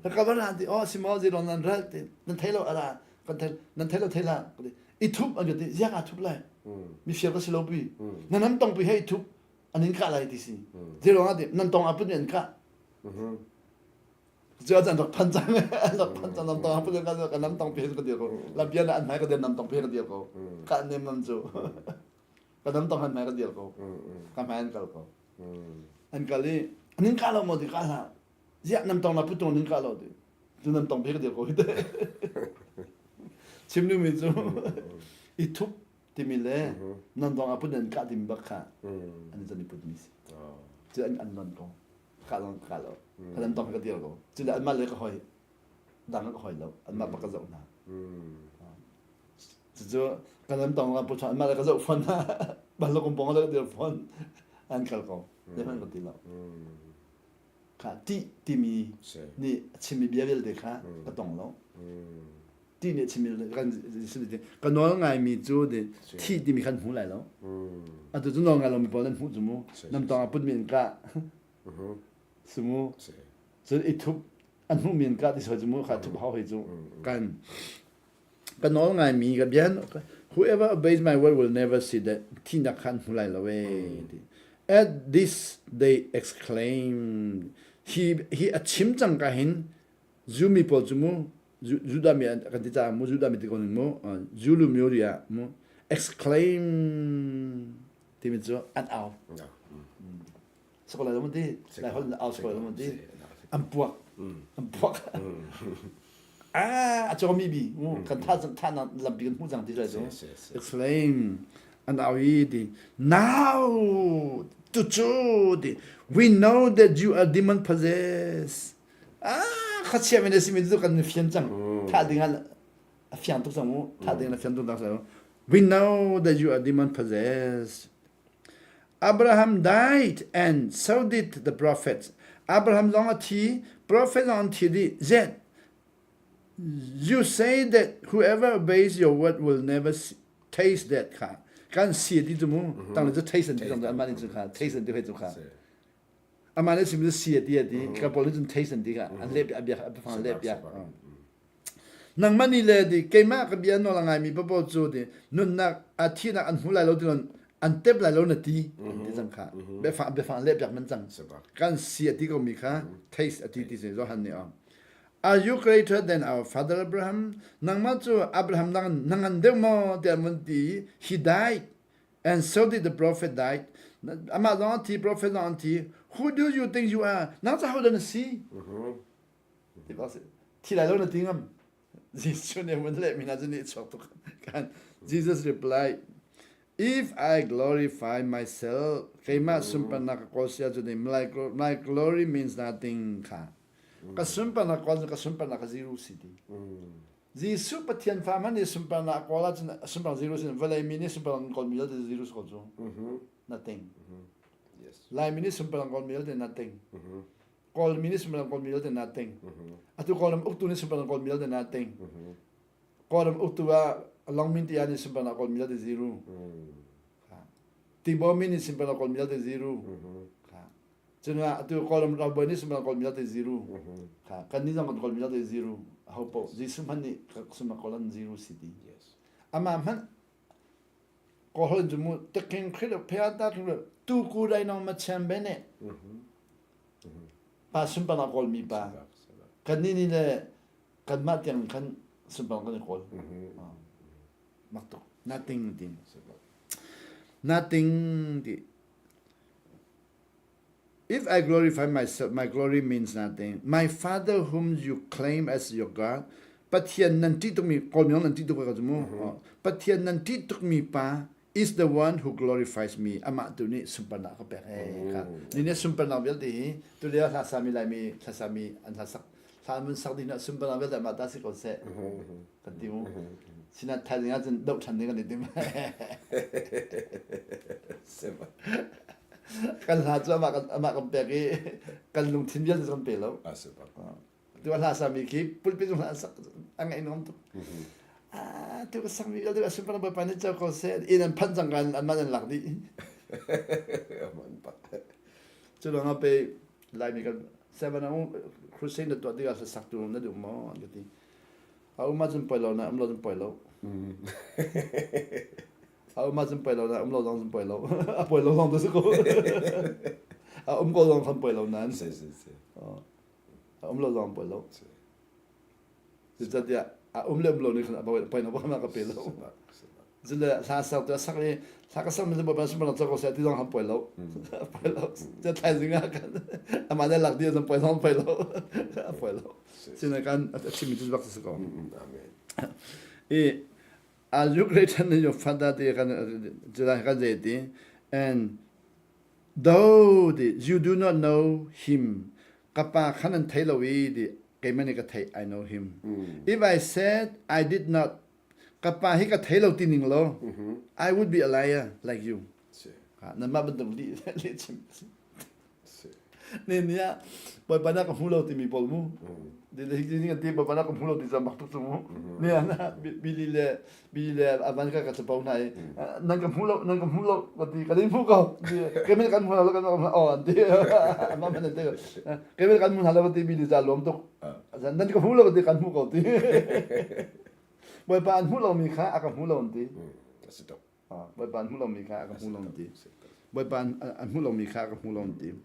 Ralkap ra an ti oh si maw zilon nan ral ti nan thei lo ara kan thei nan thei lo thei la i thup an ka ti ziang aa thup lai mifir ka si lo pi na nan tong pi he i thup an in kah lai ti si zei ruang ah ti nan tong ah put an kah cu an rak phan cang an rak phan cang nam tong ah put an kah nam tong pi he ka dir ko lampian ah an hmai ka dir nam tong pi he ka dir ko ka nem nam cu ka nam tong han hmai ka dir ko ka hmai an kal ko an kal i an in kah lo maw ti kah hlah ziah nam tong la put tung ning kah lo ti cu nam tong pek dir ko hi te chim duhmi cu i thup timi le nan dong a put nan kah timi bak kha an zan i put mi si cu an an non ko kah lo kah lo ka nan tong ka dir ko cu le anmah le ka hoi dang ka hoi lo anmah bak ka zoh hna cucu ka nan tong ka put anmah le ka zoh fon hna bal lo kum pong le ka dir fon an kal ko zeihmanh ka ti lo kha ṭih timi nih a chimmi bia vialte kha ka tong lo. Ṭih nih a chimmi kan ka nawl ngaimi cu thih timi khan hmu lai lo. Atu cu nawl ngai lomi pawl nan hmuh cu mu. Nam tong ah putmi in kah. Si mu. Cun i thup an hmuhmi in kah ti soi cu mu kha thup hau hei cu kan Ka nawl ngaimi ka bia whoever obeys my word will never see death. Thihnak kha an hmu lai lo ee. At this they exclaimed. Hi hi a chim cang ka hin Zumi pawl cu mu Judah mi kan ti caah mu Judah mi ti ko ning mu Zulu mi ah mu exclaim timi cu an au. Sako lai lo mun ti. Lai holh au sako lai lo mun ti. An puak. An puak. Ah, a cawmi bi. Kan tha tha na lampi kan hmu cang ti lai cu. Explain. An au i ti. Now tu cu ti. We know that you are demon possessed. Ah, khachia men simi tu kan fian cang. Tha ding ah a fiang tuk cang mu. Tha ding a fiang tuk cang. We know that you are demon possessed. Abraham died and so did the prophets. Abraham zong a thi, prophet zong an thi dih. Yet you say that whoever obeys your word will never taste death kha. Kan si ti cu mu. Tang le cu taste an ti zong amah nih cu kha taste an ti hoi cu kha. Amah nih sim cu si a ti a ti. Ka pawl nih cun taste an ti kha. An leh a biak a fang leh piak. Nangmah nih le ti keimah ka bia nawl a ngaimi paohpaoh cu ti nunnak a thihnak an hmu lai lo ti an tep lai lo na ti an ti cang kha. Biafang biafang lehpiak man cang. Kan si a ti komi kha taste a ti ti si Johan nih a Are you greater than our father Abraham? Nangmah cu Abraham nang na ngan deuh maw tiah an vun ti. He died and so did the prophet died. Amah zong an thi, prophet zong an thi. Who do you think you are? Nang cu hodah na si? Thi lai lo na ti ngam. Jesuh nih mun lehmi hna cu nih chuak tuk kan. Jesus replied, If I glorify myself, keimah sunparnak ka kawl sia cu my, my glory means nothing kha. Ka sunparnak kawl ka sunparnak ka zero si ti. Jesuh Pathian fa hmanh nih sunparnak kawl ahcun sunparnak zero si vawlei mi nih sunparnak kawl mi vialte zero si ko cu. Nothing. Laimi nih sunparnak kawl mi vialte nothing. Kawlmi nih sunparnak Kawlmi vialte na ting. Atu Kawlram uktu nih sunparnak Kawlmi vialte na ting. Kawlram uktu ah Longmin ti nih sunparnak Kawlmi vialte zero. Tibaw min nih sunparnak Kawlmi vialte zero. Cun atu Kawlram ralbawi nih sunparnak Kawlmi vialte zero. Kan nih zong kan Kawlmi vialte zero. Aho paoh Jesuh hmanh nih sunparnak Kawlram zero si ti. Amah hmanh Kawlholh cu mu taking khri phea ta khri tu ku dai nong ma chem be ne. Pa sunparnak kawlmi pa. Kan nih nih le kanmah tiang khan sunparnak kan i kawl. Mak tuk. Nothing ti. Nothing ti. If I glorify myself, my glory means nothing. My Father whom you claim as your God, Pathian nan ṭih tukmi, Kawl minung nan ṭih tuk ko cu mu. Pathian nan ṭih tukmi pa is the one who glorifies me. Amah tu nih sunparnak ka pek ee kha. Ni nih sunparnak vialte hi tulio hla sami Laimi hla sami an hla sak hla mun sak ding ah sunparnak vialte amah ta si ko seh. Kan ti mu. Sinah thaizing ahcun doh ṭhan ding kan i tim. Kan hla cu amah kan amah kan pek i kan lungthin vialte cu kan pe lo. Tu hla sami khi pulpit cung hla sak a ngaih nuam tuk. Ah, tu ka sakmi vialte a sunparnak Bawipa nih co ko seh. Inn an phanh cang kan an man an lak dih. Cu lawng ah pe Laimi kan seven ang crusade na tuah tikah sak tu na duh maw an ka ti. A um ahcun poi lo na um lo cun poi lo. A um ahcun poi lo na um lo zong cun poi lo. A poi lo zong tu si ko. A um ko zong khan poi lo nan. Si si si. A um lo zong poi lo. Zeicahtiah a um le um lo nih khan a poi na ka pe lo. Zule hla sak tu sak i hla ka sak mi bawipa sunparnak co ko seh ti zong han poi lo. Poi lo. Cu thaizing ah kan amah le lak dih zong poi zong poi lo. A poi lo. Sina kan a chimmi cu bak si ko. Amen. I are you greater than your father ti kan kan zei ti and though ti you do not know him ka pa khan an thei lo i ti keimah nih ka theih I know him. If I said I did not ka pa hi ka thei lo ti ning law I would be a liar like you. Nanmah bantuk lih lih chim. Ne ni ah Bawipa na ka hmu lo timi pawl mu. Di le hi kan ti Bawipa na ka hmu lo ti cam bak tuk cu mu. Ne ah Billy le Billy le avan ka ka capo hna i nan ka hmu lo nan ka hmu lo ka ti kan in hmu ko. Keimah kan hmu lo kan oh an ti. Amah man an ti. Keimah kan hmu hna lo ka ti Billy ca lawm tuk. Nan ka hmu lo ka ti kan hmu ko ti. Bawipa an hmuh lomi kha a ka hmu lo an ti. A si tuk. Bawipa an hmuh lomi kha a ka hmu lo an ti. Bawipa an hmuh lomi kha a ka hmu lo an ti.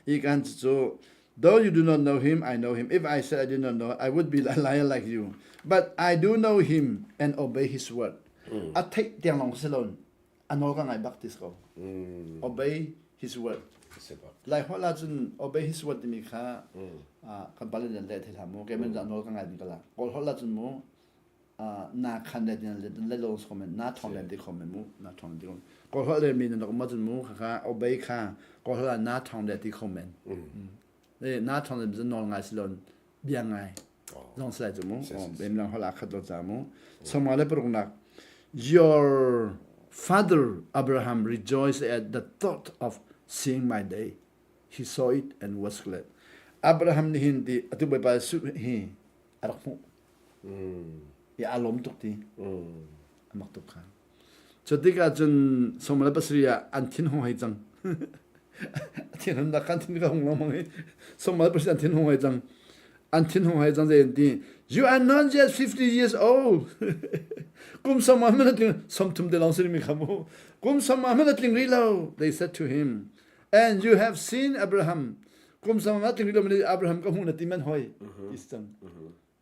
Hi kan cu though you do not know him, I know him. If I said I did not know, I would be a liar like you. But I do know him and obey his word. A theih tiang lawng si lo a nawl ka ngai bak ti ko. Obey his word. Lai holh ahcun obey his word timi kha kan pale nan leh thei hlah mu. Keiman za nawl ka ngai ding ka la. Kawl holh ahcun mu na khan le nan le le lo so men na thong len ti kho men mu na thong ti kawl holh le mi nan ma cun mu kha kha obey kha kawl holh na thong le ti kho men e na thong le zan nawl ngai silon bia ngai zong sai chu mu bem lang holh a khat lo cha mu soma le paruk nak your father Abraham rejoiced at the thought of seeing my day he saw it and was glad Abraham nih hin ti atu bawipa su hi a rak hmuh i aa lawm tuk ti a mak tuk kha cu tikah cun sawm le pasarih ah an thin hung hei cang a thin hun dak kan thin ka hung lengmang i sawm le pasarih an thin hung hei cang an thin hung hei cang zei an ti you are not yet 50 years old kum sawm ah hmanh tling sawm thum te lawng si mi kha mu kum sawm ah hmanh tling rih lo they said to him and you have seen Abraham kum sawm ah tling rih lo Abraham ka hmuh na ti man hoi ti cang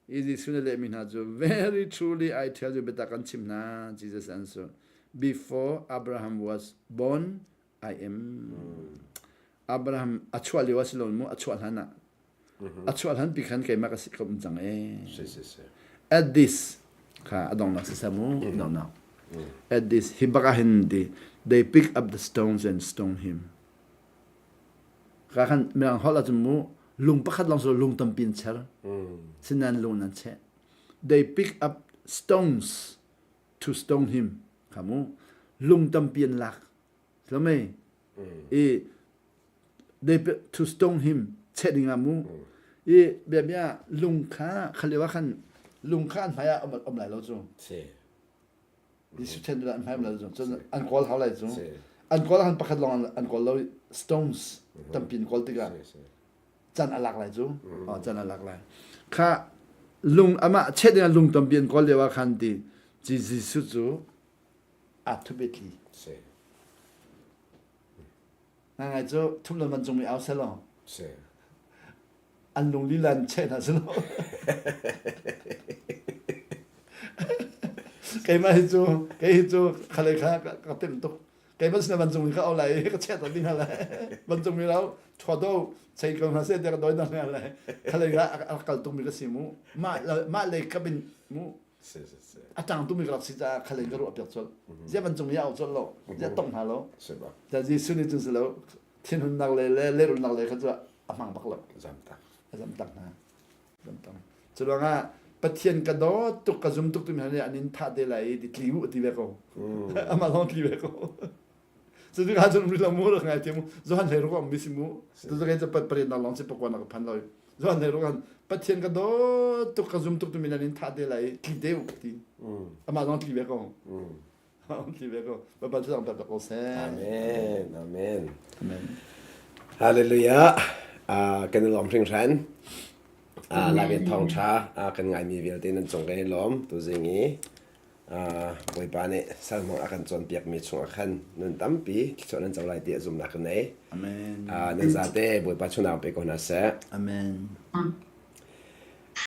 i Jesuh nih lehmi hna cu very truly I tell you biatak kan chim hna Jesus answered before Abraham was born I am Abraham a chuah lio a si lo mu a chuah hlan ah a chuah hlan pi khan keimah ka si ka um cang e at this kha a dongnak si sa mu dongnak at this hi bak ah hin ti they pick up the stones and stone him Ka khan mirang holh ahcun mu lung pakhat lawng si lung tampi an cher. Sinain lung nan cheh. They pick up stones to stone him. Kha mu lung tampi an lak. Lo mei? I they to stone him cheh ding ah mu. I bia bia lung kha khalio ah khan lung kha an hmai ah um lai lo cu. Jesuh then an hmaim lo cu cun an kawl hau lai cu an kawl han pakhat lawng an kawl lo stones tampi an kawl tikah can a lak lai cu can a lak lai kha lung amah chet ding lung tampi an kawl lio ah khan ti ci Jesuh cu a thup i tli ngai ngai cu thum lo man cung mi au selaw an lung lila in cheh hna si lo. Keimah hi cu kei hi cu khalei kha ka timh tuk. Keimah sin vancung mi ka au lai i ka cheh ta ding hna lai. Vancung mi rau ṭhua do chei ko hna seh tiah ka dawi hna lai. Khalei kha a kal tuk mi ka si mu. Mah mah lei kap in mu a ṭang tumi ka rak si caah khalei ka ruah piak colh. Zia vancung mi a au colh lo. Zia tong hna lo. Jesuh nih cun si lo thinhunnak le le lehrulnak le kha cu a hmang bak lo. Zamtak. A zamtak hna. Zamtak. Cu ruangah Pathian ka dawt tuk ka zum tuk timi hna nih an in thah te lai i ti tli u ti ve ko. Amah zong tli ve ko. Cu tikah cun ri lo mu rak ngai thiam mu. Johan hlei ruk am mi si mu. Tu cu cu pat pariat nak lawng si pakua nak phan lo. Johan hlei ruk an Pathian ka dawt tuk ka zum tuk timi nan in thah te lai i tli te u ti. Amah zong tli ve ko. Amen. Amen. Amen. Hallelujah. Uh, kan i lawm hringhran. Uh, Laimi thawngṭha uh, kan ngaimi vialte nan cung kan i lawm tuzing i uh, Bawipa nih salmon a kan cawnpiakmi chungah khan nun tampi thluachuah nan co lai ti a zumnak ka nei. Amen. Uh, nan zate Bawipa chunang pe ko hna seh. Amen.